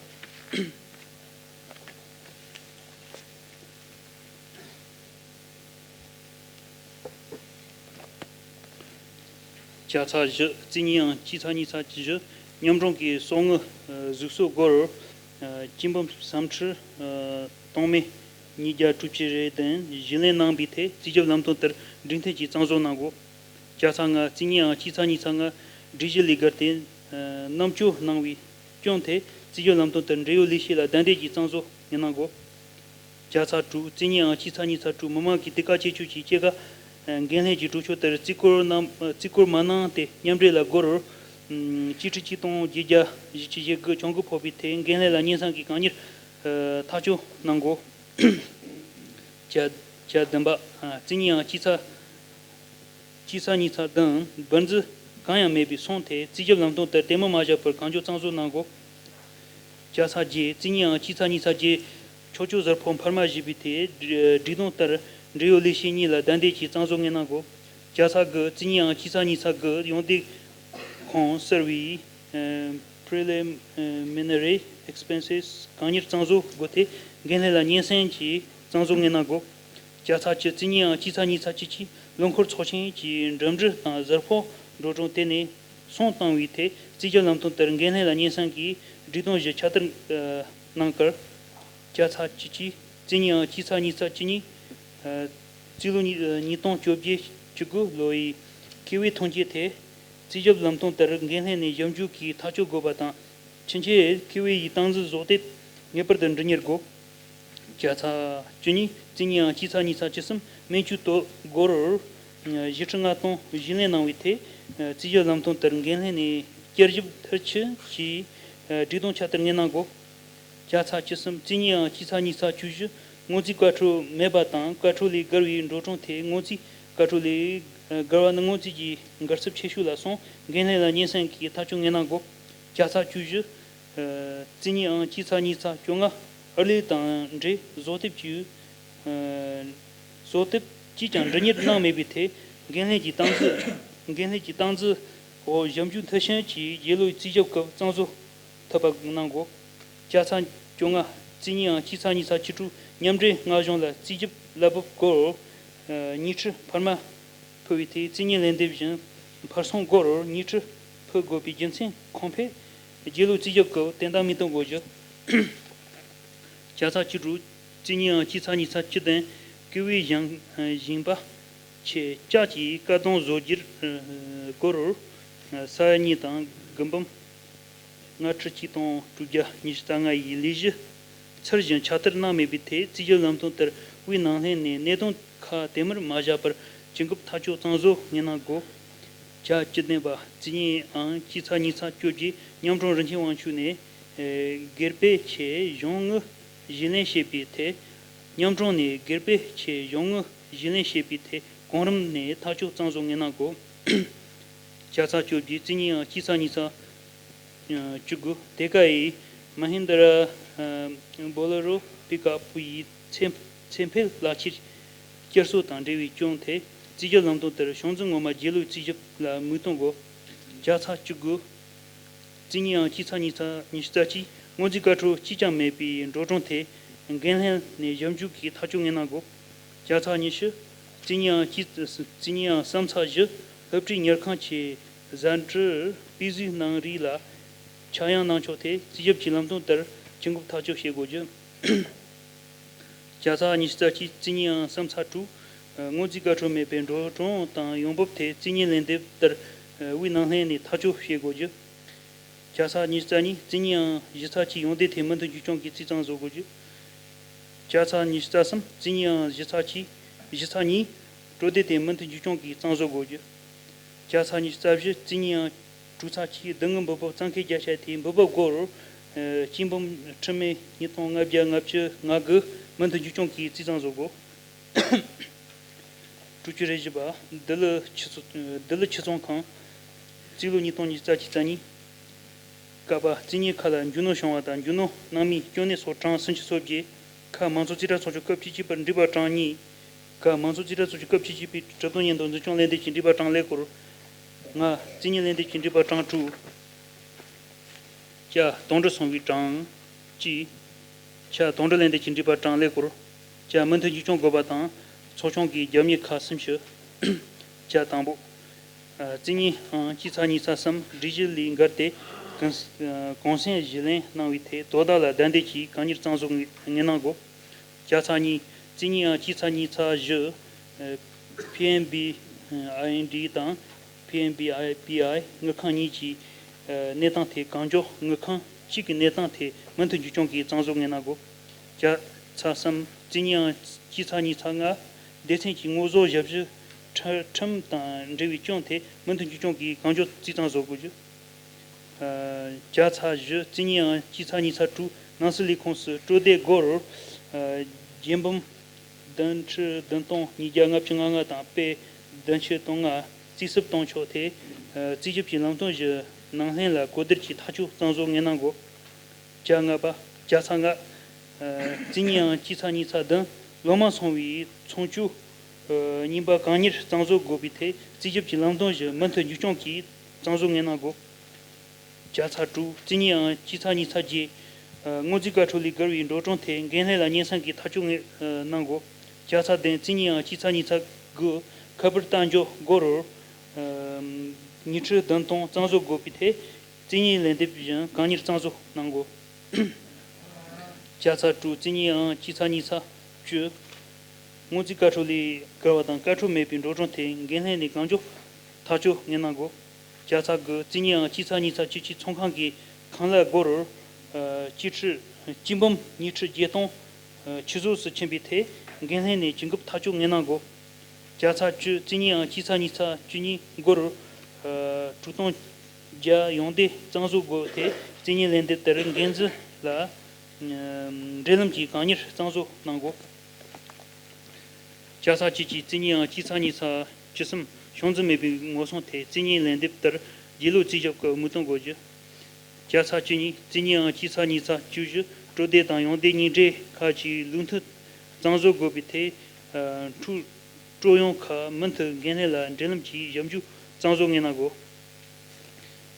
ཅ་ཚགས་བཞི་རྩིས་གཉིས་ཨང་སྤྱི་ཚགས་གཉིས་ཚགས་བཞི་མཉམ་རུབ་ཀྱིས་གསོག་དངུལ་གཟུགས་གསོག་སྒོར་སྐྱིད་འབུམ་སུམ་ཁྲི་སྟོང་མེད་ཉིས་བརྒྱ་དྲུག་ཅུ་རེ་བདུན་བཞེས་ལེན་གནང་བའི་ཐད་རྩིས་ཞིབ་ལམ་སྟོན་ལྟར་སྒྲིག་མཐུན་གྱིས་གཙང་བཟོ་གནང་དགོས། ཅ་ཚགས་ལྔ་རྩིས་གཉིས་ཨང་སྤྱི་ཚགས་གཉིས་ཚགས་ལྔ་སྒྲིག་གཞི་ལས་བརྒལ་ཏེ་རྣམ་གཅོད་གནང་བའི་སྐྱོན་ཐད་རྩིས་ཞིབ་ལམ་སྟོན་ལྟར་འབྲེལ་ཡོད་ལས་བྱེད་ལ་བདའ་འདེད་ཀྱིས་གཙང་བཟོ་ངེས་གནང་དགོས། ཅ་ཚགས་དྲུག་རྩིས་གཉིས་ཨང་སྤྱི་ཚགས་གཉིས་ཚགས་དྲུག་མི་དམངས་ཀྱི་དེ་ག་སྤྱི་སྤྱོད་ཀྱི་སྐྱེད་ཀ་འགན་ལྷན་གྱི་གྲོས་ཆོད་ལྟར་རྩིས་སྐོར་གནང་རྩིས་སྐོར་མ་གནང་སྟེ་མཉམ་འབྲེལ་ལ་སྒོར་སྐྱིད་ཁྲི་གཅིག་སྟོང་བརྒྱད་བརྒྱ་བཞི་བཅུ་ཞེ་དགུ་གྱོང་གུན་ཕོག་པའི་ཐད་འགན་ལྷན་ལ་སྙན་སེང་གིས་གང་མྱུར་ཐག་གཅོད་གནང་དགོས། ཅ་ཅ་བདུན་པ། རྩིས་གཉིས་ཨང་སྤྱི་ཚགས་སྤྱི་ཚགས་གཉིས་ཚགས་དང་སྦིར་འཛིན་གང་ཡང་མེད་པའི་སོང་ཐད་རྩིས་ཞིབ་ལམ་སྟོན་ལྟར་དེ་མུར་མ་བཞག་པར་གང་མགྱོགས་གཙང་བཟོ་གནང་དགོས། ཅ་ཚགས་བརྒྱད་རྩིས་གཉིས་ཨང་སྤྱི་ཚགས་གཉིས་ཚགས་བརྒྱད་ཆོས་སྤྱོད་གཟར་ཕོགས་འཕར་མ་བཞེས་པའི་ཐད་སྒྲིག་དོན་ལྟར་འབྲེལ་ཡོད་ལས་བྱེད་གཉིས་ལ་བདའ་འདེད་ཀྱིས་གཙང་བཟོ་ངེས་གནང་དགོས། ཅ་ཚགས་དགུ་རྩིས་གཉིས་ཨང་སྤྱི་ཚགས་གཉིས་ཚགས་དགུ་ཡོན་ཏན་ཁུངས་གསར་བའི་Preliminary Expenses གང་མྱུར་གཙང་བཟོ་དགོས་ཐད་འགན་ལྷན་ལ་སྙན་སེང་གིས་གཙང་བཟོ་ངེས་གནང་དགོས། ཅ་ཚགས་བཅུ་རྩིས་གཉིས་ཨང་སྤྱི་ཚགས་གཉིས་ཚགས་བཅུ་གཅིག་ལོ་འཁོར་ཚོགས་ཆེན་གྱི་འགྲིམ་འགྲུལ་དང་གཟར་ཕོགས་འགྲོ་གྲོན་དེ་ནས་སོང་བཏང་བའི་ཐད་རྩིས་ཞིབ་ལམ་སྟོན་ལྟར་འགན་ལྷན་ལ་སྙན་སེང་གིས་སྒྲིག་དོན་བཞི་ཁྱབ་བསྡུར་གནང་ཁར། ཅ་ཚགས་བཅུ་གཅིག་རྩིས་གཉིས་ཨང་སྤྱི་ཚགས་གཉིས་ཚགས་བཅུ་གཉིས། རྩིས་ལོ་ཉིས་ཉིས་སྟོང་བཅོ་བརྒྱད་བཅུ་དགུ་ལོ་ཡི་ཁེ་བའི་ཐོན་སྐྱེད་ཐད་རྩིས་ཞིབ་ལམ་སྟོན་ལྟར་འགན་ལྷན་ནས་ཞིབ་འཇུག་གིས་ཐག་གཅོད་དགོས་པ་དང་། ཕྱིན་ཆད་ཁེ་བའི་སྟངས་འཛིན་བཟོ་དེབ་ངེས་པར་དུ་འབྲི་གཉེར་དགོས། ཅ་ཚགས་བཅུ་གཉིས་རྩིས་གཉིས་ཨང་སྤྱི་ཚགས་གཉིས་ཚགས་བཅུ་གསུམ་སྨན་བཅོས་ཐོག་སྒོར་བཞི་ཁྲི་ལྔ་སྟོང་བཞེས་ལེན་གནང་བའི་ཐད་རྩིས་ཞིབ་ལམ་སྟོན་ལྟར་འགན་ལྷན་ནས་བསྐྱར་ཞིབ་མཐར་ཕྱིན་གྱིས་སྒྲིག་དོན་ཁྱབ་བསྡུར་ངེས་གནང་དགོས། ཅ་ཚགས་བཅུ་གསུམ་རྩིས་གཉིས་ཨང་སྤྱི་ཚགས་གཉིས་ཚགས་བཅུ་བཞི་སྔོན་རྩིས་བཀའ་འཁྲོལ་མེད་པ་དང་བཀའ་འཁྲོལ་ལས་བརྒལ་བའི་འགྲོ་གྲོན་ཐད་སྔོན་རྩིས་བཀའ་འཁྲོལ་ལས་བརྒལ་བ་ནི་སྔོན་རྩིས་ཀྱི་འགལ་ཚབས་ཆེ་ཤོས་ལ་སོང་འགན་ལྷན་ལ་སྙན་སེང་གིས་ཐག་གཅོད་ངེས་གནང་དགོས། ཅ་ཚགས་བཅུ་བཞི། རྩིས་གཉིས་ཨང་སྤྱི་ཚགས་གཉིས་ཚགས་བཅོ་ལྔ་ཨར་ལས་དང་འབྲེལ་བཟོ་དེབ་ཀྱི་བཟོ་དེབ་ཅིས་ཀྱང་འབྲི་གཉེར་གནང་མེད་པའི་ཐད་འགན་ལྷན་གྱི་སྟངས་འཛིན་འགན་ལྷན་གྱི་སྟངས་འཛིན་འོག་ཞིབ་འཇུག་མཐར་ཕྱིན་གྱིས་རྗེས་ལོའི་རྩིས་ཞིབ་སྐབས་གཙང་བཟོ་ཐུབ་པ་གནང་དགོས། ཅ་ཚགས་བཅོ་ལྔ་རྩིས་གཉིས་ཨང་སྤྱི་ཚགས་གཉིས་ཚགས་བཅུ་དྲུག་མཉམ་འབྲེལ་མངའ་གཞུང་ལ་རྩིས་ཞིབ་ བླ་སྤོབས་སྐོར་ཉིས་ཁྲི་འཕར་མ་ཕུལ་བའི་ཐད་རྩིས་ཉེས་ལན་འདེབས་བཞིན་འཕར་སོང་སྐོར་ཉིས་ཁྲི་ཕུལ་དགོས་པའི་རྒྱུ་མཚན་ཁུངས་འཕེར་རྒྱལ་ལོའི་རྩིས་ཞིབ་ཀྱིས་དོན་དག་མི་གཏོང་དགོས་རྒྱུ། ཅ་ཚ་བཅུ་དྲུག་རྩིས་ཉེས་ཨང་སྤྱི་ཚགས་ཉིས་ཚགས་བཅུ་བདུན་བཀུར་འོས་ཞིང་ཞིང་པ་ཆེད་བཅའ་གྱིས་བཀའ་གདམས་བཟོ་རྒྱུར་སྐོར་ས་ཡ་གཉིས་དང་དགུ་འབུམ་ལྔ་ཁྲི་གཅིག་སྟོང་དྲུག་བརྒྱ་ཉི་ཤུ་རྩ་ལྔ་ཡི་ལས་གཞི་ཚར་བཞིན་ཁྱབ་བསྡུར་གནང་མེད་པའི་ཐད་རྩིས་ཞིབ་ལམ་སྟོན་ལྟར་དབུས་ནང་ལྷན་ནས་གནད་དོན་ཁག་དེ་མུར་མ་བཞག་པར་ཇི་འགབ་ཐག་གཅོད་གཙང་བཟོ་ངེས་གནང་དགོས། བཅའ་བཅུ་བདུན་པ་རྩིས་ཉེས་ཨང་སྤྱི་ཚགས་ཉིས་ཚགས་བཅོ་བརྒྱད་ཉམས་མྱོང་རིན་ཆེན་དབང་ཕྱུག་ནས། སྒེར་པའི་ཆེད་གཞུང་དངུལ་གཞི་ལེན་བྱེད་པའི་ཐད། ཉམས་མྱོང་ནས་སྒེར་པའི་ཆེད་གཞུང་དངུལ་གཞི་ལེན་བྱེད་པའི་ཐད་གོང་རིམ་ནས་ཐག་གཅོད་གཙང་བཟོ་ངེས་གནང་དགོས། ཅ་ཚ་བཅོ་བརྒྱད་རྩིས་ཉེས་ཨང་སྤྱི་ཚགས་ཉིས་ཚགས་བཅུ་དགུ་དེ་ག་ཡི་མ་ཧིན་དྲ་བོ་ལེ་རོ་པིག་ཨབ་ཡི་ཚེ་ཚེ་འཕེལ་ལག་ཁྱེར་བསྐྱར་གསོ་དང་འབྲེལ་བའི་སྐྱོན་ཐད་རྩིས་ཞིབ་ལམ་སྟོན་ལྟར་ཤོག་འཛིན་ངོ་མ་རྒྱལ་ལོའི་རྩིས་ཞིབ་ལ་མུས་གཏོང་དགོས། ཅ་ཚ་བཅུ་དགུ་རྩིས་ཉེས་ཨང་སྤྱི་ཚགས་ཉིས་ཚགས་ཉི་ཤུ་རྩ་གཅིག་སྔོན་རྩིས་བཀའ་འཁྲོལ་གཅིག་ཀྱང་མེད་པའི་འགྲོ་གྲོན་ཐད་འགན་ལྷན་ནས་ཞིབ་འཇུག་གིས་ཐག་གཅོད་ངེས་གནང་དགོས། ཅ་ཚ་ཉི་ཤུ། རྩིས་ཉེས་ཨང་སྤྱི་རྩིས་ཉེས་ཨང་གསུམ་ཚགས་བཞི་སློབ་གྲྭའི་གཉེར་ཁང་ཆེད་ཟ་འབྲུ་པི་ཟི་གནང་རིགས་ལ་ཆག་ཡང་གནང་ཕྱོགས་ཐད་རྩིས་ཞིབ་ཀྱི་ལམ་སྟོན་ལྟར་ཇི་འགབ་ཐག་གཅོད་བྱེད་དགོས་རྒྱུ། ཅ་ཚ་ཉི་ཤུ་རྩ་གཅིག་རྩིས་ཉེས་ཨང་གསུམ་ཚགས་དྲུག་སྔོན་རྩིས་བཀའ་འཁྲོལ་མེད་པའི་འགྲོ་གྲོན་དང་ཡོང་འབབ་ཐད་རྩིས་ཉེས་ལན་འདེབས་ལྟར་དབུས་ནང་ལྷན་ནས་ཐག་གཅོད་བྱེད་དགོས་རྒྱུ། ཅ་ཚ་ཉི་ཤུ་རྩ་གཉིས་རྩིས་ཉེས་ཨང་བཞི་ཚགས་གཅིག་ཡོང་འདེད་ཐད་མུ་མཐུད་འཛུགས་སྐྱོང་གིས་རྩིས་གཙང་བཟོ་དགོས་རྒྱུ། ཅ་ཚ་ཉི་ཤུ་རྩ་གསུམ་རྩིས་ཉེས་ཨང་བཞི་ཚགས་གཅིག་བཞི་ཚགས་གཉིས་སྤྲོད་འདེད་ཐད་མུ་མཐུད་འཛུགས་སྐྱོང་གིས་གཙང་བཟོ་དགོས་རྒྱུ། ཅ་ཚ་ཉི་ཤུ་རྩ་བཞི་རྩིས་ཉེས་ཨང་དྲུག་ཚགས་གཅིག་སྡུག་བསྔལ་འབུལ་འབབ་གཙང་ཁེ་བརྒྱ་ཆ་དེའི་འབུལ་འབབ་སྒོར་གཅིག་འབུམ་ཁྲི་མེད་ཉིས་སྟོང་ལྔ་བརྒྱ་ལྔ་བཅུ་ང་དགུ་མུ་མཐུད་འཛུགས་སྐྱོང་གིས་རྩིས་གཙང་བཟོ་དགོས། དྲུག་ཅུ་རེ་བཞི་པ། འདི་ལོ་ཆུ་ཚོ་འདི་ལོ་ཆུ་ཚོང་ཁང་། རྩིས་ལོ་ཉིས་སྟོང་ཉི་ཤུ་རྩ་གཅིག་རྩ་གཉིས། ཀ་པ་རྩིས་ཉེས་ཁག་ལ་རྒྱུ་ནོར་བྱུང་བ་དང་རྒྱུ་ནོར་གནང་མིན་སྐྱོན་གནས་སོགས་གྲངས་སུམ་ཅུ་སོ་བརྒྱད། ཁ་མང་ཚོགས་རྩིས་ཁྲ་ཚོགས་ཆུང་སྐབས་བཅུ་གཅིག་པར་འབྲི་པ་གྲངས་གཉིས། ཁ་མང་ཚོགས་རྩིས་ཁྲ་ཚོགས་ཆུང་སྐབས་བཅུ་གཅིག་པའི་ཁྲིམས་དོན་ཉིན་ཐོ་འཛིན་སྐྱོང་ལས་འདེབས་ཀྱི་འབྲི་པ་གྲངས་ཀླད་ཀོར། ང་རྩིས་ཉེས་ལན་འདེབས་ཀྱི་འབྲི་པ་གྲངས་དྲུག་ཅ་དོན་འགྲུབ་སོང་བའི་གྲངས་གཅིག་ཆ་དོན་འགྲུབ་ལན་འདེབས་ཀྱི་འབྲི་པ་གྲངས་ཀླད་ཀོར། ཅ་མུ་མཐུད་འཛུགས་སྐྱོང་དགོས་པ་དང་། ཚོགས་ཆུང་གི་རྒྱབ་གཉེར་ཁག་སུམ་ཅུ། ཅ་དང་པོ། རྩིས་ཉེས་ཨང་སྤྱི་ཚགས་ཉིས་ཚགས་གསུམ་སྒྲིག་གཞི་ལས་འགལ་ཏེ་གུང་གུང་སེང་གཞི་ལེན་གནང་བའི་ཐད་དོ་བདག་ལ་བདའ་འདེད་ཀྱིས་གང་མྱུར་གཙང་བཟོ་ངེས་གནང་དགོས། ཅ་ཚ་གཉིས། རྩིས་ཉེས་ཨང་སྤྱི་ཚགས་ཉིས་ཚགས་བཞི། ཕི་ཨེན་བི་ཨའི་ཨེན་ཌི་དང་ཕི་ཨེན་བི་ཨའི་པི་ཨའི་དངུལ་ཁང་གཉིས་ཀྱི་གནས་སྟངས་ཐད་གང་མགྱོགས་དངུལ་ཁང་གཅིག་གི་གནས་སྟངས་ཐད་མུ་མཐུད་འཛུགས་སྐྱོང་གིས་གཙང་བཟོ་ངེས་གནང་དགོས། ཅ་ཚ་གསུམ། རྩིས་ཉེས་ཨང་སྤྱི་ཚགས་ཉིས་ཚགས་ལྔ། སྡེ་ཚན་གྱི་དངོས་ཟོག་ཞབས་ཞུ་ཁྲིམས་ཁྲིམས་དང་འབྲེལ་བའི་སྐྱོན་ཐད་མུ་མཐུད་འཛུགས་སྐྱོང་གིས་གང་མགྱོགས་རྩིས་གཙང་བཟོ་དགོས་རྒྱུ། ཅ་ཚ་བཞི། རྩིས་ཉེས་ཨང་སྤྱི་ཚགས་ཉིས་ཚགས་དྲུག་ནང་སྲིད་ལས་ཁུངས་སུ་སྤྲོད་དེབ་སྒོར་བརྒྱད་འབུམ་བདུན་ཁྲི་བདུན་སྟོང་ཉིས་བརྒྱ་ལྔ་བཅུ་ང་ལྔ་དང་པེ་བདུན་ཁྲི་སྟོང་ལྔ་རྩིས་སུབ་གཏོང་ཕྱོགས་ཐད་རྩིས་ཞིབ་ཀྱི་ལམ་སྟོན་བཞི་ནང་ལྷན་ལ་གོ་བསྡུར་གྱིས་ཐག་གཅོད་གཙང་བཟོ་ངེས་གནང་དགོས། ཅ་ལྔ་པ། ཅ་ཚ་ལྔ། རྩིས་ཉེས་ཨང་སྤྱི་ཚགས་ཉིས་ཚགས་བདུན་ལོ་མ་སོང་བའི་ཚོང་བཅུད་རྙིང་པ་གང་མྱུར་གཙང་བཟོ་དགོས་པའི་ཐད་རྩིས་ཞིབ་ཀྱི་ལམ་སྟོན་བཞི་མུ་མཐུད་འཛུགས་སྐྱོང་གིས་གཙང་བཟོ་ངེས་གནང་དགོས། ཅ་ཚ་དྲུག། རྩིས་ཉེས་ཨང་སྤྱི་ཚགས་ཉིས་ཚགས་བརྒྱད། སྔོན་རྩིས་བཀའ་འཁྲོལ་ལས་བརྒལ་བའི་འགྲོ་གྲོན་ཐད་འགན་ལྷན་ལ་སྙན་སེང་གིས་ཐག་གཅོད་ངེས་གནང་དགོས། ཅ་ཚ་བདུན། རྩིས་ཉེས་ཨང་སྤྱི་ཚགས་ཉིས་ཚགས་དགུ་ཁ་པར་གཏན་འཇོག་སྒོར་ཉི་ཁྲི་བདུན་སྟོང་གཙང་བཟོ་དགོས་པའི་ཐད་རྩིས་ཉེས་ལན་འདེབས་བཞིན་གང་མྱུར་གཙང་བཟོ་གནང་དགོས། ཅ་ཚ་དྲུག། རྩིས་ཉེས་ཨང་སྤྱི་ཚགས་ཉིས་ཚགས་བཅུ། སྔོན་རྩིས་བཀའ་འཁྲོལ་ལས་བརྒལ་བ་དང་བཀའ་འཁྲོལ་མེད་པའི་འགྲོ་གྲོན་ཐད་འགན་ལྷན་ནས་གང་མགྱོགས་ཐག་གཅོད་ངེས་གནང་དགོས། ཅ་ཚ་དགུ། རྩིས་ཉེས་ཨང་སྤྱི་ཚགས་ཉིས་ཚགས་བཅུ་གཅིག་ཚོང་ཁང་གི་ཁང་གླ་སྒོར་གཅིག་ཁྲི་གཅིག་འབུམ་ཉི་ཁྲི་བརྒྱད་སྟོང་ཆུད་ཟོས་སུ་ཕྱིན་པའི་ཐད་འགན་ལྷན་ནས་ཇི་འགབ་ཐག་གཅོད་ངེས་གནང་དགོས། ཅ་ཚ་བཅུ། རྩིས་ཉེས་ཨང་སྤྱི་ཚགས་ཉིས་ཚགས་བཅུ་གཉིས་སྒོར་དྲུག་སྟོང་བརྒྱ་ཡོང་འདེད་གཙང་བཟོ་དགོས་ཐད་རྩིས་ཉེས་ལན་འདེབས་ལྟར་འགན་འཛིན་ལ་འབྲེལ་ལམ་གྱིས་གང་མྱུར་གཙང་བཟོ་གནང་དགོས། ཅ་ཚ་བཅུ་གཅིག། རྩིས་ཉེས་ཨང་སྤྱི་ཚགས་ཉིས་ཚགས་བཅུ་གསུམ་ཤོག་འཛིན་མེད་པའི་ངོ་སྲུང་ཐད་རྩིས་ཉེས་ལན་འདེབས་ལྟར་རྒྱལ་ལོའི་རྩིས་ཞིབ་སྐབས་མུ་མཐུད་དགོས་རྒྱུ། ཅ་ཚ་བཅུ་གཉིས། རྩིས་ཉེས་ཨང་སྤྱི་ཚགས་ཉིས་ཚགས་བཅུ་བཞི་སྤྲོད་འདེབས་དང་ཡོང་འདེད་གཉིས་འབྲེལ་ཁག་ཅིག་ལུགས་མཐུན་གཙང་བཟོ་དགོས་པའི་ཐད། འཕྲུལ་སྤྲོད་ཡོང་ཁག་མུ་མཐུད་འགན་ལྷན་ལ་འབྲེལ་ལམ་གྱིས་ཞིབ་འཇུག་གཙང་བཟོ་ངེས་གནང་དགོས།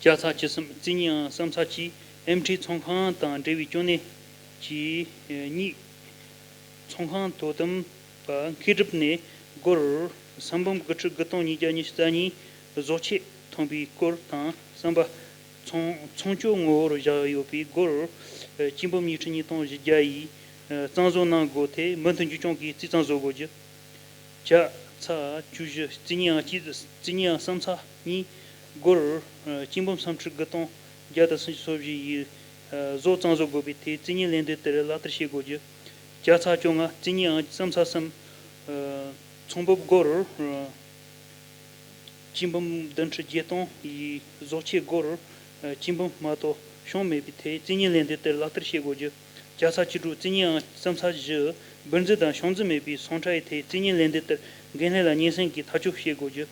ཅ་ཚ་བཅུ་གསུམ། རྩིས་ཉེས་ཨང་གསུམ་ཚགས་གཅིག་ཨེམ་ཁྲི་ཚོང་ཁང་དང་འབྲེལ་བའི་གྱོད་གནས་ཀྱི་གཉིས། ཚོང་ཁང་དོ་དམ་ པ་མཁས་གྲུབ་ནས་སྒོར་ས་འབུམ་དགུ་ཁྲི་དགུ་སྟོང་ཉིས་བརྒྱ་ཉི་ཤུ་རྩ་གཉིས་བཟོ་ཆས་ཐོན་པའི་སྐོར་དང་བསམ་པ་ཚོང་ཚོང་སྐྱོང་ངོ་བོར་བཞག་ཡོད་པའི་སྒོར་སྐྱིན་འབུམ་ཉི་ཁྲི་ཉིས་སྟོང་བཞི་བརྒྱ་ཡིས་གཙང་བཟོ་གནང་དགོས་ཐད་མུ་མཐུད་འཇུ་སྐྱོང་གིས་རྩིས་གཙང་བཟོ་དགོས་རྒྱུ། ཇ་ཚ་བཅུ་བཞི་རྩིས་གཉིས་ཨང་གཅིག་རྩིས་གཉིས་ཨང་བསམ་ཚ་གཉིས་སྒོར་སྐྱིན་འབུམ་སུམ་ཁྲི་དགུ་སྟོང་བརྒྱ་དང་སུམ་ཅུ་སོ་བཞི་ཡིས་བཟོ་གཙང་བཟོ་དགོས་པའི་ཐད་རྩིས་གཉིས་ལན་འདེབས་ལྟར་ལག་བསྟར་བྱེད་དགོས་རྒྱུ། ཇ་ཚ་བཅོ་ལྔ་རྩིས་གཉིས་ཨང་བསམ་ཚ་གསུམ། ཚོང་འབབ་སྒོར་སྐྱིན་འབུམ་བདུན་ཁྲི་བརྒྱད་སྟོང་ཡི་བཟོ་ཆས་སྒོར་སྐྱིན་འབུམ་མ་གཏོགས་བྱུང་མེད་པའི་ཐད་རྩིས་གཉིས་ལན་འདེབས་ལྟར་ལག་བསྟར་བྱེད་དགོས་རྒྱུ། ཇ་ཚ་བཅུ་དྲུག་རྩིས་གཉིས་ཨང་བསམ་ཚ་བཞི་སྦིར་འཛིན་དང་ཤོང་འཛིན་མེད་པའི་ཟིང་ཁྲ་ཡི་ཐད་རྩིས་གཉིས་ལན་འདེབས་ལྟར་འགན་ལྷན་ལ་སྙན་སེང་གིས་ཐག་གཅོད་བྱེད་དགོས་རྒྱུ།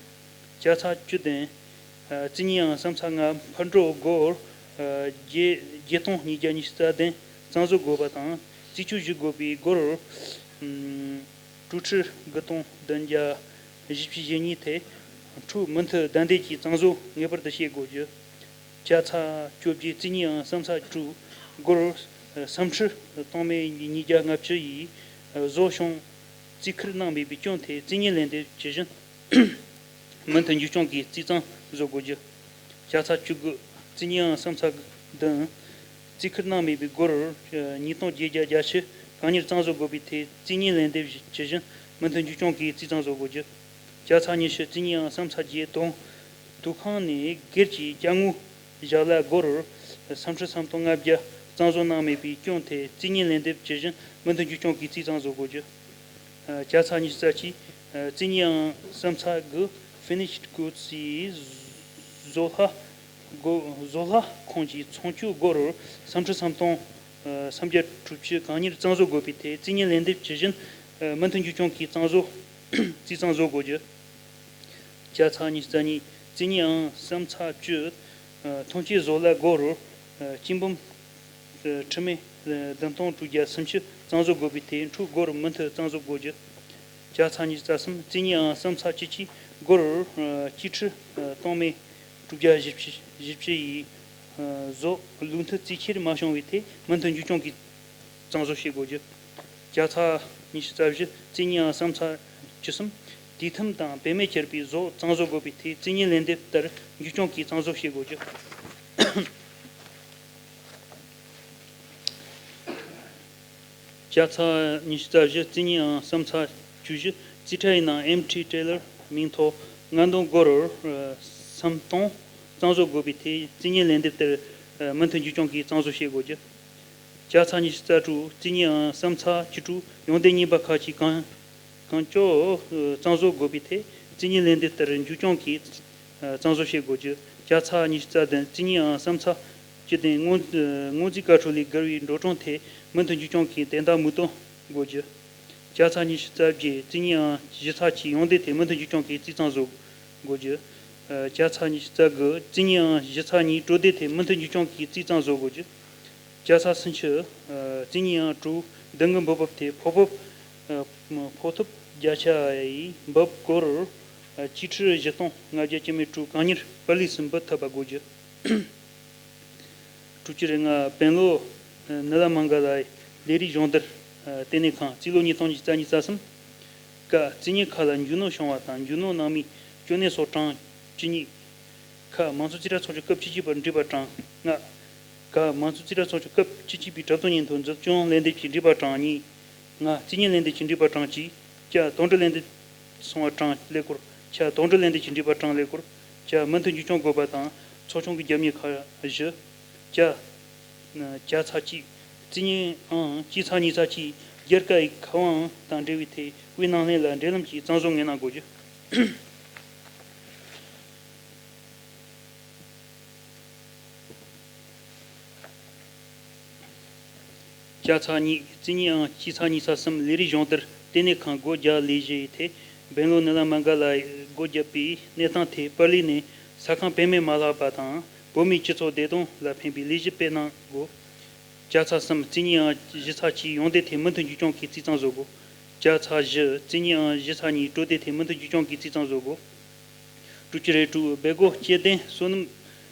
ཇ་ཚ་བཅུ་བདུན། རྩིས་གཉིས་ཨང་བསམ་ཚ་ལྔ་ཕར་འགྲོ་སྒོར་བརྒྱད་བརྒྱད་སྟོང་ཉིས་བརྒྱ་ཉི་ཤུ་རྩ་བདུན་གཙང་བཟོ་དགོས་པ་དང་རྩིས་སྤྱོད་ཞུ་དགོས་པའི་སྒོར་དྲུག་ཁྲི་དགུ་སྟོང་བདུན་བརྒྱ་བཞི་བཅུ་ཞེ་གཉིས་ཐད་ཕྲུག་མུ་མཐུད་བདའ་འདེད་ཀྱིས་གཙང་བཟོ་ངེས་པར་དུ་བྱེད་དགོས་རྒྱུ། ཇ་ཚ་བཅོ་བརྒྱད་རྩིས་གཉིས་ཨང་བསམ་ཚ་དྲུག་སྒོར་སུམ་ཁྲི་སྟོང་མེད་ཉིས་བརྒྱ་ལྔ་བཅུ་ཡིས་བཟོ་བྱུང་རྩིས་ཁུར་གནང་མེད་པའི་སྐྱོན་ཐད་རྩིས་གཉིས་ལན་འདེབས་ཇི་བཞིན། མུ་མཐུད་འཇུ་སྐྱོང་གིས་རྩིས་གཙང་བཟོ་དགོས་རྒྱུ། ཇ་ཚ་བཅུ་དགུ་རྩིས་གཉིས་ཨང་བསམ་ཚ་བདུན། རྩིས་ཁུར་གནང་མེད་པའི་སྒོར་ཉིས་སྟོང་བརྒྱད་བརྒྱ་བརྒྱད་ཅུ་གང་མྱུར་གཙང་བཟོ་དགོས་པའི་ཐད་རྩིས་གཉིས་ལན་འདེབས་ཇི་བཞིན་མུ་མཐུད་འཇུ་སྐྱོང་གིས་རྩིས་གཙང་བཟོ་དགོས་རྒྱུ། ཇ་ཚ་ཉི་ཤུ་རྩིས་གཉིས་ཨང་བསམ་ཚ་བརྒྱད་དོ། དུག་ཁང་ནས་སྒེར་གྱི་ཅ་དངོས་བཞག་གླ་སྒོར་སུམ་ཁྲི་སུམ་སྟོང་ལྔ་བརྒྱ་གཙང་བཟོ་གནང་མེད་པའི་སྐྱོན་ཐད་རྩིས་གཉིས་ལན་འདེབས་ཇི་བཞིན་མུ་མཐུད་འཇུ་སྐྱོང་གིས་རྩིས་གཙང་བཟོ་དགོས་རྒྱུ། ཇ་ཚ་ཉི་ཤུ་རྩ་གཅིག་རྩིས་གཉིས་ཨང་བསམ་ཚ་དགུ་Finished Goods ཡིས་བཟོ་ལྷ་སྒོ་བཟོ་ལྷ་ཁང་གི་ཚོང་སྤྱོད་སྒོར་སུམ་ཁྲི་སུམ་སྟོང་སུམ་བརྒྱ་དྲུག་ཅུ་གང་མྱུར་གཙང་བཟོ་དགོས་པའི་ཐད་རྩིས་གཉིས་ལན་འདེབས་ཇི་བཞིན་མུ་མཐུད་འཇུ་སྐྱོང་གིས་གཙང་བཟོ་རྩིས་གཙང་བཟོ་དགོས་རྒྱུ། ཇ་ཚ་ཉི་ཤུ་རྩ་གཉིས་རྩིས་གཉིས་ཨང་བསམ་ཚ་བཅུ། ཐོན་སྐྱེད་བཟོ་གླ་སྒོར་སྐྱིན་འབུམ་ཁྲི་མེད་བདུན་སྟོང་དྲུག་བརྒྱ་སུམ་ཅུ་གཙང་བཟོ་དགོས་པའི་ཐད་ཕྲུག་སྒོར་མུ་མཐུད་གཙང་བཟོ་དགོས་རྒྱུ། ཇ་ཚ་ཉི་ཤུ་རྩ་གསུམ་རྩིས་གཉིས་ཨང་བསམ་ཚ་བཅུ་གཅིག་སྒོར་གཅིག་ཁྲི་སྟོང་མེད་དྲུག་བརྒྱ་བཞི་བཅུ་བཞི་བཅུ་ཡིས་བཟོ་ལུགས་མཐུན་རྩིས་ཁྱེར་མ་བྱུང་བའི་ཐད་མུ་མཐུད་འཇུ་སྐྱོང་གིས་གཙང་བཟོ་བྱེད་དགོས་རྒྱུ། ཇ་ཚ་ཉི་ཤུ་རྩ་བཞི་རྩིས་གཉིས་ཨང་བསམ་ཚ་བཅུ་གསུམ། དུས་ཐུམ་དང་བེད་མེད་གྱུར་པའི་བཟོ་གཙང་བཟོ་དགོས་པའི་ཐད་རྩིས་གཉིས་ལན་འདེབས་ལྟར་འཇུ་སྐྱོང་གིས་གཙང་བཟོ་བྱེད་དགོས་རྒྱུ། ཇ་ཚ་ཉི་ཤུ་རྩ་བཞི་རྩིས་གཉིས་ཨང་བསམ་ཚ་བཅུ་བཞི་རྩིས་ཁྲ་ཡི་ནང་ཨེམ་ཊི་ཊེ་ལར་མིང་ཐོ་ལྔ་སྟོང་སྒོར་སུམ་སྟོང་གཙང་བཟོ་དགོས་པའི་ཐད་རྩིས་གཉིས་ལན་འདེབས་ལྟར་མུ་མཐུད་འཇུ་སྐྱོང་གིས་གཙང་བཟོ་བྱེད་དགོས་རྒྱུ། ཇ་ཚ་ཉི་ཤུ་རྩ་དྲུག་རྩིས་གཉིས་ཨང་བསམ་ཚ་བཅུ་དྲུག་ཡོན་ཏན་རྙིང་པ་ཁག་གི་གང་གང་ལྕོགས་གཙང་བཟོ་དགོས་པའི་ཐད་རྩིས་གཉིས་ལན་འདེབས་ལྟར་འཇུ་སྐྱོང་གིས་གཙང་བཟོ་བྱེད་དགོས་རྒྱུ། ཇ་ཚ་ཉི་ཤུ་རྩ་བདུན་རྩིས་གཉིས་ཨང་བསམ་ཚ་བཅུ་བདུན་སྔོ་སྔོ་རྫས་བཀའ་འཁྲོལ་ལས་བརྒལ་བའི་འགྲོ་གྲོན་ཐད་མུ་མཐུད་འཇུ་སྐྱོང་གིས་དོན་དག་མུ་སྟོན་དགོས་རྒྱུ། ཇ་ཚ་ཉི་ཤུ་རྩ་བརྒྱད་རྩིས་གཉིས་ཨང་བཞི་ཚ་གཅིག་ཡོན་ཏན་ཐད་མུ་མཐུད་འཇུ་སྐྱོང་གིས་རྩིས་གཙང་བཟོ་དགོས་རྒྱུ། ཇ་ཚ་ཉི་ཤུ་རྩ་དགུ་རྩིས་གཉིས་ཨང་བཞི་ཚ་གཉིས་སྤྲོད་བདེ་ཐད་མུ་མཐུད་འཇུ་སྐྱོང་གིས་རྩིས་གཙང་བཟོ་དགོས་རྒྱུ། ཇ་ཚ་སུམ་ཅུ། རྩིས་གཉིས་ཨང་དྲུག་བདུན་གྱི་འབུལ་འབབ་དེ་ཕོགས་འབབ་ཕོགས་ཐོབ་བརྒྱ་ཆ་ཡི་འབབ་སྒོར་གཅིག་ཁྲི་བཞི་སྟོང་ལྔ་བརྒྱ་བཅུ་མེད་དྲུག་གང་མྱུར་པར་ལས་སུ་འབུལ་ཐུབ་པ་དགོས་རྒྱུ། དྲུག་ཅུ་རེ་ལྔ་བན་ལོ་ནི་ལ་མང་ག་ལའི་ལས་རིགས་སྦྱོང་བརྡར་ལྟེ་གནས་ཁང་རྩིས་ལོ་ཉིས་སྟོང་ཉི་ཤུ་རྩ་གཉིས་རྩ་གསུམ། ཀ་རྩིས་གཉིས་ཁག་ལ་རྒྱུ་ནོར་བྱུང་བ་དང་རྒྱུ་ནོར་ནང་མིའི་གྱོན་ནད་སོགས་གྲངས་བཅུ་གཉིས། ཁ་མང་ཚོགས་རྩིས་ཁྲ་ཚོགས་ཆུང་སྐབས་བཅུ་གཅིག་པར་འགྲིག་པ་གྲངས་ལྔ། ག་མང་ཚོགས་རྩིས་ཁྲ་ཚོགས་ཆུང་སྐབས་བཅུ་གཅིག་པའི་གྲབས་ཚོང་ཉིན་ཐོ་མཛུབ་སྐྱོང་ལན་འདེབས་ཀྱིས་འགྲིག་པ་གྲངས་གཉིས། ང་རྩིས་གཉིས་ལན་འདེབས་ཀྱིས་འགྲིག་པ་གྲངས་གཅིག་ཅ་དོགས་འདྲི་ལན་འདེབས་སོང་བ་གྲངས་ཀླད་ཀོར། ཆ་དོགས་འདྲི་ལན་འདེབས་ཀྱིས་འགྲིག་པ་གྲངས་ཀླད་ཀོར། ཇ་མུ་མཐུད་འཇུ་སྐྱོང་དགོས་པ་དང་ཚོགས་ཆུང་གི་རྒྱབ་གཉེར་ཁག་བཞི། ཇ། ཇ་ཚ་གཅིག་རྩིས་གཉིས་ཨང་གཅིག་ཚ་གཉིས་ཚ་གཅིག་སྒེར་གྱི་ཁེ་དབང་དང་འབྲེལ་བའི་ཐད་དབུས་ནང་ལྷན་ལ་འབྲེལ་ལམ་གྱིས་གཙང་བཟོ་ངེས་གནང་དགོས་རྒྱུ། ཇ་ཚ་གཉིས་རྩིས་གཉིས་ཨང་གཅིག་ཚ་གཉིས་ཚ་གསུམ་ལས་རིགས་སྦྱོང་བརྡར་ལྟེ་གནས་ཁང་སྒོ་རྒྱག་ལས་གཞི་ཡི་ཐད་བན་ལོ་ནི་ལ་མང་ག་ལའི་སྒོ་བརྒྱབ་པའི་གནས་སྟངས་ཐད་པར་ལས་ནས་ས་ཁང་བེད་མེད་མ་ལྷག་པ་དང་བོད་མིའི་སྤྱི་ཚོགས་བདེ་དོན་ལ་ཕན་པའི་ལས་གཞི་སྤེལ་གནང་དགོས། ཇ་ཚ་གསུམ་རྩིས་གཉིས་ཨང་བཞི་ཚ་གཅིག་ཡོན་ཏན་ཐད་མུ་མཐུད་འཇུ་སྐྱོང་གིས་རྩིས་གཙང་བཟོ་དགོས། ཇ་ཚ་བཞི་རྩིས་གཉིས་ཨང་བཞི་ཚ་གཉིས་སྤྲོད་བདེ་ཐད་མུ་མཐུད་འཇུ་སྐྱོང་གིས་རྩིས་གཙང་བཟོ་དགོས། དྲུག་ཅུ་རེ་དྲུག་སྦེལ་ཀོབ་སྐྱེ་ལྡན་བསོད་ནམས་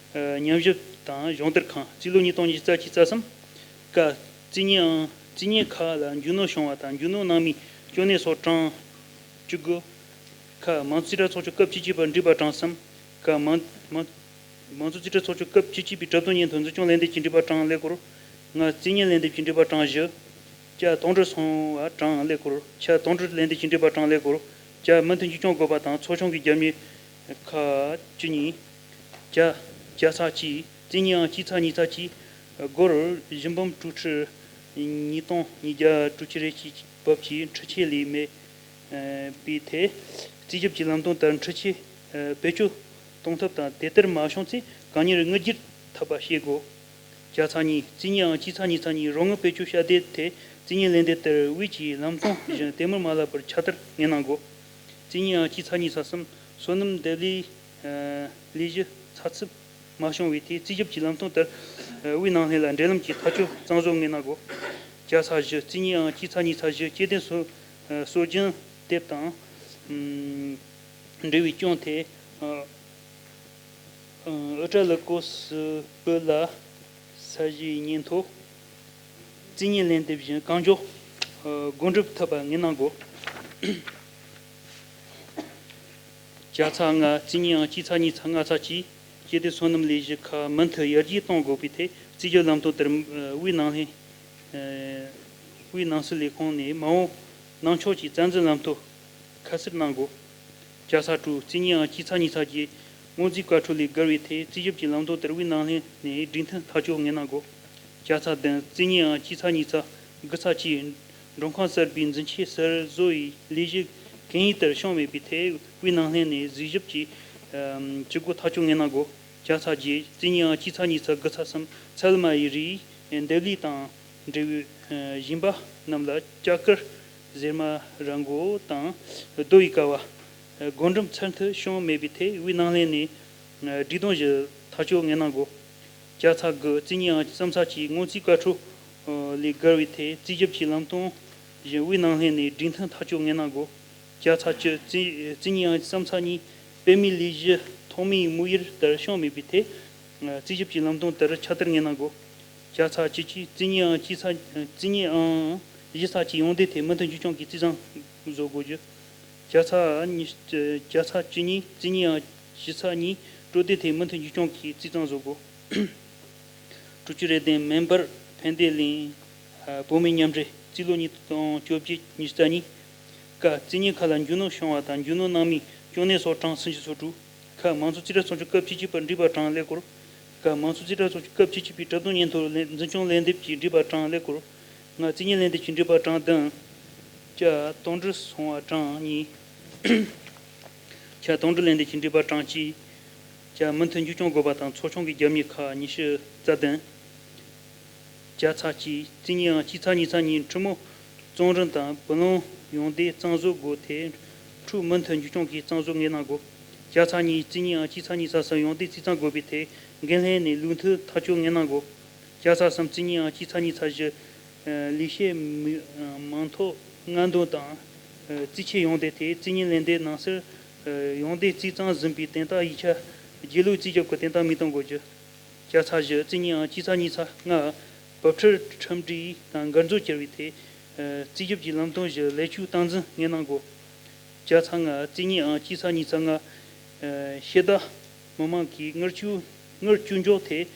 ཉམས་ཞིབ་དང་སྦྱོང་བརྡར་ཁང་རྩིས་ལོ་ཉིས་སྟོང་ཉི་ཤུ་རྩ་གཅིག་རྩ་གསུམ། ཀ་རྩིས་གཉིས་ཨང་རྩིས་གཉིས་ཁག་ལ་རྒྱུ་ནོར་བྱུང་བ་དང་རྒྱུ་ནོར་ནང་མིའི་ གཅོད་ནད་སོགས་གྲངས་བཅུ་དགུ། ཁ། མང་གཙོ་རྩིས་ཁྲ་ཚོགས་ཆུང་སྐབས་བཅུ་གཅིག་པར་འགྲིག་པ་གྲངས་གསུམ། ཁ། མང་མང་མང་གཙོ་རྩིས་ཁྲ་ཚོགས་ཆུང་སྐབས་བཅུ་གཅིག་པའི་གྲུབ་དོན་སྙན་ཐོ་འཛིན་སྐྱོང་ལས་འདེབས་ཀྱི་འགྲིག་པ་གྲངས་ཀླད་ཀོར། ང་། རྩིས་གཉེར་ལས་འདེབས་ཀྱི་འགྲིག་པ་གྲངས་བཞི། ཇ། དོགས་འདྲི་སོང་བ་གྲངས་ཀླད་ཀོར། ཆ། དོགས་འདྲི་ལས་འདེབས་ཀྱི་འགྲིག་པ་གྲངས་ཀླད་ཀོར། ཇ། མུ་མཐུད་འཛིན་སྐྱོང་དགོས་པ་དང་ཚོགས་ཆུང་གི་རྒྱབ་གཉེར། ཁ། བཅུ་གཉིས། ཇ། ཇ་ཚ་གཅིག། རྩིས་གཉིས་ཨང་གཅིག་ཚ་གཉིས་ཚ་གཅིག། སྒོར་བཞི་འབུམ་དྲུག་ཁྲི་ཉིས་སྟོང་ཉིས་བརྒྱ་དྲུག་ཅུ་རེ་གཅིག་བབ་ཀྱི་འཕྲུལ་ཆས་ལས་མེད་པའི་ཐད། རྩིས་ཞིབ་ཀྱི་ལམ་སྟོན་ལྟར་འཕྲུལ་ཆས་བེད་སྤྱོད་གཏོང་ཐབས་དང་དེ་ལྟར་མ་བྱུང་ཚེ་གང་མྱུར་དངུལ་བསྒྱུར་ཐུབ་པ་བྱེད་དགོས། ཇ་ཚ་གཉིས། རྩིས་གཉིས་ཨང་གཅིག་ཚ་གཉིས་ཚ་གཉིས། རོགས་དངུལ་བེད་སྤྱོད་བྱ་དེ་ཐད་རྩིས་གཉེར་ལས་འདེབས་ལྟར་དབུས་ཀྱི་ལམ་སྟོན་བཞིན་དེ་མུར་མ་ལབ་པར་ཁྱབ་བརྡལ་ངེས་གནང་དགོས། རྩིས་གཉིས་ཨང་གཅིག་ཚ་གཉིས་ཚ་གསུམ། སོ་ནམ་འདེབས་ལས་ལས་གཞི་ཚགས་ཚུད་མ་བྱུང་བའི་ཐད་རྩིས་ཞིབ་ཀྱི་ལམ་སྟོན་ལྟར་དབུས་ནང་སླེབས་ལ་འབྲེལ་ལམ་གྱི་ཐག་གཅོད་གཙང་བཟོ་ངེས་གནང་དགོས། ཇ་ཚ་བཞི། རྩིས་གཉིས་ཨང་གཅིག་ཚ་གཉིས་ཚ་བཞི། སྐྱེ་ལྡན་སྲོལ་སྲོལ་རྒྱུན་དེབ་དང་འབྲེལ་བའི་སྐྱོན་ཐད། ཨུ་ཏྲ་ལི་ཀོ་སི་སྤུ་ལ་ས་གཞིའི་སྙན་ཐོ། རྩིས་གཉེར་ལན་འདེབས་བཞིན་གང་མགྱོགས་བགོ་འགྲེམས་ཐུབ་པ་ངེས་གནང་དགོས། ཇ་ཚ་ལྔ། རྩིས་གཉིས་ཨང་གཅིག་ཚ་གཉིས་ཚ་ལྔ་ཚ་གཅིག། སྐྱེ་ལྡན་སོ་ནམ་ལས་གཞི་ཁག་མུ་མཐུད་ཡར་རྒྱས་གཏོང་དགོས་པའི་ཐད་རྩིས་ཞིབ་ལམ་སྟོན་ལྟར་དབུས་ནང་ལྷན་དབུས་ནང་སྲིད་ལས་ཁུངས་ནས་མ་འོངས་གནང་ཕྱོགས་ཀྱི་རྩ་འཛིན་ལམ་སྟོན་ཁ་གསལ་གནང་དགོས། ཇ་ཚ་དྲུག། རྩིས་གཉིས་ཨང་གཅིག་ཚ་གཉིས་ཚ་བརྒྱད། སྔོན་རྩིས་བཀའ་འཁྲོལ་ལས་བརྒལ་བའི་ཐད་རྩིས་ཞིབ་ཀྱི་ལམ་སྟོན་ལྟར་དབུས་ནང་ལྷན་ནས་སྒྲིག་མཐུན་ཐག་གཅོད་ངེས་གནང་དགོས། ཇ་ཚ་བདུན། རྩིས་གཉིས་ཨང་གཅིག་ཚ་གཉིས་ཚ་དགུ་ཚ་གཅིག། མགྲོན་ཁང་གསར་པའི་འཛིན་ཆས་གསར་བཟོ་ཡི་ལས་གཞི་གན་ཡིག་ལྟར་བྱུང་མེད་པའི་ཐད་དབུས་ནང་ལྷན་ནས་གཟིགས་ཞིབ་ཀྱིས་ཇུས་འགོད་ཐག་གཅོད་ངེས་གནང་དགོས། ཇ་ཚ་བརྒྱད། རྩིས་གཉིས་ཨང་གཅིག་ཚ་གཉིས་ཚ་དགུ་ཚ་གསུམ། ཚལ་མ་ཡི་རིགས་འདེབས་ལས་དང་འབྲེལ་བའི་ཞིང་པ་རྣམས་ལ་ལྕགས་ཀར་གཟེར་མ་ར་མགོ་དང་རྡོ་ཡི་ཀ་བ། བགོ་འགྲེམས་ཚར་མཐུད་བྱུང་མེད་པའི་ཐད་དབུས་ནང་ལྷན་ནས་སྒྲིག་དོན་བཞིན་ཐག་གཅོད་ངེས་གནང་དགོས། ཇ་ཚ་དགུ། རྩིས་གཉིས་ཨང་གསུམ་ཚ་གཅིག། སྔོན་རྩིས་བཀའ་འཁྲོལ་ལས་བརྒལ་བའི་ཐད་རྩིས་ཞིབ་ཀྱི་ལམ་སྟོན་བཞིན་དབུས་ནང་ལྷན་ནས་སྒྲིག་མཐུན་ཐག་གཅོད་ངེས་གནང་དགོས། ཇ་ཚ་བཅུ། རྩིས་རྩིས་གཉིས་ཨང་གསུམ་ཚ་གཉིས། པད་མའི་ལས་གཞི་ཐོག་མའི་དམིགས་ཡུལ་ལྟར་བྱུང་མེད་པའི་ཐད་རྩིས་ཞིབ་ཀྱི་ལམ་སྟོན་ལྟར་ཁྱབ་བརྡལ་ངེས་གནང་དགོས། ཇ་ཚ་བཅུ་གཅིག། རྩིས་གཉིས་ཨང་གཅིག་ཚ་རྩིས་གཉིས་ཨང་བཞི་ཚ་གཅིག། ཡོང་འདེད་ཐད་མུ་མཐུད་འཛིན་སྐྱོང་གིས་རྩིས་གཙང་བཟོ་དགོས་རྒྱུ། ཇ་ཚ་གཉིས། ཇ་ཚ་བཅུ་གཉིས། རྩིས་གཉིས་ཨང་བཞི་ཚ་གཉིས། སྤྲོད་དེ་ཐད་མུ་མཐུད་འཛིན་སྐྱོང་གིས་རྩིས་གཙང་བཟོ་དགོས། དྲུག་ཅུ་རེ་བདུན། མེ་འབར་ཕན་བདེ་གླིང་བོད་མིའི་མཉམ་འབྲེལ་རྩིས་ལོ་ཉིས་སྟོང་བཅོ་བརྒྱད་ཉི་ཤུ་རྩ་གཉིས། ཀ། རྩིས་གཉེར་ཁག་ལ་འཇོན་ནུས་བྱུང་བ་དང་འཇོན་ནུས་གནང་མིན་གཅོད་ནུས་སོགས་གྲངས་སུམ་ཅུ་སོ་དྲུག། ཁ། མང་གཙོ་རྩིས་ཁྲ་ཚོགས་ཆུང་སྐབས་བཅུ་གཅིག་པར་འགྲིག་པ་གྲངས་ཀླད་ཀོར། ཀ། མང་གཙོ་རྩིས་ཁྲ་ཚོགས་ཆུང་སྐབས་བཅུ་གཅིག་པའི་གྲུབ་དོན་སྙན་ཐོ་ལེན་འཛིན་སྐྱོང་ལན་འདེབས་ཀྱིས་འགྲིག་པ་གྲངས་ཀླད་ཀོར། ང་། རྩིས་གཉེར་ལན་འདེབས་ཀྱིས་འགྲིག་པ་གྲངས་བདུན། ཇ། དོགས་འདྲི་སོང་བ་གྲངས་གཉིས། ཆ། དོགས་འདྲི་ལན་འདེབས་ཀྱིས་འགྲིག་པ་གྲངས་གཅིག། ཇ། མུ་མཐུད་འཛིན་སྐྱོང་དགོས་པ་དང་ཚོགས་ཆུང་གི་རྒྱབ་གཉེར་ཁག་ཉི་ཤུ་རྩ་བདུན། ཇ་ཚ་གཅིག། རྩིས་གཉིས་ཨང་གཅིག་ཚ་གཉིས་ཚ་གཉིས། ཁྲི་མོ་གཙང་རིན་དང་བུ་ལོན་ཡོང་འདེད་གཙང་བཟོ་སྒོ་ཐད་ཁྲུའུ་མུ་མཐུད་འཛིན་སྐྱོང་གིས་གཙང་བཟོ་ངེས་གནང་དགོས། ཇ་ཚ་གཉིས། རྩིས་གཉིས་ཨང་གཅིག་ཚ་གཉིས་ཚ་གསུམ། ཡོང་འདེད་རྩིས་གཙང་དགོས་པའི་ཐད་འགན་ལྷན་ནས་ལུགས་མཐུན་ཐག་གཅོད་ངེས་གནང་དགོས། ཇ་ཚ་གསུམ། རྩིས་གཉིས་ཨང་གཅིག་ཚ་གཉིས་ཚ་བཞི། ལས་བྱེད་མི་མང་ཐོག་ལྔ་འདོན་དང་། རྩིས་ཆད་ཡོང་འདེད་ཐད་རྩིས་གཉེར་ལན་འདེབས་ནང་གསལ། ཡོང་འདེད་རྩིས་གཙང་ཟིན་པའི་དོན་དག་ཡིག་ཆ་རྗེས་ལུས་རྩིས་རྒྱག་གི་དོན་དག་མི་གཏོང་དགོས་རྒྱུ། ཇ་ཚ་བཞི། རྩིས་གཉིས་ཨང་གཅིག་ཚ་གཉིས་ཚ་ལྔ། བབ་ཁྲིད་ཁྲིམས་སྒྲིག་དང་འགལ་འཛོལ་གྱུར་བའི་ཐད། རྩིས་ཞིབ་ཀྱི་ལམ་སྟོན་བཞིན་ལེགས་བཅོས་སྟངས་འཛིན་ངེས་གནང་དགོས། ཇ་ཚ་ལྔ། རྩིས་གཉིས་ཨང་གཅིག་ཚ་གཉིས་ཚ་ལྔ། ཤེས་ལྡན་མི་མང་གིས་དངུལ་བཅོལ་དངུལ་བཅོལ་འཇོག་ཐད་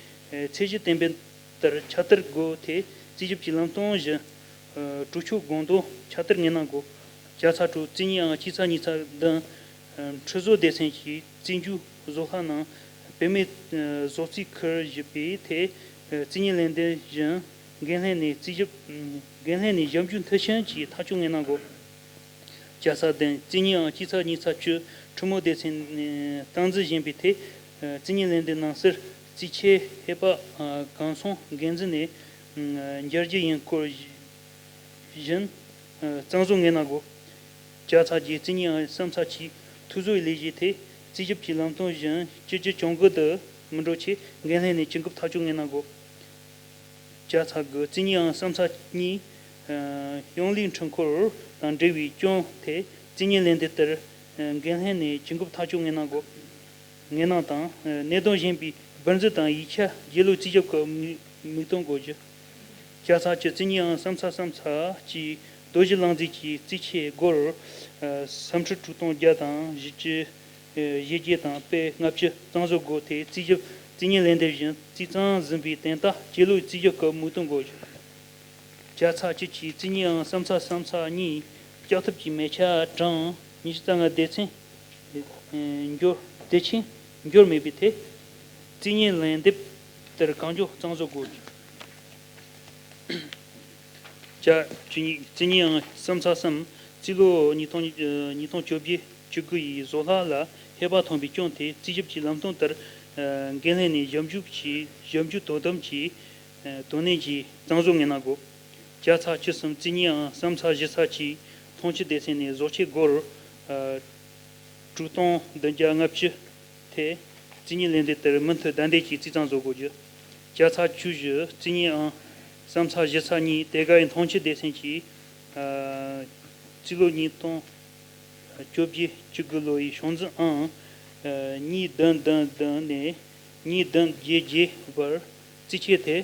ཚད་གཞི་གཏན་འབེབས་ལྟར་ཁྱབ་བརྡལ་སྒོ་ཐད་རྩིས་ཞིབ་ཀྱི་ལམ་སྟོན་བཞིན། གྲོས་ཆོད་དགོངས་དོན་ཁྱབ་བརྡལ་ངེས་གནང་དགོས། ཇ་ཚ་དྲུག། རྩིས་གཉིས་ཨང་གཅིག་ཚ་གཉིས་ཚ་བདུན། ཁྲིམས་བཟོ་སྡེ་ཚན་གྱིས་རྩིས་འཇོག་བཟོ་ལྷག་ནང་བེད་མེད་བཟོ་རྩིས་ཁུར་བཞེས་པའི་ཐད་རྩིས་གཉེར་ལན་འདེབས་བཞིན་འགན་ལྷན་ནས་རྩིས་ཞིབ་འགན་ལྷན་ནས་ཞིབ་འཇུག་མཐིལ་ཕྱིན་གྱིས་ཐག་གཅོད་ངེས་གནང་དགོས། ཇ་ཚ་བདུན། རྩིས་གཉིས་ཨང་གཅིག་ཚ་གཉིས་ཚ་བཅུ། ཁྲིམས་བཟོ་སྡེ་ཚན་ནས་སྟངས་འཛིན་བཞིན་པའི་ཐད་རྩིས་གཉེར་ལན་འདེབས་ནང་གསལ་རྩིས་ཆད་ཧེ་བག་གང་སོང་འགན་འཛིན་ནས་འཇལ་རྒྱུ་ཡིན་སྐོར་བཞིན་གཙང་བཟོ་ངེས་གནང་དགོས། ཇ་ཚ་བརྒྱད། རྩིས་གཉིས་ཨང་གསུམ་ཚ་གཅིག། ཐོ་བཟོའི་ལས་གཞིའི་ཐད་རྩིས་ཞིབ་ཀྱི་ལམ་སྟོན་བཞིན་སྤྱི་རྒྱུ་གྱོང་གུན་དུ་མི་འགྲོ་ཆེད་འགན་ལྷན་ནས་ཇུས་འགོད་ཐག་གཅོད་ངེས་གནང་དགོས། ཇ་ཚ་དགུ། རྩིས་གཉིས་ཨང་གསུམ་ཚ་གཉིས། ཨ། ཡོང་ལས་འཕྲུལ་འཁོར་དང་འབྲེལ་བའི་སྐྱོན་ཐད་རྩིས་གཉེར་ལན་འདེབས་ལྟར་འགན་ལྷན་ནས་ཇུས་འགོད་ཐག་གཅོད་ངེས་གནང་དགོས། ངེས་གནང་དང་། གནད་དོན་གཞན་པའི་སྦིར་འཛུལ་དང་ཡིག་ཆ་རྗེས་ལུས་རྩིས་རྒྱག་གི་དམིགས་དམིགས་གཏོང་དགོས་རྒྱུ། ཇ་ཚ་བཅུ། རྩིས་གཉིས་ཨང་གསུམ་ཚ་གསུམ་ཚ་གཅིག། རྡོ་རྗེ་གླང་མཛེས་ཀྱི་རྩིས་ཆད་སྒོར་ཨ་སུམ་ཁྲི་དྲུག་སྟོང་བརྒྱ་དང་བཞི་བཅུ་ཨ་བཞི་བརྒྱ་དང་པོད་ལྔ་བཅུ་གཙང་བཟོ་སྒོ་དེ་རྩིས་ཞིབ་རྩིས་ཉེས་ལན་འདེབས་བཞིན་རྩིས་གཙང་ཟིན་པའི་དོན་དག་སྤྱི་ལོའི་རྩིས་ཞིབ་སྐབས་མུ་མཐུད་སྒོ་བརྒྱབ། བརྒྱ་ཚ་བཅུ་གཅིག་རྩིས་ཉེས་ཨང་གསུམ་ཚ་གསུམ་ཚ་གཉིས་ལྕགས་ཐབ་ཀྱི་མེ་ཆ་གྲངས་ཉི་ཤུ་རྩ་ལྔ་སྡེ་ཚན་འབྱོར་སྡེ་ཆེན་འབྱོར་མེད་པའི་ཐད་རྩིས་ཉེས་ལན་འདེབས་ལྟར་གང་མགྱོགས་གཙང་བཟོ་དགོས། བརྒྱ་བཅུ་གཉིས་རྩིས་ཉེས་ཨང་གསུམ་ཚ་གསུམ་རྩིས་ལོ་ཉིས་སྟོང་ཉིས་སྟོང་བཅོ་བརྒྱད་བཅུ་དགུ་ཡི་བཟོ་ལྷག་ལ་ཧེ་བག་ཐོན་པའི་སྐྱོན་དེ་རྩིས་ཞིབ་ཀྱི་ལམ་སྟོན་ལྟར་འགན་ལྷན་ནས་ཞིབ་འཇུག་གིས་ཞིབ་འཇུག་དོ་དམ་གྱི་དོ་ནན་གྱིས་གཙང་བཟོ་ངེས་གནང་དགོས། བརྒྱ་ཚ་བཅུ་གསུམ་རྩིས་ཉེས་ཨང་གསུམ་ཚ་བཞི་ཚ་གཅིག་ཐོན་སྐྱེད་སྡེ་ཚན་ནས་བཟོ་ཆས་སྒོར་ཨ་དྲུག་སྟོང་བདུན་བརྒྱ་ལྔ་བཅུ་དེ་རྩིས་ཉེས་ལན་འདེབས་ལྟར་མུ་མཐུད་བདའ་འདེད་ཀྱིས་རྩིས་གཙང་བཟོ་དགོས་རྒྱུ། བརྒྱ་ཚ་བཅུ་བཞི་རྩིས་ཉེས་ཨང་གསུམ་ཚ་བཞི་ཚ་གཉིས་དེ་གའི་ཐོན་སྐྱེད་སྡེ་ཚན་གྱིས་ཨ་རྩིས་ལོ་ཉིས་སྟོང་བཅོ་བརྒྱད་བཅུ་དགུ་ལོ་ཡི་ཤོག་འཛིན་ཨང་གཉིས་བདུན་བདུན་བདུན་ནས་གཉིས་བདུན་བརྒྱད་བརྒྱད་བར་རྩིས་ཆད་དེ་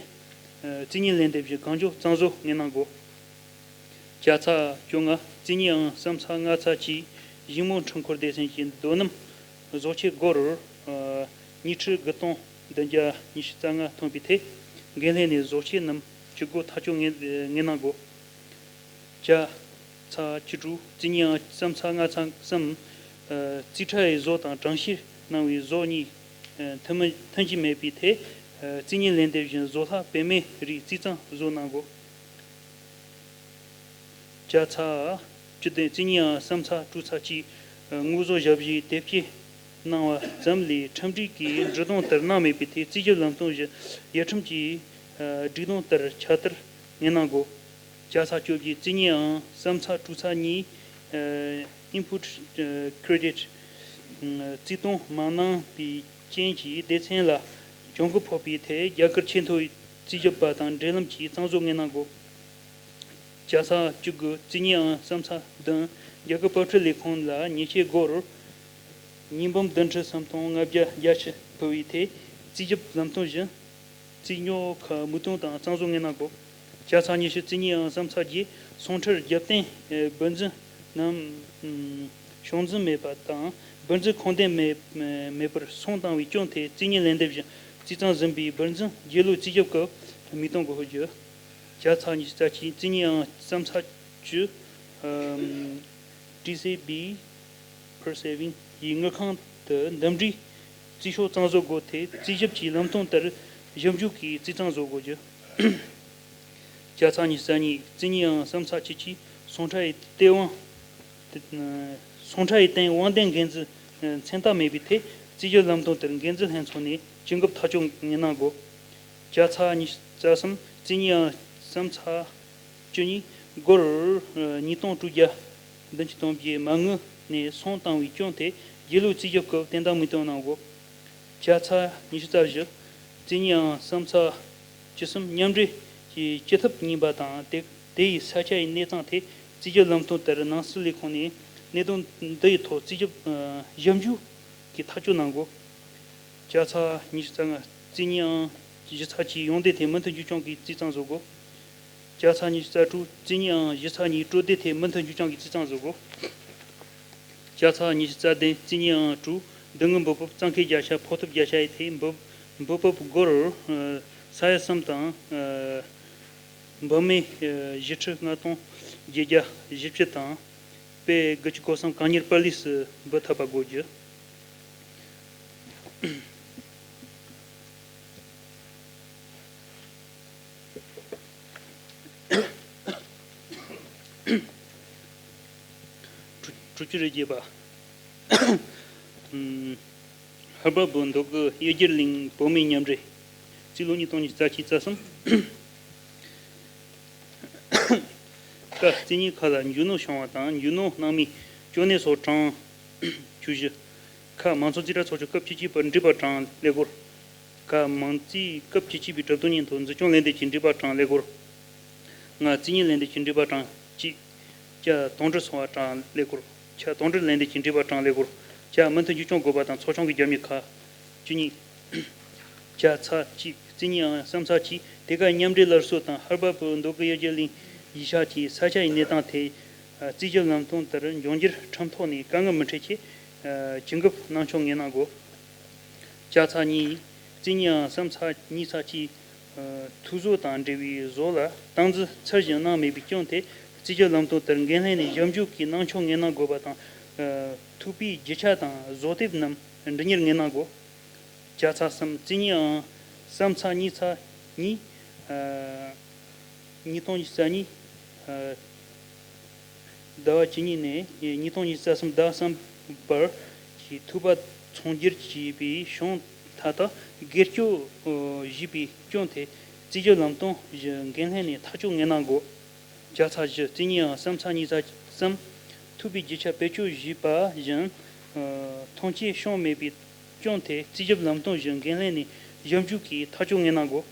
རྩིས་ཉེས་ལན་འདེབས་བཞིན་གང་མགྱོགས་གཙང་བཟོ་ངེས་གནང་དགོས། བརྒྱ་ཚ་བཅོ་ལྔ་རྩིས་ཉེས་ཨང་གསུམ་ཚ་ལྔ་ཚ་གཅིག་ཞིང་རྨོ་འཕྲུལ་འཁོར་སྡེ་ཚན་གྱི་རྡོ་སྣུམ་བཟོ་ཆས་སྒོར་ཉི་ཁྲི་དགུ་སྟོང་བདུན་བརྒྱ་ཉི་ཤུ་རྩ་ལྔ་ཐོན་པའི་ཐད་འགན་ལྷན་ནས་བཟོ་ཆས་རྣམས་བཅུ་དགུ་ཐག་གཅོད་ངེས་ངེས་གནང་དགོས། བརྒྱ་ཚ་བཅུ་དྲུག་རྩིས་ཉེས་ཨང་གསུམ་ཚ་ལྔ་ཚ་གསུམ། རྩིས་ཁྲའི་བཟོ་དང་གྲངས་བཤེར་གནང་བའི་བཟོ་གཉིས་མཐུན་མི་མཐུན་གྱི་མེད་པའི་ཐད་རྩིས་ཉེས་ལན་འདེབས་བཞིན་བཟོ་ལྷག་བེད་མེད་རིགས་རྩིས་གཙང་བཟོ་གནང་དགོས། བརྒྱ་ཚ་བཅུ་བདུན་རྩིས་ཉེས་ཨང་གསུམ་ཚ་དྲུག་ཚ་གཅིག་དངོས་ཟོག་ཞབས་ཞུའི་དེབ་སྐྱེལ་གནང་བ་ཙམ་ལས་ཁྲིམས་སྒྲིག་གི་སྒྲིག་དོན་ལྟར་གནང་མེད་པའི་ཐད་རྩིས་ཞིབ་ལམ་སྟོན་བཞིན་རྒྱལ་ཁྲིམས་ཀྱི་སྒྲིག་དོན་ལྟར་ཁྱབ་བརྡལ་ངེས་གནང་དགོས། བརྒྱ་ཚ་བཅོ་བརྒྱད་རྩིས་ཉེས་ཨང་གསུམ་ཚ་དྲུག་ཚ་གཉིས་Input Credit རྩིས་གཏོང་མ་གནང་པའི་རྐྱེན་གྱིས་སྡེ་ཚན་ལ་གྱོང་གུན་ཕོག་པའི་ཐད་རྒྱ་གར་ཆེས་མཐོའི་རྩིས་ཞིབ་པ་དང་འབྲེལ་ལམ་གྱིས་གཙང་བཟོ་ངེས་གནང་དགོས། བརྒྱ་ཚ་བཅུ་དགུ་རྩིས་ཉེས་ཨང་གསུམ་ཚ་བདུན་རྒྱལ་ཁབ་དཔར་སྐྲུན་ལས་ཁུངས་ལ་ཉེས་ཆད་སྒོར་ཉིས་འབུམ་བདུན་ཁྲི་སུམ་སྟོང་ལྔ་བརྒྱ་བརྒྱད་ཅུ་ཕུལ་བའི་ཐད་རྩིས་ཞིབ་ལམ་སྟོན་བཞིན་རྩིས་རྙོག་ཁག་མུ་མཐུད་དང་གཙང་བཟོ་ངེས་གནང་དགོས། བརྒྱ་ཚ་ཉི་ཤུ་རྩིས་ཉེས་ཨང་གསུམ་ཚ་བརྒྱད་ཚོང་འཕྲུལ་རྒྱབ་རྟེན་སྦྱིན་འཛིན་ནམ་ཤོག་འཛིན་མེད་པ་དང་སྦྱིན་འཛིན་ཁུངས་ལྡན་མེད་མེད་པར་སོང་བཏང་བའི་སྐྱོན་ཐད་རྩིས་ཉེས་ལན་འདེབས་བཞིན་རྩིས་གཙང་ཟིན་པའི་སྦྱིན་འཛིན་རྗེས་ལོའི་རྩིས་ཞིབ་སྐབས་མི་གཏོང་དགོས་རྒྱུ། བརྒྱ་ཚ་ཉི་ཤུ་རྩ་གཅིག་རྩིས་ཉེས་ཨང་གསུམ་ཚ་བཅུ་ཨམ་ཊི་སི་བི་Perseving ཡི་དངུལ་ཁང་དུ་འདུམ་འགྲིག་རྩིས་ཤོག་གཙང་བཟོ་སྒོ་དེ་རྩིས་ཞིབ་ཀྱི་ལམ་སྟོན་ལྟར་ཞིབ་འཇུག་གིས་རྩིས་གཙང་བཟོ་དགོས་རྒྱུ། བརྒྱ་ཚ་ཉི་ཤུ་རྩ་གཉིས་རྩིས་ཉེས་ཨང་གསུམ་ཚ་བཅུ་གཅིག་ཚོང་ཁྲ་ཡི་སྟེས་དབང་ཚོང་ཁྲ་ཡི་སྟེང་དབང་ལྡན་འགན་འཛིན་མཚན་རྟགས་མེད་པའི་ཐད་རྩིས་ཞིབ་ལམ་སྟོན་ལྟར་འགན་འཛིན་ལྷན་ཚོགས་ནས་ཇུས་འགོད་ཐག་གཅོད་ངེས་གནང་དགོས། བརྒྱ་ཚ་ཉི་ཤུ་རྩ་གསུམ་རྩིས་ཉེས་ཨང་གསུམ་ཚ་བཅུ་གཉིས་སྒོར་ཉིས་སྟོང་དྲུག་བརྒྱ་བདུན་ཅུ་དོན་བརྒྱད་མ་དངུལ་ནས་སོང་བཏང་བའི་སྐྱོན་ཐད་རྗེས་ལོའི་རྩིས་ཞིབ་སྐབས་བསྟན་གཏན་མི་གཏོང་གནང་དགོས། བརྒྱ་ཚ་ཉི་ཤུ་རྩ་བཞི་རྩིས་ཉེས་ཨང་གསུམ་ཚ་བཅུ་གསུམ་མཉམ་འབྲེལ་གྱི་སྤྱི་ཐབ་རྙིང་པ་དང་དེ་དེ་ཡི་ས་ཆ་ཡི་གནས་སྟངས་ཐད་རྩིས་ཞིབ་ལམ་སྟོན་ལྟར་ནང་སྲིད་ལས་ཁུངས་ནས་གནད་དོན་འདི་ཡི་ཐོག་རྩིས་ཞིབ་ཞིབ་འཇུག་གི་ཐག་གཅོད་གནང་དགོས། བརྒྱ་ཚ་ཉི་ཤུ་རྩ་ལྔ་རྩིས་ཉེས་ཨང་བཞི་ཚ་གཅིག་ཡོང་འདེད་ཐད་མུ་མཐུད་འགྱུར་བྱང་གི་རྩིས་གཙང་བཟོ་དགོས། བརྒྱ་ཚ་ཉི་ཤུ་རྩ་དྲུག་རྩིས་ཉེས་ཨང་བཞི་ཚ་གཉིས་སྤྲོད་འདེད་ཐད་མུ་མཐུད་འགྱུར་བྱང་གི་རྩིས་གཙང་བཟོ་དགོས། བརྒྱ་ཚ་ཉི་ཤུ་རྩ་བདུན་རྩིས་ཉེས་ཨང་དྲུག་མདུན་ངོས་འབུལ་འབབ་གཙང་ཁེ་བརྒྱ་ཆ་ཕོགས་ཐོབ་བརྒྱ་ཆ་ཡི་ཐད་འབུལ་འབུལ་འབབ་སྒོར་ས་ཡ་གསུམ་དང་འབུལ་མེད་བཞི་ཁྲི་ལྔ་སྟོང་བརྒྱད་བརྒྱ་བཞི་བཅུ་དང་། པས་དགུ་བཅུ་གོ་གསུམ་གང་མྱུར་པར་ལས་སུ་འབུལ་ཐུབ་པ་དགོས་རྒྱུ། དྲུག་ཅུ་རེ་བརྒྱད་པ། ཧར་པ་བུ་མདོ་དགུ་གཡུལ་རྒྱལ་གླིང་བོད་མི་མཉམ་འབྲེལ། རྩིས་ལོ་ཉིས་སྟོང་ཉི་ཤུ་རྩ་གཅིག་རྩ་གསུམ། ཀ་རྩིས་ཉེས་ཁག་ལ་རྒྱུ་ནོར་བྱུང་བ་དང་རྒྱུ་ནོར་སྣང་མེད་གྱོན་གནས་སོགས་གྲངས་བཅུ་བཞི། ཁ་མང་ཚོགས་རྩིས་ཁྲ་ཚོགས་ཆུང་སྐབས་བཅུ་གཅིག་པར་འགྲིག་པ་གྲངས་ཀླད་ཀོར། ཁ་མང་རྩིས་སྐབས་བཅུ་གཅིག་པའི་གྲུབ་དོན་སྙིང་ཐོ་འཛུགས་སྐྱོང་ལན་འདེབས་ཀྱི་འགྲིག་པ་གྲངས་ཀླད་ཀོར། ང་རྩིས་ཉེས་ལན་འདེབས་ཀྱི་འགྲིག་པ་གྲངས་གཅིག་ཅ་དོན་འགྲུབ་སོང་བ་གྲངས་ཀླད་ཀོར། ཆ་དོན་འགྲུབ་ལན་འདེབས་ཀྱི་འགྲིག་པ་གྲངས་ཀླད་ཀོར། ཆ་མུ་མཐུད་འགྱུར་སྐྱོང་དགོས་པ་དང་ཚོགས་ཆུང་གི་རྒྱབ་མི་ཁག་བཅུ་གཉིས། ཆ་ཚ་གཅིག་རྩིས་ཉེས་ཨང་གསུམ་ཚ་གཅིག་དེ་ག་མཉམ་འབྲེལ་སླར་གསོ་དང་ཧར་པ་བུ་མདོ་དགུ་གཡུལ་རྒྱལ་གླིང་ གཞིས་ཆགས་ཀྱི་ས་ཆ་ཡི་གནས་སྟངས་ཐད། རྩིས་ཞིབ་ལམ་སྟོན་ལྟར་འབྱུང་འགྱུར་ཁྲིམས་ཐོག་ནས་དཀའ་ངལ་མི་འཕྲད་ཆེད། ཇི་འགབ་གནང་ཆོག་ངེས་གནང་དགོས། བྱ་ཚ་གཉིས། རྩིས་གཉིས་ཨང་གསུམ་ཚ་གཉིས་ཚ་གཅིག་ཐིག་བཟོ་དང་འབྲེལ་བའི་བཟོ་ལ་སྟངས་འཛིན་ཚུལ་བཞིན་གནང་མེད་པའི་སྐྱོན་ཐད་རྩིས་ཞིབ་ལམ་སྟོན་ལྟར་འགན་ལྷན་ནས་ཞིབ་འཇུག་གིས་གནང་ཆོག་ངེས་གནང་དགོས་པ་དང་། ཐིག་པའི་རྒྱུ་ཆ་དང་བཟོ་དེབ་རྣམས་འབྲི་གཉེར་ངེས་གནང་དགོས། བྱ་ཚ་གསུམ། རྩིས་གཉིས་ཨང་གསུམ་ཚ་གཉིས་ཚ་གཉིས། ཉིས་སྟོང་ཉི་ཤུ་རྩ་གཉིས། ཟླ་བ་བཅུ་གཉིས་ནས་ཉིས་སྟོང་ཉི་ཤུ་རྩ་གསུམ་ཟླ་གསུམ་བར་གྱི་ཐིག་པ་ཚོང་སྒྱུར་བྱས་པའི་གཞུང་མཐའ་དག་སྒེར་གཅོད་བྱས་པའི་སྐྱོན་ཐད་རྩིས་ཞིབ་ལམ་སྟོན་བཞིན་འགན་ལྷན་ནས་ཐག་གཅོད་ངེས་གནང་དགོས། བྱ་ཚ་བཞི། རྩིས་གཉིས་ཨང་གསུམ་ཚ་གཉིས་ཚ་གསུམ། ཐིག་པའི་རྒྱུ་ཆ་བེད་སྤྱོད་བྱས་པ་བཞིན་ཐོན་སྐྱེད་བྱུང་མེད་པའི་སྐྱོན་ཐད་རྩིས་ཞིབ་ལམ་སྟོན་བཞིན་འགན་ལྷན་ནས་ཞིབ་འཇུག་གིས་ཐག་གཅོད་ངེས་གནང་དགོས།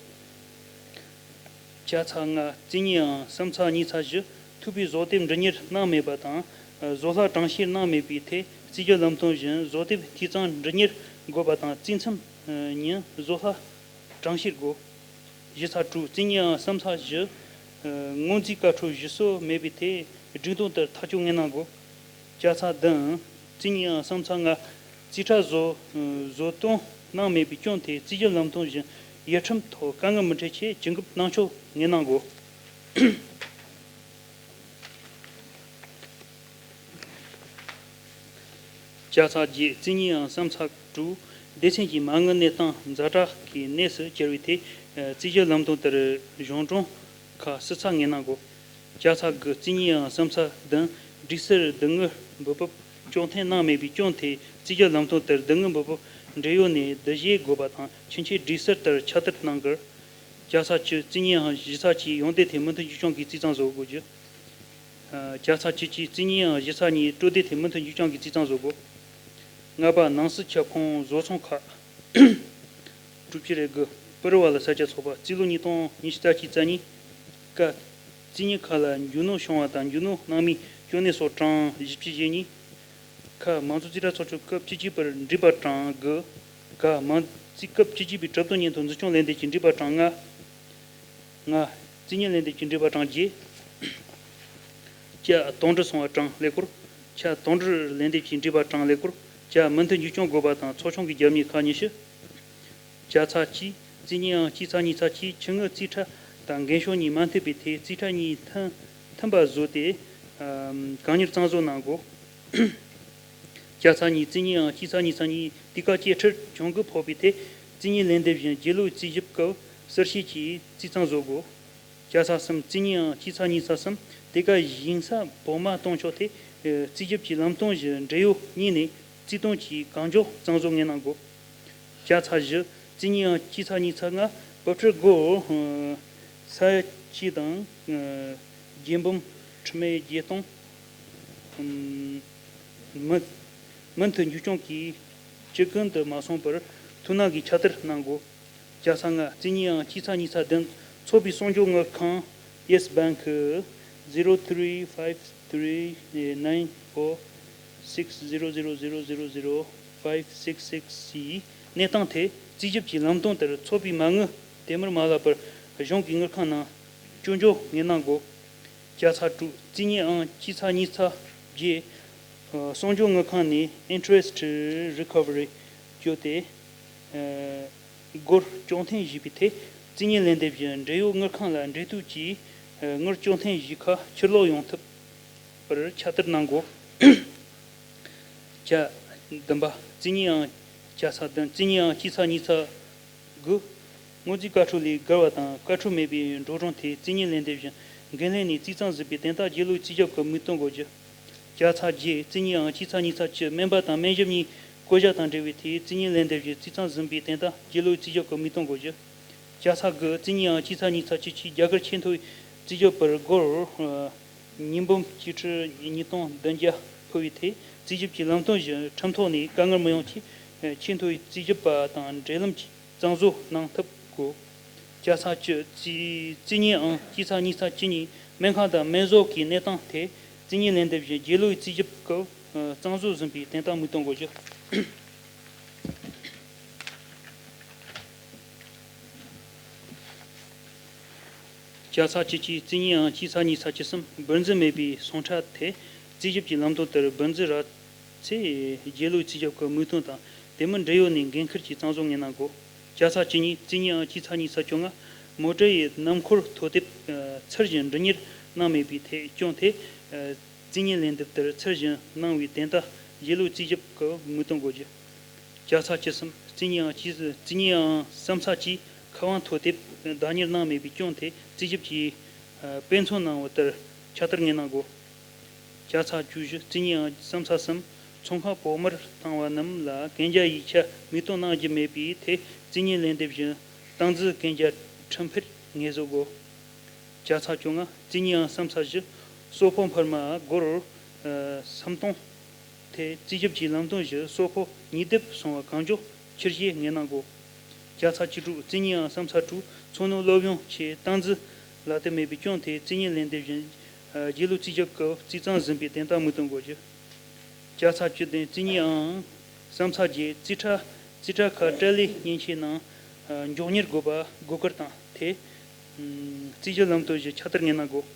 བྱ་ཚ་ལྔ། རྩིས་གཉིས་ཨང་གསུམ་ཚ་གཉིས་ཚ་བཞི། ཐིག་པའི་བཟོ་དེབ་འབྲི་གཉེར་གནང་མེད་པ་དང་། བཟོ་ལྷག་གྲངས་བཤེར་གནང་མེད་པའི་ཐད་རྩིས་ཞིབ་ལམ་སྟོན་བཞིན་བཟོ་དེབ་འཐུས་ཚང་འབྲི་གཉེར་དགོས་པ་དང་། རྩིས་མཚམས་ཉིན་བཟོ་ལྷག་གྲངས་བཤེར་དགོས། བཞི་ཚ་དྲུག། རྩིས་གཉིས་ཨང་གསུམ་ཚ་བཞི། སྔོན་རྩིས་བཀའ་འཁྲོལ་ཞིག་གསོ་མེད་པའི་ཐད་སྒྲིག་དོན་ལྟར་ཐག་གཅོད་ངེས་གནང་དགོས། བྱ་ཚ་བདུན། རྩིས་གཉིས་ཨང་གསུམ་ཚ་ལྔ། རྩིས་ཁྲ་བཟོ་བཟོ་སྟོན་གནང་མེད་པའི་སྐྱོན་ཐད་རྩིས་ཞིབ་ལམ་སྟོན་བཞིན་ཡིག་ཁྲིམས་ཐོག་དཀའ་ངལ་མི་འཕྲད་ཆེད་ཇུས་འགོད་གནང་ཆོག་ངེས་གནང་དགོས། བྱ་ཚ་བརྒྱད། རྩིས་གཉིས་ཨང་གསུམ་ཚ་དྲུག། སྡེ་ཚན་གྱི་མ་དངུལ་གནས་སྟངས་ཛ་དྲག་གི་གནས་སུ་གྱུར་བའི་ཐད་རྩིས་ཞིབ་ལམ་སྟོན་ལྟར་གཞུང་གྲོན་ཁག་ཞིབ་ཚགས་ངེས་གནང་དགོས། བྱ་ཚ་དགུ། རྩིས་གཉིས་ཨང་གསུམ་ཚ་བདུན། སྒྲིག་སྲོལ་སྡུག་བསྔལ་འབུལ་འབབ་སྐྱོན་ཐེངས་གནང་མེད་པའི་སྐྱོན་ཐད་རྩིས་ཞིབ་ལམ་སྟོན་ལྟར་སྡུག་བསྔལ་འབུལ་འབབ་འབྲེལ་ཡོད་ནས་བསྡུ་བཞེས་དགོས་པ་དང་ཁྱིམ་ཆས་སྒྲིག་སྲོལ་ལྟར་ཁྱབ་གདལ་གནང་དགོས། བྱ་ཚ་བཅུ། རྩིས་གཉིས་ཨང་བཞི་ཚ་གཅིག། ཡོན་ཏན་ཐད་མུ་མཐུད་འཛུགས་སྐྱོང་གི་རྩིས་གཙང་བཟོ་དགོས་རྒྱུ། བྱ་ཚ་བཅུ་གཅིག། རྩིས་གཉིས་ཨང་བཞི་ཚ་གཉིས། སྤྲོད་བདེ་ཐད་མུ་མཐུད་འཛུགས་སྐྱོང་གི་རྩིས་གཙང་བཟོ་དགོས། ལྔ་པ། ནང་སྲིད་ཁྱབ་ཁོངས་བཟོ་ཚོང་ཁག་གྲུབ་ཆ་རེ་དགུ། པུ་རི་བ་ལ་ས་ཆ་ཚོགས་པ། རྩིས་ལོ་ཉིས་སྟོང་ཉི་ཤུ་རྩ་གཅིག་རྩ་གཉིས། ཀ། རྩིས་གཉིས་ཁག་ལ་འཇོན་ནུས་བྱུང་བ་དང་འཇོན་ནུས་གནང་མིན་སྐྱོན་གནས་སོགས་གྲངས་བཞི་བཅུ་ཞེ་གཉིས། ཁ། མང་གཙོ་རྩིས་ཁྲ་ཚོགས་ཆུང་སྐབས་བཅུ་གཅིག་པར་འགྲིག་པ་གྲངས་དགུ། ག། མང་རྩིས་སྐབས་བཅུ་གཅིག་པའི་གྲུབ་དོན་སྙན་ཐོ་འཛིན་སྐྱོང་ལས་འདེམས་ཀྱིས་འགྲིག་པ་གྲངས་ལྔ། ལྔ། རྩིས་གཉེར་ལས་འདེམས་ཀྱིས་འགྲིག་པ་གྲངས་བརྒྱད། ཅ། དོགས་འདྲི་སོང་བ་གྲངས་ཀླད་ཀོར། ཆ། དོགས་འདྲི་ལན་འདེབས་ཀྱིས་འགྲིག་པ་གྲངས་ཀླད་ཀོར། ཇ། མུ་མཐུད་འཛུགས་སྐྱོང་དགོས་པ་དང་ཚོགས་ཆུང་གི་རྒྱབ་གཉེར་ཁག་ཉི་ཤུ། བྱ་ཚ་གཅིག། རྩིས་གཉིས་ཨང་གཅིག་ཚ་གཉིས་ཚ་གཅིག། ཆུ་དངུལ་རྩིས་ཁྲ་དང་འགན་སྲུང་གཉིས་མ་མཐུན་པའི་ཐད་རྩིས་ཁྲ་གཉིས་མཐུན་མཐུན་པ་བཟོས་ཏེ། གང་མྱུར་གཙང་བཟོ་གནང་དགོས། བྱ་ཚ་གཉིས། རྩིས་གཉིས་ཨང་གཅིག་ཚ་གཉིས་ཚ་གཉིས། དུས་བཀག་བཅད་ཁྲིར་གྱོང་གུན་ཕོག་པའི་ཐད་རྩིས་གཉིས་ལན་འདེབས་བཞིན་རྗེས་ལུས་རྩིས་ཞིབ་སྐབས་གསལ་བཤད་ཀྱིས་རྩིས་གཙང་བཟོ་དགོས། བྱ་ཚ་གསུམ། རྩིས་གཉིས་ཨང་གཅིག་ཚ་གཉིས་ཚ་གསུམ། དེ་ག་ཞིང་ས་བོགས་མ་གཏོང་ཕྱོགས་ཐད་རྩིས་ཞིབ་ཀྱི་ལམ་སྟོན་བཞིན་འབྲེལ་ཡོད་གཉིས་ནས་རྩིས་དོན་གྱི་གང་མགྱོགས་གཙང་བཟོ་ངེས་གནང་དགོས། བྱ་ཚ་བཞི། རྩིས་གཉིས་ཨང་གཅིག་ཚ་གཉིས་ཚ་ལྔ། བབ་ཁྲིད་སྒོར་ས་ཡ་གཅིག་དང་རྒྱུ་འབུམ་ཁྲི་མེད་བརྒྱད་སྟོང་མི་མུ་མཐུད་འཛུགས་སྐྱོང་གིས་ཇི་ཀུན་དུ་མ་སོང་བར་ཐུགས་སྣང་གིས་ཁྱབ་གདལ་གནང་དགོས། བྱ་ཚ་ལྔ། རྩིས་གཉིས་ཨང་གཅིག་ཚ་གཉིས་ཚ་བདུན། ཚོགས་པའི་གསོག་འཇོག་དངུལ་ཁང་། Yes Bank zero three five three nine four six zero zero zero zero zero five six six ཡི་གནས་སྟངས་ཐད་རྩིས་ཞིབ་ཀྱི་ལམ་སྟོན་ལྟར་ཚོགས་པའི་མ་དངུལ་དེ་མུར་མ་བརླག་པར་གཞུང་གི་དངུལ་ཁང་ནང་སྐྱོན་བརྗོད་ངེས་གནང་དགོས། བྱ་ཚ་དྲུག། རྩིས་གཉིས་ཨང་གཅིག་ཚ་གཉིས་ཚ་བརྒྱད། གསོག་འཇོག་དངུལ་ཁང་ནས་interest recovery བརྒྱུད་དེ། སྒོར་སྐྱོན་ཐེངས་བཞི་པའི་ཐད་རྩིས་གཉིས་ལན་འདེབས་བཞིན་འབྲེལ་ཡོད་དངུལ་ཁང་ལ་འབྲེལ་གཏུག་གིས་སྔར་སྐྱོན་ཐེངས་བཞི་ཁག་ཕྱིར་སློག་ཡོང་ཐུབ་པར་ཁྱབ་གདལ་གནང་དགོས། བྱ། བདུན་པ། རྩིས་གཉིས་ཨང་། བྱ་ཚ་བདུན། རྩིས་གཉིས་ཨང་གཅིག་ཚ་གཉིས་ཚ་དགུ། སྔོན་རྩིས་བཀའ་འཁྲོལ་ལས་བརྒལ་བ་དང་བཀའ་འཁྲོལ་མེད་པའི་འགྲོ་གྲོན་ཐད་རྩིས་གཉིས་ལན་འདེབས་བཞིན་འགན་ལྷན་ནས་རྩིས་གཙང་ཟིན་པའི་དོན་དག་རྗེས་ལུས་རྩིས་ཞིབ་སྐབས་མིག་སྟོན་དགོས་རྒྱུ། བྱ་ཚ་བརྒྱད། རྩིས་གཉིས་ཨང་གཅིག་ཚ་གཉིས་ཚ་བཅུ། སྨན་པ་དང་སྨན་ཞབས་གཉིས་བསྐོ་གཞག་དང་འབྲེལ་བའི་ཐད་རྩིས་གཉིས་ལན་འདེབས་བཞིན་རྩིས་གཙང་ཟིན་པའི་དོན་དག་རྗེས་ལུས་རྩིས་ཞིབ་སྐབས་མིག་སྟོན་དགོས་རྒྱུ། བྱ་ཚ་དགུ། རྩིས་གཉིས་ཨང་གཅིག་ཚ་གཉིས་ཚ་བཅུ་གཅིག། རྒྱ་གར་ཆེས་མཐོའི་རྩིས་ཞིབ་པར་སྒོར་ཉིས་འབུམ་གཅིག་ཁྲི་ཉིས་སྟོང་བདུན་བརྒྱ་ཕུལ་བའི་ཐད་རྩིས་ཞིབ་ཀྱི་ལམ་སྟོན་བཞིན་ཁྲིམས་ཐོག་ནས་དཀའ་ངལ་མི་ཡོང་ཆེད་ཆེས་མཐོའི་རྩིས་ཞིབ་པ་དང་འབྲེལ་ལམ་གྱི་གཙང་བཟོ་གནང་ཐབས་དགོས། བྱ་ཚ་བཅུ། རྩིས་རྩིས་གཉིས་ཨང་གཅིག་ཚ་གཉིས་ཚ་གཅིག་གཉིས། སྨན་ཁང་དང་སྨན་བཟོ་གི་གནས་སྟངས་ཐད་རྩིས་གཉིས་ལན་འདེབས་བཞིན་རྗེས་ལུས་རྩིས་ཞིབ་སྐབས་གཙང་བཟོ་ཟིན་པའི་དོན་དག་མིག་སྟོན་དགོས་རྒྱུ། ལྕགས་ཚ་བཅུ་གཅིག་རྩིས་རྙིང་ཨང་ལྕགས་ཚ་ཉི་ཤུ་རྩ་གསུམ་སྦིར་འཛིན་མེད་པའི་སོང་ཁྲ་དེ་རྩིས་ཞིབ་ཀྱི་ལམ་སྟོན་ལྟར་སྦིར་འཛིན་རག་ཚེ་རྗེས་ལུས་རྩིས་ཞིབ་ཀྱི་མིག་སྟོན་དང་དེ་མིན་འབྲེལ་ཡོད་ནས་འགན་འཁུར་གྱིས་གཙང་བཟོ་ངེས་གནང་དགོས། ལྕགས་ཚ་བཅུ་གཉིས་རྩིས་རྙིང་ཨང་ལྕགས་ཚ་ཉི་ཤུ་རྩ་བཅོ་ལྔ་མོ་ཊ་ཡི་སྣུམ་འཁོར་ཐོ་དེབ་ཚུར་བཞེངས་འགྲུལ་གཉེར་གནང་མེད་པའི་ཐད་བསྐྱོན་ཏེ། རྩིས་རྙིང་ལན་འདེབས་ལྟར་ཚུར་བཞེངས་གནང་བའི་དོན་དག་རྗེས་ལུས་རྩིས་ཞིབ་ཀྱི་མིག་སྟོན་དགོས་རྒྱུ། ལྕགས་ཚ་བཅུ་གསུམ་རྩིས་རྙིང་ཨང་ལྕགས་རྩིས་རྙིང་ཨང་གསུམ་ཚ་གཅིག་ཁ་དབང་ཐོ་དེབ་བདག་གཉེར་གནང་མེད་པའི་སྐྱོན་ཐད་རྩིས་ཞིབ་ཀྱིས་དཔེ་མཚོན་གནང་བ་ལྟར་ཕྱག་བསྟར་ངེས་གནང་དགོས། ལྕགས་ཚ་བཅུ་བཞི་རྩིས་རྙིང་ཨང་གསུམ་ཚ་གསུམ་ཚོང་ཁང་བོགས་མར་བཏང་བ་རྣམས་ལ་གན་རྒྱ་ཡིག་ཆ་མིག་སྟོན་གནང་རྒྱུ་མེད་པའི་ཐད་རྩིས་རྙིང་ལན་འདེབས་བཞིན་སྟངས་འཛིན་གན་རྒྱ་ཁྲིམས་འཕེར་ངེས་བཟོ་དགོས། ལྕགས་ཚ་བཅོ་ལྔ་རྩིས་རྙིང་ཨང་གསུམ་ཚ་བཞི་སོག་པོ་འཕར་མ་སྒོར་ཨ་སུམ་སྟོང་དེ་རྩིས་ཞིབ་ཀྱི་ལམ་སྟོན་བཞིན་སོག་པོ་ཉིས་ལྡེབ་སོང་བ་གང་མགྱོགས་ཕྱིར་བཞེས་ངེས་གནང་དགོས། ལྕགས་ཚ་བཅུ་དྲུག་རྩིས་རྙིང་ཨང་གསུམ་ཚ་དྲུག་ཚོང་ནོར་སློབ་ཡོན་ཆེད་སྟངས་འཛིན་ལག་དེབ་མེད་པའི་སྐྱོན་དེ་རྩིས་རྙིང་ལན་འདེབས་བཞིན་ཨ་རྗེས་ལུས་རྩིས་ཞིབ་སྐབས་རྩིས་གཙང་ཟིན་པའི་དོན་དག་མིག་སྟོན་དགོས་རྒྱུ། ལྕགས་ཚ་བཅུ་བདུན་རྩིས་རྙིང་ཨང་གསུམ་ཚ་བརྒྱད་རྩིས་ཁྲ་རྩིས་ཁྲ་ཁག་སྤྲད་ལེན་མཉེན་ཆས་ནང་ཨ་མགྱོགས་གཉེར་དགོས་པ་དགོས་སྐོར་དང་དེ་ཨ་རྩིས་ཞིབ་ལམ་སྟོན་བཞིན་ཕྱག་བསྟར་ངེས་གནང་དགོས།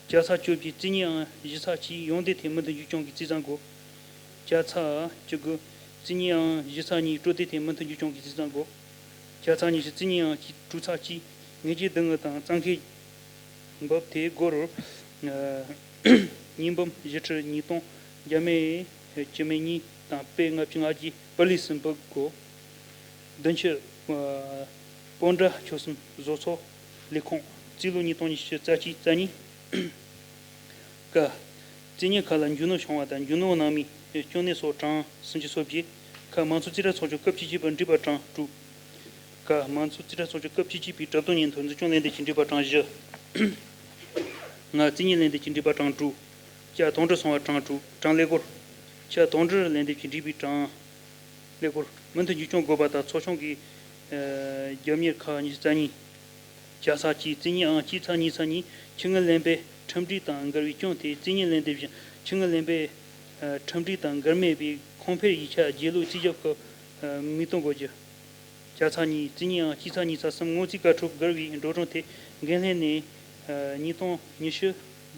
ལྕགས་ཚ་བཅུ་བཞི་རྩིས་རྙིང་ཨང་བཞི་ཚ་གཅིག་ཡོང་འདེད་ཐད་མུ་མཐུད་འཇུག་སྐྱོང་གིས་རྩིས་གཙང་དགོས། ལྕགས་ཚ་བཅུ་དགུ་རྩིས་རྙིང་ཨང་བཞི་ཚ་གཉིས་སྤྲོད་འདེད་ཐད་མུ་མཐུད་འཇུག་སྐྱོང་གིས་རྩིས་གཙང་དགོས། ལྕགས་ཚ་ཉི་ཤུ་རྩིས་རྙིང་ཨང་དྲུག་ཚ་གཅིག་ངེས་ཅན་སྡུག་བསྔལ་དང་གཙང་ཁེལ་འབབ་ཐད་སྒོར་ཨ་ཉིས་འབུམ་བཞི་ཁྲི་ཉིས་སྟོང་རྒྱ་མི་སྤྱི་མི་གཉིས་དང་པད་ལྔ་བཅུ་ང་གཅིག་པར་ལས་སུ་འབུལ་དགོས། བདུན་ཅུ་ཨ་སྤོན་ཊ་ཆོལ་གསུམ་བཟོ་ཚོགས་ལས་ཁུངས་རྩིས་ལོ་ཉིས་སྟོང་ཉི་ཤུ་རྩ་གཅིག་རྩ་གཉིས། ཀ་རྩིས་རྙིང་ཁག་ལ་འཇུག་སྣོན་བྱུང་བ་དང་འཇུག་སྣོན་གནང་མིན་སྐྱོན་གནས་སོགས་གྲངས་སུམ་ཅུ་སོ་བརྒྱད། ཁ་མང་ཚོགས་རྩིས་ཁྲ་ཚོགས་ཆུང་སྐབས་བཅུ་གཅིག་པའི་འགྲེལ་པ་གྲངས་དྲུག་ཀ་མང་ཚོགས་རྩིས་ཁྲ་ཚོགས་ཆུང་སྐབས་བཅུ་གཅིག་པའི་གྲུབ་དོན་སྙན་ཐོ་འཛིན་སྐྱོང་ལས་འདེབས་ཀྱི་འགྲེལ་པ་གྲངས་བཞི། ང་རྩིས་རྙིང་ལན་འདེབས་ཀྱི་འགྲེལ་པ་གྲངས་དྲུག་ཀྱ་དོགས་འདྲི་སོང་བ་གྲངས་དྲུག་གྲངས་ཀླད་ཀོར། ཁྱ་དོགས་འདྲི་ལན་འདེབས་ཀྱི་འགྲེལ་པའི་གྲངས་ཀླད་ཀོར་མུ་མཐུད་འཇུག་སྐྱོང་དགོས་པ་དང་ཚོགས་ཆུང་གི་ཨ་རྒྱབ་གཉེར་ཁག་ཉི་ཤུ་རྩ་གཉིས། ལྕགས་ཚ་གཅིག་རྩིས་རྙིང་ཨང་གཅིག་ཚ་གཉིས་ཚ་གཉིས་ཕྱི་དངུལ་ལེན་པའི་ཁྲིམས་སྒྲིག་དང་འགལ་བའི་སྐྱོན་དེ་རྩིས་རྙིང་ལན་འདེབས་བཞིན་ཕྱི་དངུལ་ལེན་པའི་ཨ་ཁྲིམས་སྒྲིག་དང་འགལ་མེད་པའི་ཁུངས་འཕེར་ཡིག་ཆ་རྗེས་ལུས་རྩིས་ཞིབ་སྐབས་ཨ་མིག་སྟོན་དགོས་རྒྱུ། ལྕགས་ཚ་གཉིས་རྩིས་རྙིང་ཨང་གཅིག་ཚ་གཉིས་ཚ་གསུམ་སྔོན་རྩིས་བཀའ་འཁྲོལ་བསྒར་བའི་འགྲོ་གྲོན་དེ་འགན་ལྷན་ནས་ཨ་ཉིས་སྟོང་ཉི་ཤུ་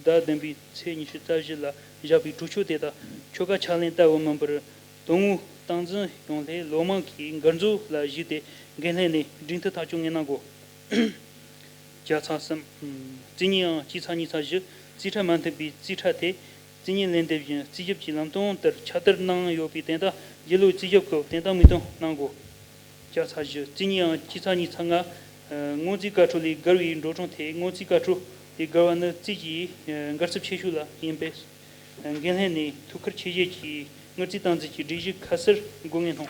ཟླ་བདུན་པའི་ཚེས་ཉི་ཤུ་རྩ་བཞི་ལ་བཞག་པའི་གྲོས་ཆོད་དེ་དག་ཆོ་ག་ཕྱག་ལེན་ལྟ་བུ་མིན་པར། དོན་དངོས་སྟངས་འཛིན་ཡོང་སླད་ལོ་མང་གི་འགལ་འཛོལ་ལ་གཞིགས་ཏེ་འགན་ལྷན་ནས་སྒྲིག་མཐུན་ཐག་གཅོད་ངེས་གནང་དགོས། ལྕགས་ཚ་གསུམ། རྩིས་རྙིང་ཨང་གཅིག་ཚ་གཉིས་ཚ་བཞི་རྩིས་ཁྲ་མ་མཐུན་པའི་རྩིས་ཁྲ་དེ་རྩིས་རྙིང་ལན་འདེབས་བཞིན་རྩིས་ཞིབ་ཀྱི་ལམ་སྟོན་ལྟར་ཁྱབ་བསྡུར་གནང་ཡོད་པའི་དོན་དག་རྗེས་ལུས་རྩིས་ཞིབ་སྐབས་དོན་དག་མིག་སྟོན་གནང་དགོས། ལྕགས་ཚ་བཞི་རྩིས་རྙིང་ཨང་གཅིག་ཚ་གཉིས་ཚ་ལྔ། སྔོན་རྩིས་བཀའ་འཁྲོལ་ལས་བསྒར་བའི་འགྲོ་གྲོན་དེ་སྔོན་རྩིས་བཀའ་འཁྲོལ་ལས་བསྒར་བ་ནི་རྩིས་ཀྱི་འགལ་ཚབས་ཆེ་ཤོས་ལ་ཡིན་པས། འགན་ལྷན་ནས་ཐུགས་ཁུར་ཆེ་བཞེས་ཀྱིས་དངུལ་རྩིས་སྟངས་འཛིན་གྱི་སྒྲིག་གཞི་ཁ་གསལ་དགོས་ངེས་སྣང་།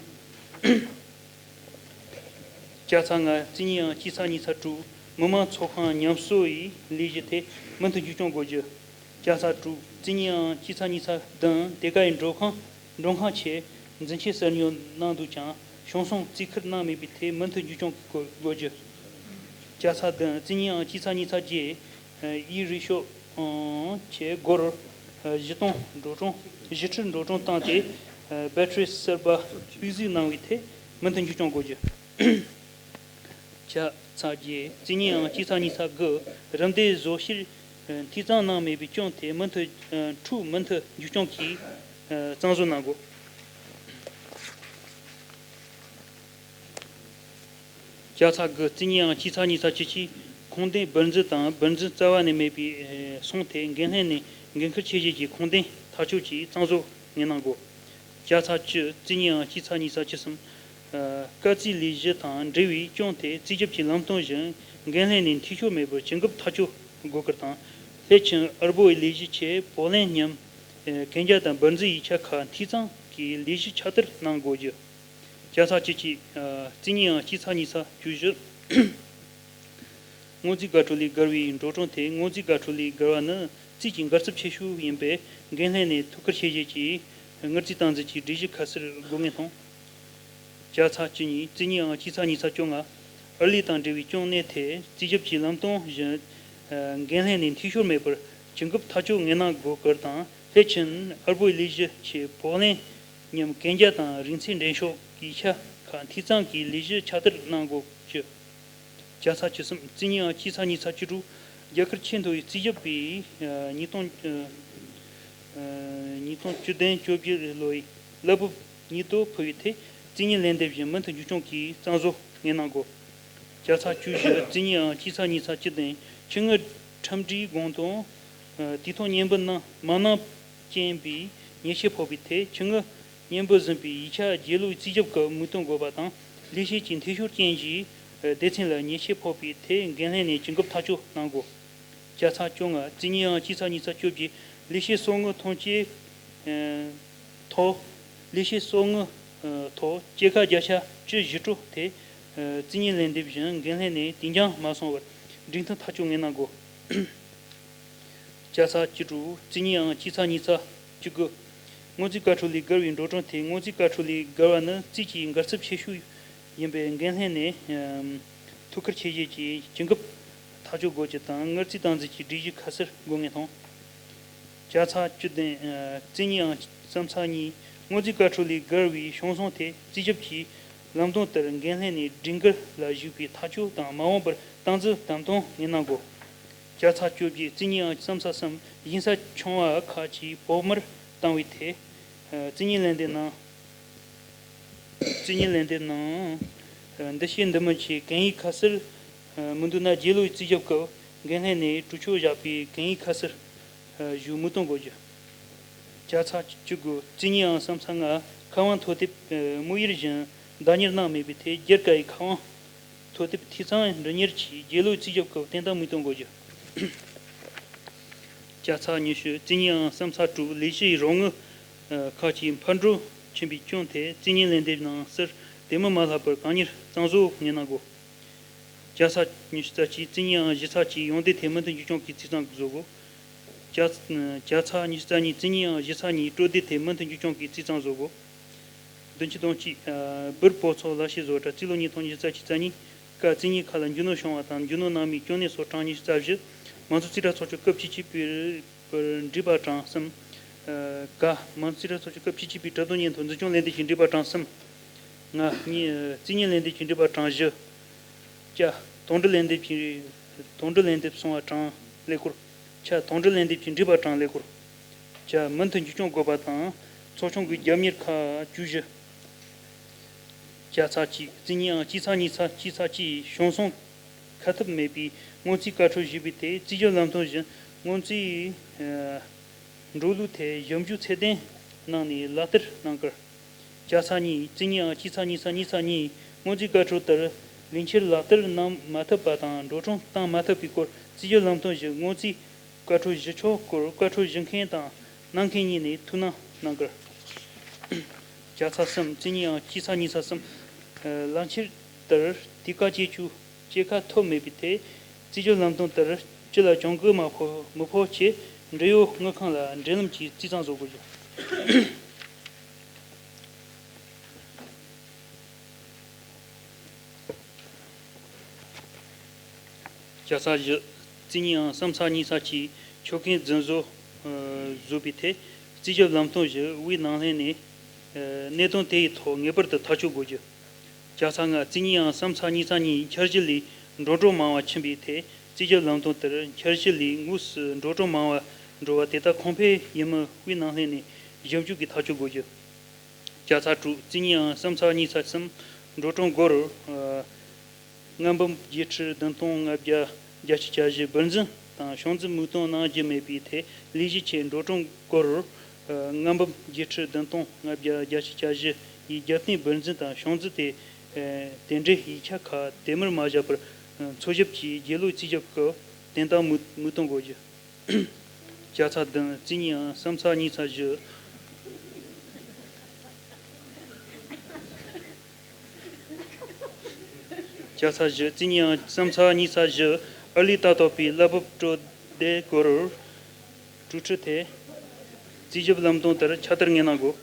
ལྕགས་ཚ་ལྔ་རྩིས་རྙིང་ཨང་གཅིག་ཚ་གཉིས་ཚ་དྲུག་མི་དམངས་ཚོགས་ཁང་ཉམས་གསོ་ཡི་ལས་གཞི་ཐད་མུ་མཐུད་འཇུག་སྐྱོང་དགོས་རྒྱུ། ལྕགས་ཚ་དྲུག་རྩིས་རྙིང་ཨང་གཅིག་ཚ་གཉིས་ཚ་བདུན་དེ་ག་ཡི་མགྲོན་ཁང་མགྲོན་ཁང་ཆེད་འཛིན་ཆས་གསར་ཉོ་གནང་འདུག་ཀྱང་བྱང་སོང་རྩིས་ཁུར་གནང་མེད་པའི་ཐད་མུ་མཐུད་འཇུག་སྐྱོང་དགོས་རྒྱུ། ལྕགས་ཚ་བདུན་རྩིས་རྙིང་ཨང་གཅིག་ཚ་གཉིས་ཚ་བརྒྱད་ཡི་རིག་ཤོག་ཆེད་སྒོར་བཞི་སྟོང་འགྲོ་གྲོན་བཞི་ཁྲི་འགྲོ་གྲོན་བཏང་སྟེ་བེ་ཊི་རི་གསར་པ་སྤུས་གཟིགས་གནང་བའི་ཐད་མུ་མཐུད་འཇུག་སྐྱོང་དགོས་རྒྱུ། ལྕགས་ཚ་བརྒྱད་རྩིས་རྙིང་ཨང་གཅིག་ཚ་གཉིས་ཚ་དགུ་རིམ་འདེད་བཟོ་གཞིར་འཐུས་གཙང་གནང་མེད་པའི་སྐྱོན་དེ་མུ་མཐུད་འཁྲུག་མུ་མཐུད་འཇུག་སྐྱོང་གིས་གཙང་བཟོ་གནང་དགོས། ལྕགས་ཚ་དགུ་རྩིས་རྙིང་ཨང་གཅིག་ཚ་གཉིས་ཚ་བཅུ་གཅིག་ཁུངས་ལྡན་སྦིར་འཛིན་དང་སྦིར་འཛིན་རྩ་བ་ནས་མེད་པའི་སོང་ཐད་འགན་ལྷན་ནས་འགན་འཁུར་ཆེ་བཞེས་ཀྱིས་ཁུངས་ལྡན་ཐག་གཅོད་ཀྱིས་གཙང་བཟོ་ངེས་གནང་དགོས། ལྕགས་ཚ་བཅུ་རྩིས་རྙིང་ཨང་གཅིག་ཚ་གཉིས་ཚ་བཅུ་གསུམ། སྐར་རྩིས་ལས་གཞི་དང་འབྲེལ་བའི་སྐྱོན་དེ་རྩིས་ཞིབ་ཀྱི་ལམ་སྟོན་བཞིན་འགན་ལྷན་ནས་འཐུས་ཤོར་མེད་པར་ཇི་འགབ་ཐག་གཅོད་དགོས་སྐོར་དང་། སླད་ཕྱིན་ཨར་པོའི་ལས་གཞི་ཆེད་བོགས་ལེན་སྙོམས་གན་རྒྱ་དང་སྦིར་འཛིན་ཡིག་ཆ་ཁག་འཐུས་གཙང་གིས་ལས་གཞི་ཁྱབ་བསྒྲགས་གནང་དགོས་རྒྱུ། ལྕགས་ཚ་བཅུ་གཅིག་རྩིས་རྙིང་ཨང་གཅིག་ཚ་གཉིས་ཚ་བཅུ་བཞི། སྔོན་རྩིས་བཀའ་འཁྲོལ་ལས་བསྒར་བའི་འགྲོ་གྲོན་དེ་སྔོན་རྩིས་བཀའ་འཁྲོལ་ལས་བསྒར་བ་ནི་རྩིས་ཀྱི་འགལ་ཚབས་ཆེ་ཤོས་ཡིན་པས་འགན་ལྷན་ནས་ཐུགས་ཁུར་ཆེ་བཞེས་ཀྱིས་དངུལ་རྩིས་སྟངས་འཛིན་གྱི་སྒྲིག་གཞི་ཁ་གསལ་དགོས་ངེས་མཐོང་། ལྕགས་ཚ་བཅུ་གཉིས་རྩིས་རྙིང་ཨང་གཅིག་ཚ་གཉིས་ཚ་བཅོ་ལྔ། ཨར་ལས་དང་འབྲེལ་བའི་སྐྱོན་གནས་ཐད་རྩིས་ཞིབ་ཀྱི་ལམ་སྟོན་བཞིན་འགན་ལྷན་ནས་འཐུས་ཤོར་མེད་པར་ཇི་འགབ་ཐག་གཅོད་ངེས་གནང་དགོས་སྐོར་དང་། སླད་ཕྱིན་ཨར་པོའི་ལས་གཞི་ཆེད་བོགས་ལེན་སྙོམས་གན་རྒྱ་དང་རིན་ཚད་འགྲེམས་ཤོག་ཡིག་ཆ་ཁག་འཐུས་གཙང་གིས་ལས་གཞི་ཁྱབ་བསྒྲགས་གནང་དགོས་རྒྱུ། ལྕགས་ཚ་བཅུ་གསུམ་རྩིས་རྙིང་ཨང་གཅིག་ཚ་གཉིས་ཚ་བཅུ་དྲུག་ རྒྱ་གར་ཆེས་མཐོ་བའི་རྩིས་ཞིབ་པས་ཉིས་སྟོང་ཉིས་སྟོང་བཅུ་བདུན་བཅོ་བརྒྱད་ལོའི་གླ་ཕོགས་ཉིས་ཐོ་ཕུལ་བའི་ཐད་རྩིས་ཉིན་ལན་འདེབས་བཞིན་མུ་མཐུད་འཇུག་སྐྱོང་གིས་གཙང་བཟོ་ངེས་གནང་དགོས། བརྒྱ་ཚེག་བཅུ་བཞི། རྩིས་ཉིན་ཨང་སྤྱི་ཚེག་ཉིས་ཚེག་བཅུ་བདུན། ཆུ་དངུལ་ཁྲིམས་སྒྲིག་དགོངས་དོན་དུས་ཐོག་སྙན་འབུལ་གནང་མ་གནང་རྐྱེན་པས་ཉེས་ཆད་ཕོག་པའི་ཐད་ཆུ་དངུལ་སྙན་འབུལ་ཟིན་པའི་ཡིག་ཆ་རྗེས་ལུས་རྩིས་ཞིབ་སྐབས་མུ་མཐུད་དགོས་པ་དང་། ལས་བྱེད་ཀྱི་འཐུས་ཤོར་རྐྱེན་གྱིས་སྡེ་ཚན་ལ་ཉེས་ཆད་ཕོག་པའི་ཐད་འགན་ལྷན་ནས་ཇུས་འགོད་ཐག་གཅོད་གནང་དགོས། བརྒྱ་ཚེག་བཅོ་ལྔ། རྩིས་ཉིན་ཨང་སྤྱི་ཚེག་ཉིས་ཚེག་བཅོ་བརྒྱད། ལས་བྱེད་གསོག་དངུལ་ཐོན་སྐྱེད་ཐོག་ལས་བྱེད་གསོག་དངུལ་ཐོག་སྐྱེད་ཀ་བརྒྱ་ཆ་བཅུ་བཞི་སྤྲོད་དེ། རྩིས་ཉིན་ལན་འདེབས་བཞིན་འགན་ལྷན་ནས་དུས་འགྱངས་མ་སོང་བར་སྒྲིག་མཐུན་ཐག་གཅོད་ངེས་གནང་དགོས། བརྒྱ་ཚེག་བཅུ་དྲུག། རྩིས་ཉིན་ཨང་སྤྱི་ཚེག་ཉིས་ཚེག་བཅུ་དགུ། སྔོན་རྩིས་བཀའ་འཁྲོལ་ལས་བརྒལ་བའི་འགྲོ་གྲོན་དེ་སྔོན་རྩིས་བཀའ་འཁྲོལ་ལས་བརྒལ་བ་ནི་རྩིས་ཀྱི་འགལ་རྩོད་ཆེ་ཤོས་ཡིན་པས་འགན་ལྷན་ནས་ཐུགས་ཁུར་ཆེ་བཞེས་ཀྱིས་ཇུས་འགོད་ཐག་གཅོད་དགོས་རྒྱུ་དང་། དངུལ་རྩིས་སྟངས་འཛིན་གྱི་སྒྲིག་གཞི་ཁ་གསལ་དགོས་ངེས་དང་། བརྒྱ་ཚེག་བཅུ་བདུན། རྩིས་ཉིན་ཨང་གསུམ་ཚེག་གཉིས། སྔོན་རྩིས་བཀའ་འཁྲོལ་ལས་བརྒལ་བའི་བྱུང་སོང་ཐད་རྩིས་ཞིབ་ཀྱི་ལམ་སྟོན་ལྟར་འགན་ལྷན་ནས་སྒྲིག་འགལ་ལ་གཞིགས་པའི་ཐག་གཅོད་དང་མ་འོངས་པར་སྟངས་འཛིན་དམ་དོན་ངེས་གནང་དགོས། བརྒྱ་ཚེག་བཅོ་བརྒྱད། རྩིས་ཉིན་ཨང་གསུམ་ཚེག་གསུམ། ཞིང་ས་ཆུང་བ་ཁག་གི་བོགས་མར་བཏང་བའི་ཐད་རྩིས་ཉིན་ལན་འདེབས་གནང་། རྩིས་ཉིན་ལན་འདེབས་གནང་། འདུ་ཤེས་འདི་མིན་གྱི་གན་ཡིག་ཁ་གསལ་མི་འདུག་ན་རྗེས་ལུས་རྩིས་ཞིབ་སྐབས་འགན་ལྷན་ནས་གྲོས་ཆོད་བཞག་པའི་གན་ཡིག་ཁ་གསལ་ཞུ་མུ་མཐུད་དགོས་རྒྱུ། བརྒྱ་ཚེག་བཅུ་དགུ། རྩིས་ཉིན་ཨང་གསུམ་ཚེག་ལྔ། ཁ་དབང་ཐོ་དེབ་དམིགས་ཡུལ་བཞིན་བདག་གཉེར་གནང་མེད་པའི་ཐད་སྒེར་གྱི་ཁ་དབང་ཐོ་དེབ་འཐུས་ཚང་འབྲི་གཉེར་གྱིས་རྗེས་ལུས་རྩིས་ཞིབ་སྐབས་ཏན་ཏན་མུ་མཐུད་དགོས་རྒྱུ། བརྒྱ་ཚེག་ཉི་ཤུ། རྩིས་ཉིན་ཨང་གསུམ་ཚེག་དྲུག། ལས་གཞི་ཡི་རོགས་དངུལ་ཁག་གི་ཕར་འགྲོ་ཕྱིན་པའི་སྐྱོན་ཐད་རྩིས་ཉིན་ལན་འདེབས་གནང་སར་དེ་མུར་མ་ལྷག་པར་གང་མྱུར་གཙང་བཟོ་ངེས་གནང་དགོས། བརྒྱ་ཚེག་ཉི་ཤུ་རྩ་གཅིག། རྩིས་ཉིན་ཨང་བཞི་ཚེག་གཅིག། ཡོང་འདེད་ཐད་མུ་མཐུད་འཇུག་སྐྱོང་གིས་རྩིས་གཙང་བཟོ་དགོས། བརྒྱ་བརྒྱ་ཚེག་ཉི་ཤུ་རྩ་གཉིས། རྩིས་ཉིན་ཨང་བཞི་ཚེག་གཉིས། སྤྲོད་འདེད་ཐད་མུ་མཐུད་འཇུག་སྐྱོང་གིས་རྩིས་གཙང་བཟོ་དགོས། བདུན་ཅུ་དོན་གཅིག། སྦུར་སྤོ་ཚོགས་ལག་ཤེས་བཟོ་གྲྭ་རྩིས་ལོ་ཉིས་སྟོང་ཉི་ཤུ་རྩ་གཅིག་རྩ་གཉིས་ཀ་རྩིས་ཉིན་ཁག་ལ་རྒྱུ་ནོར་བྱུང་བ་དང་རྒྱུ་ནོར་གནང་མིའི་སྐྱོན་གནས་སོགས་གྲངས་ཉི་ཤུ་རྩ་བཞི། མང་ཚོགས་རྩིས་ཁྲ་ཚོགས་ཆུང་སྐབས་བཅུ་གཅིག་པའི་པར་འགྲེལ་པ་གྲངས་གསུམ། ཀ་མང་ཚོགས་རྩིས་ཁྲ་ཚོགས་ཆུང་སྐབས་བཅུ་གཅིག་པའི་གྲུབ་དོན་སྙན་ཐོ་འཛིན་སྐྱོང་ལན་འདེབས་ཀྱི་འགྲེལ་པ་གྲངས་གསུམ། ང་གཉིས། རྩིས་ཉིན་ལན་འདེབས་ཀྱི་འགྲེལ་པ་གྲངས་བཞི། ཀྱ། དོན་འགྲུལ་ལན་འདེབས་ཀྱི་དོན་འགྲུལ་ལན་འདེབས་སོང་བ་གྲངས་ཀླད་ཀོར། ཆ། དོན་འགྲུལ་ལན་འདེབས་ཀྱི་འགྲེལ་པ་གྲངས་ཀླད་ཀོར། ཀྱ། མུ་མཐུད་འཇུག་སྐྱོང་དགོས་པ་དང་ཚོགས་ཆུང་གི་རྒྱབ་གཉེར་ཁག་བཅུ་བཞི། བརྒྱ་ཚེག་གཅིག། རྩིས་ཉིན་ཨང་སྤྱི་ཚེག་ཉིས་ཚེག་གཅིག་ཚེག་གཅིག། བྱུང་སོང་ཁ་ཐུབ་མེད་པའི་སྔོན་རྩིས་བཀའ་འཁྲོལ་ཞུས་པའི་ཐད་རྩིས་ཞིབ་ལམ་སྟོན་བཞིན་སྔོན་རྩིས་འགྲོ་ལུགས་ཐད་ཞིབ་འཇུག་ཚད་ལྡན་གནང་ནས་ལག་བསྟར་གནང་བཀུར། བརྒྱ་ཚེག་གཉིས། རྩིས་ཉིན་ཨང་སྤྱི་ཚེག་ཉིས་ཚེག་གཉིས་ཚེག་གཉིས། སྔོན་རྩིས་བཀའ་འཁྲོལ་ལྟར་ལས་འཁྱུར་ལག་བསྟར་གནང་མ་ཐུབ་པ་དང་འགྲོ་གྲོན་བཏང་མ་ཐུབ་པའི་སྐོར་རྩིས་ཞིབ་ལམ་སྟོན་བཞིན་སྔོན་རྩིས་བཀའ་འཁྲོལ་ཞུ་ཆོག་སྐོར་བཀའ་འཁྲོལ་ཞུ་མཁན་དང་གནང་མཁན་གཉིས་ནས་ཐུགས་སྣང་གནང་བཀུར། བརྒྱ་ཚེག་གསུམ། རྩིས་ཉིན་ཨང་སྤྱི་ཚེག་ཉིས་ཚེག་གསུམ། ལག་འཁྱེར་ལྟར་དུས་བཀག་བཅད་རྒྱུ་སྐྱེད་ཀ་ཐོབ་མེད་པའི་ཐད་རྩིས་ཞིབ་ལམ་སྟོན་ལྟར་སྤྱི་ལ་གྱོང་གུན་མ་ཕོག་མི་ཕོག་ཆེད་འབྲེལ་ཡོད་དངུལ་ཁང་ལ་འབྲེལ་ལམ་གྱིས་རྩིས་གཙང་བཟོ་དགོས་རྒྱུ། བརྒྱ་ཚེག་བཞི། རྩིས་ཉིན་ཨང་གསུམ་ཚེག་གཉིས་ཚེག་གཅིག། ཆོད་གན་རྫུན་བཟོ་བཟོས་པའི་ཐད་རྩིས་ཞིབ་ལམ་སྟོན་ཞུ་བའི་ནང་ལྷན་ནས་གནད་དོན་དེ་ཡི་ཐོག་ངེས་པར་དུ་ཐག་གཅོད་དགོས་རྒྱུ། བརྒྱ་ཚེག་ལྔ། རྩིས་ཉིན་ཨང་གསུམ་ཚེག་གཉིས་ཚེག་གཉིས། འཁྱེར་གཞི་ལས་འགྲོ་གྲོན་མང་བ་ཕྱིན་པའི་ཐད་རྩིས་ཞིབ་ལམ་སྟོན་ལྟར་འཁྱེར་གཞི་ལས་དངོས་སུ་འགྲོ་གྲོན་མང་བ་འགྲོ་བ་དེ་དག་གོང་འཕེལ་ཡིན་མིན་བའི་ནང་ལྷན་ནས་ཞིབ་འཇུག་གིས་ཐག་གཅོད་དགོས་རྒྱུ། བརྒྱ་ཚེག་དྲུག། རྩིས་ཉིན་ཨང་གསུམ་ཚེག་གཉིས་ཚེག་གསུམ། འགྲོ་གྲོན་སྒོར་ལྔ་འབུམ་བརྒྱད་ཁྲི་བདུན་སྟོང་ལྔ་བརྒྱ་བརྒྱད་ཅུ་གྱ་བཞི་སྦིར་འཛིན་དང་ཤོག་འཛིན་མུ་མཐུད་གནང་རྒྱུ་མེད་པའི་ཐད་ལས་གཞི་ཆེད་འགྲོ་གྲོན་སྒོར་ལྔ་འབུམ་བརྒྱད་ཁྲི་བདུན་སྟོང་ལྔ་བརྒྱ་བརྒྱད་ཅུ་གྱ་བཞི་ཡི་རྒྱབ་རྟེན་སྦིར་འཛིན་དང་ཤོག་འཛིན་དེ་དེ་འབྲེལ་ཡིག་ཆ་ཁག་དེ་མུར་མ་བཞག་པར་འཚོལ་ཞིབ་ཀྱིས་རྗེས་ལུས་རྩིས་ཞིབ་སྐབས་ཏན་ཏན་མུ་མུ་མཐུད་དགོས་རྒྱུ། བརྒྱ་ཚེག་བདུན། རྩིས་ཉིན་ཨང་གསུམ་ཚེག་གཉིས་ཚེག་བཞི། བརྒྱ་ཚེག་བཞི། རྩིས་ཉིན་ཨང་གསུམ་ཚེག་གཉིས་ཚེག་བཞི། ཨར་ལས་ལྟ་རྟོག་པའི་གླ་ཕོགས་སྤྲོད་དེ་སྒོར་དྲུག་ཁྲི་ཐད་རྩིས་ཞིབ་ལམ་སྟོན་ལྟར་ཁྱབ་བསྡུར་ངེས་གནང་དགོས།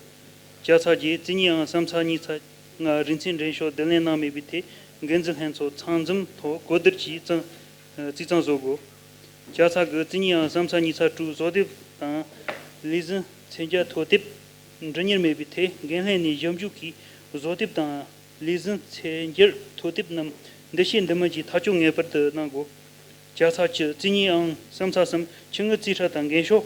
བརྒྱ་ཚེག་བརྒྱད། རྩིས་ཉིན་ཨང་གསུམ་ཚེག་གཉིས་ཚེག་ལྔ། རིན་ཚད་འགྲེམས་ཤོག་བསྡུ་ལེན་གནང་མེད་པའི་ཐད་འགན་འཛིན་ལྷན་ཚོགས་ཚང་འཛོམས་ཐོག་གོ་བསྡུར་གྱིས་གཙང་རྩིས་གཙང་བཟོ་དགོས། བརྒྱ་ཚེག་དགུ། རྩིས་ཉིན་ཨང་གསུམ་ཚེག་གཉིས་ཚེག་དྲུག། བཟོ་དེབ་དང་ལས་ཟིན་མཚོན་ཆ་ཐོ་དེབ་འབྲི་གཉེར་མེད་པའི་ཐད་འགན་ལྷན་ནས་ཞིབ་འཇུག་གིས་བཟོ་དེབ་དང་ལས་ཟིན་མཚོན་འགྱུར་ཐོ་དེབ་རྣམས་འདུ་ཤེས་འདི་མིན་གྱི་ཐག་གཅོད་ངེས་པར་དུ་གནང་དགོས། བརྒྱ་ཚ་བཅུ། རྩིས་རྙིང་ཨང་གསུམ་ཚ་གསུམ། ཆུ་དངུལ་རྩིས་ཁྲ་དང་འགན་ཤོག་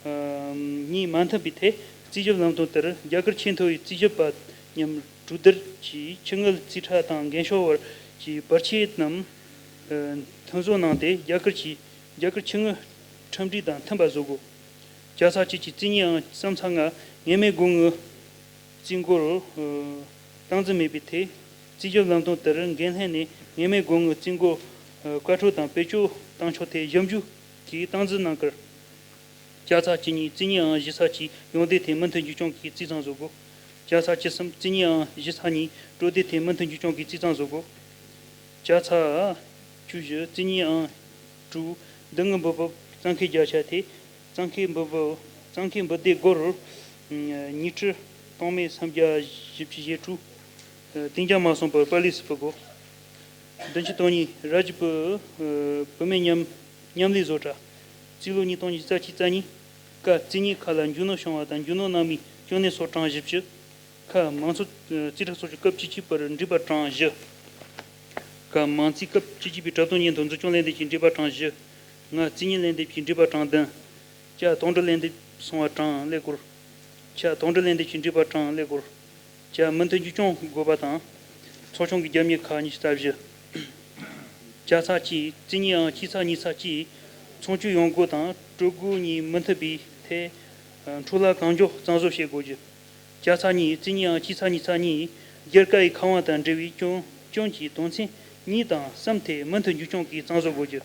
ཨམ་གཉིས་མ་མཐུན་པའི་ཐད། རྩིས་ཞིབ་ལམ་སྟོན་ལྟར་རྒྱ་གར་ཆེས་མཐོ་བའི་རྩིས་ཞིབ་པ་མཉམ་གྲོས་བསྡུར་གྱིས་ཆུ་དངུལ་རྩིས་ཁྲ་དང་འགན་ཤོག་བར་གྱི་བར་ཆད་རྣམས་ཨ་ཐོན་བཟོ་གནང་སྟེ། རྒྱ་གར་གྱི་རྒྱ་གར་ཆུ་དངུལ་ཁྲིམས་སྒྲིག་དང་མཐུན་པ་བཟོ་དགོས། བརྒྱ་ཚ་གཅིག་གི་རྩིས་རྙིང་ཨང་གསུམ་ཚ་ལྔ། ངེས་མེད་སྒོ་དངུལ་རྩིས་འགོར་སྟངས་འཛིན་མེད་པའི་ཐད། རྩིས་ཞིབ་ལམ་སྟོན་ལྟར་འགན་ལྷན་ནས་ངེས་མེད་སྒོ་དངུལ་རྩིས་འགོར་བཀའ་འཁྲོལ་དང་བེད་སྤྱོད་བཏང་ཕྱོགས་ཐད་ཞིབ་འཇུག་གིས་སྟངས་འཛིན་གནང་ཁུལ། བརྒྱ་ཚ་བཅུ་གཉིས། རྩིས་རྙིང་ཨང་བཞི་ཚ་གཅིག་ཡོངས་འདེམས་ཐད་མུ་མཐུད་འཛུགས་སྐྱོང་གིས་རྩིས་གཙང་བཟོ་དགོས། བརྒྱ་ཚ་བཅུ་གསུམ། རྩིས་རྙིང་ཨང་བཞི་ཚ་གཉིས་གྲོས་འདེམས་ཐད་མུ་མཐུད་འཛུགས་སྐྱོང་གིས་རྩིས་གཙང་བཟོ་དགོས། བརྒྱ་ཚ་བཅུ་བཞི། རྩིས་རྙིང་ཨང་དྲུག་སྡུག་བསྔལ་འབུལ་འབབ་གཙང་ཁེ་བརྒྱ་ཆ་ཐད། གཙང་ཁེ་འབུལ་འབབ། གཙང་ཁེ་འབུལ་སྡེ་སྒོར་ཉིས་ཁྲི་སྟོང་མེད་སུམ་བརྒྱ་བཞི་བཅུ་ཞེ་དྲུག་གཏན་འཇགས་མ་སོང་བར་པར་ལས་སུ་ཕུལ་དགོས། བདུན་ཅུ་དོན་གཉིས། ར་ཇི་བུ་བུད་མེད་མཉམ་མཉམ་ལས་བཟོ་གྲྭ། རྩིས་ལོ་ཉིས་སྟོང་ཉི་ཤུ་རྩ་གཅིག་རྩ་གཉིས། ཀ་རྩིས་རྙིང་ཁག་ལ་རྒྱུ་ནོར་བྱུང་བ་དང་རྒྱུ་ནོར་གནང་མིན་སྐྱོན་གནས་སོགས་གྲངས་བཞི་བཅུ། ཁ་མང་ཚོགས་རྩིས་ཁྲ་ཚོགས་ཆུང་སྐབས་བཅུ་གཅིག་པར་འགྲེལ་པ་གྲངས་བཞི། ཀ་མང་རྩིས་སྐབས་བཅུ་གཅིག་པའི་གྲུབ་དོན་སྙིང་དོན་འཛུགས་སྐྱོང་ལན་འདེབས་ཀྱི་འགྲེལ་པ་གྲངས་བཞི། ང་རྩིས་རྙིང་ལན་འདེབས་ཀྱི་འགྲེལ་པ་གྲངས་བདུན། ཅ་དོགས་འདྲི་ལན་འདེབས་སོང་བ་གྲངས་ཀླད་ཀོར། ཅ་དོགས་འདྲི་ལན་འདེབས་ཀྱི་འགྲེལ་པ་གྲངས་ཀླད་ཀོར། ཅ་མུ་མཐུད་འཛུགས་སྐྱོང་དགོས་པ་དང་། ཚོགས་ཆུང་གི་རྒྱབ་གཉེར་ཁག་ཉི་ཤུ་རྩ་བཞི། བརྒྱ་ཚ་གཅིག། རྩིས་རྙིང་ཨང་སྤྱི་ཚ་ཉི་ཤུ་རྩ་གཅིག་ཚོང་སྤྱོད་ཡོང་སྒོ་དང་སྤྲོད་སྒོ་གཉིས་མུ་མཐུད་པའི་ཐད། འཕྲོ་བརླག་གང་མགྱོགས་གཙང་བཟོ་བྱེད་དགོས་རྒྱུ། བརྒྱ་ཚ་གཉིས། རྩིས་རྙིང་ཨང་སྤྱི་ཚ་ཉི་ཤུ་རྩ་གཉིས། སྒེར་བཀའ་ཡི་ཁེ་དབང་དང་འབྲེལ་བའི་སྐྱོན་སྐྱོན་གྱི་དོན་ཚན་གཉིས་དང་གསུམ་ཐད་མུ་མཐུད་འཛུགས་སྐྱོང་གིས་གཙང་བཟོ་དགོས་རྒྱུ།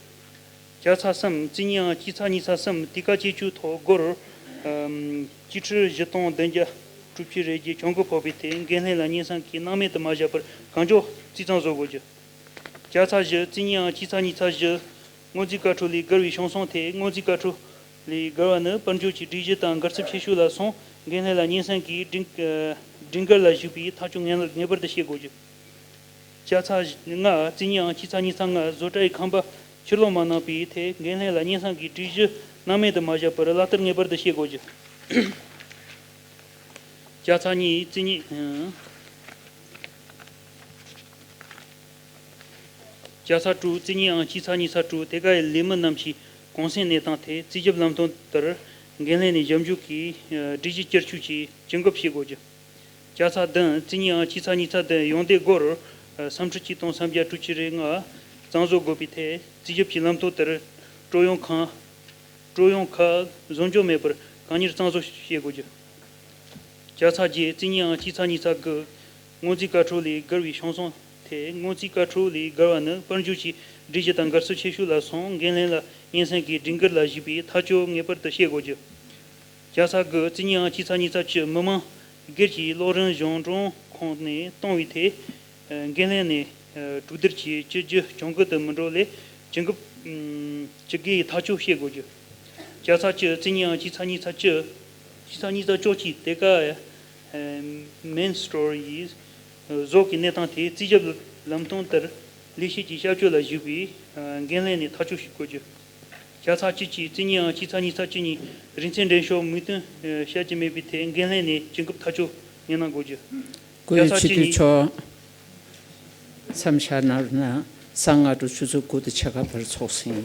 བརྒྱ་ཚ་གསུམ། རྩིས་རྙིང་ཨང་སྤྱི་ཚ་ཉི་ཤུ་རྩ་གསུམ། དུས་བཀག་བཅད་གཅོད་ཐོག་སྒོར་ཨམ་གཅིག་ཁྲི་བཞི་སྟོང་བདུན་བརྒྱ་དྲུག་ཅུ་རེ་བརྒྱད་གྱོང་གུན་ཕོག་པའི་ཐད་འགན་ལྷན་ལ་སྙན་སེང་གིས་སྣང་མེད་དུ་མ་བཞག་པར་གང་མགྱོགས་རྩིས་གཙང་བཟོ་དགོས་རྒྱུ། བརྒྱ་ཚ་བཞི། རྩིས་རྙིང་ཨང་སྤྱི་ཚ་ཉི་ཤུ་རྩ་བཞི། སྔོན་རྩིས་བཀའ་འཁྲོལ་ལས་བརྒལ་བའི་བྱུང་སོང་ཐད། སྔོན་རྩིས་བཀའ་འཁྲོལ་ལས་བརྒལ་བ་ནི་དཔལ་འབྱོར་གྱི་སྒྲིག་གཞི་དང་གར་སོ་ཆེ་ཤོས་ལ་སོང་འགན་ལྷན་ལ་སྙན་སེང་གིས་སྒྲིག་སྒྲིག་འགལ་ལ་ཞུགས་པའི་ཐག་གཅོད་ངེས་ངེས་པར་དུ་བྱེད་དགོས་རྒྱུ། བརྒྱ་ཚ་ལྔ། རྩིས་རྙིང་ཨང་སྤྱི་ཚ་ཉི་ཤུ་རྩ་ལྔ། བཟོ་གྲྭའི་ཁང་པ་ཕྱིར་སློག་མ་གནང་པའི་ཐད་འགན་ལྷན་ལ་སྙན་སེང་གིས་སྒྲིག་གཞི་སྣང་མེད་དུ་མ་བཞག་པར་ལག་བསྟར་ངེས་པར་དུ་བྱེད་དགོས་རྒྱུ། བརྒྱ་ཚ་གཉིས། རྩིས་རྙིང་ཨང་། བརྒྱ་ཚ་དྲུག། རྩིས་རྙིང་ཨང་སྤྱི་ཚ་ཉི་ཤུ་རྩ་དྲུག་དེ་ག་ཡི་ལས་མི་རྣམས་ཀྱི་གུང་སེང་གནས་སྟངས་ཐད་རྩིས་ཞིབ་ལམ་སྟོན་ལྟར་འགན་ལྷན་ནས་ཞིབ་འཇུག་གིས་སྒྲིག་གཞི་བསྒྱུར་བཅོས་ཀྱི་ཇུས་འགོད་བྱེད་དགོས་རྒྱུ། བརྒྱ་ཚ་བདུན། རྩིས་རྙིང་ཨང་སྤྱི་ཚ་ཉི་ཤུ་རྩ་བདུན་ཡོངས་འདེམས་སྒོར་སུམ་ཁྲི་གཅིག་སྟོང་སུམ་བརྒྱ་དྲུག་ཅུ་རེ་ལྔ་གཙང་བཟོ་དགོས་པའི་ཐད་རྩིས་ཞིབ་ཀྱི་ལམ་སྟོན་ལྟར་ཀྲུའུ་ཡོང་ཁང་། ཀྲུའུ་ཡོང་ཁག་བཟོ་འཇོག་མེད་པར་གང་མྱུར་གཙང་བཟོ་བྱེད་དགོས་རྒྱུ། བརྒྱ་ཚ་བརྒྱད། རྩིས་རྙིང་ཨང་སྤྱི་ཚ་ཉི་ཤུ་རྩ་དགུ། སྔོན་རྩིས་བཀའ་འཁྲོལ་ལས་བརྒལ་བའི་བྱུང་སོང་ཐད། སྔོན་རྩིས་བཀའ་འཁྲོལ་ལས་བརྒལ་བ་ནི་དཔལ་འབྱོར་གྱི་སྒྲིག་གཞི་དང་གར་སོ་ཆེ་ཤོས་ལ་སོང་འགན་ལྷན་ལ་སྙན་སེང་གིས་སྒྲིག་འགལ་ལ་ཞུགས་པའི་ཐག་གཅོད་ངེས་པར་དུ་བྱེད་དགོས་རྒྱུ། བརྒྱ་ཚ་དགུ། རྩིས་རྙིང་ཨང་སྤྱི་ཚ་ཉི་ཤུ་རྩ་བཅུ། མི་མང་སྒེར་གྱི་གློག་རིན་གཞུང་གྲོན་ཁང་ནས་གཏོང་བའི་ཐད། འགན་ལྷན་ནས་གྲོས་བསྡུར་གྱིས་བཅོས་རྒྱུ་གྱོང་གུན་དུ་མི་འགྲོ་ལས་ཇུས་འགོད་ཅི་དགོས་ཐག་གཅོད་བྱེད་དགོས་རྒྱུ། བརྒྱ་ཚ་བཅུ། རྩིས་རྙིང་ཨང་སྤྱི་ཚ་ཉི་ཤུ་རྩ་བཅུ། སྤྱི་ཚ་ཉི་ཤུ་རྩ་བཅུ་གཅིག་དེ་ག་མེན་སི་ཊོར་ཡིས་བཟོ་གི་གནས་སྟངས་ཐད་རྩིས་ཞིབ་ལམ་སྟོན་ལྟར་ལས་བྱེད་ཀྱི་བྱ་སྤྱོད་ལ་ཞུགས་པའི་འགན་ལྷན་ནས་ཐག་གཅོད་བྱེད་དགོས་རྒྱུ། བརྒྱ་ཚ་བཅུ་གཅིག། རྩིས་རྙིང་ཨང་སྤྱི་ཚ་ཉི་ཤུ་རྩ་བཅུ་གཉིས། རིན་ཚད་འགྲེམས་ཤོག་མོས་མཐུན་བྱ་རྒྱུ་མེད་པའི་ཐད་འགན་ལྷན་ནས་ཇུས་འགོད་ཐག་གཅོད་ངེས་གནང་དགོས་རྒྱུ། བཀུར་འོས་བརྒྱ་ཚ་ཆེ་བསྟོད་བཅུ་གཉིས། མཆོག་མཚམས་བཞག་གནང་རོགས་གནང་། གཟའ་སྔ་དྲོ་ཆུ་ཚོད་དགུ་དང་ཕྱེད་ཀ་བར་ཚོགས་ཟིན།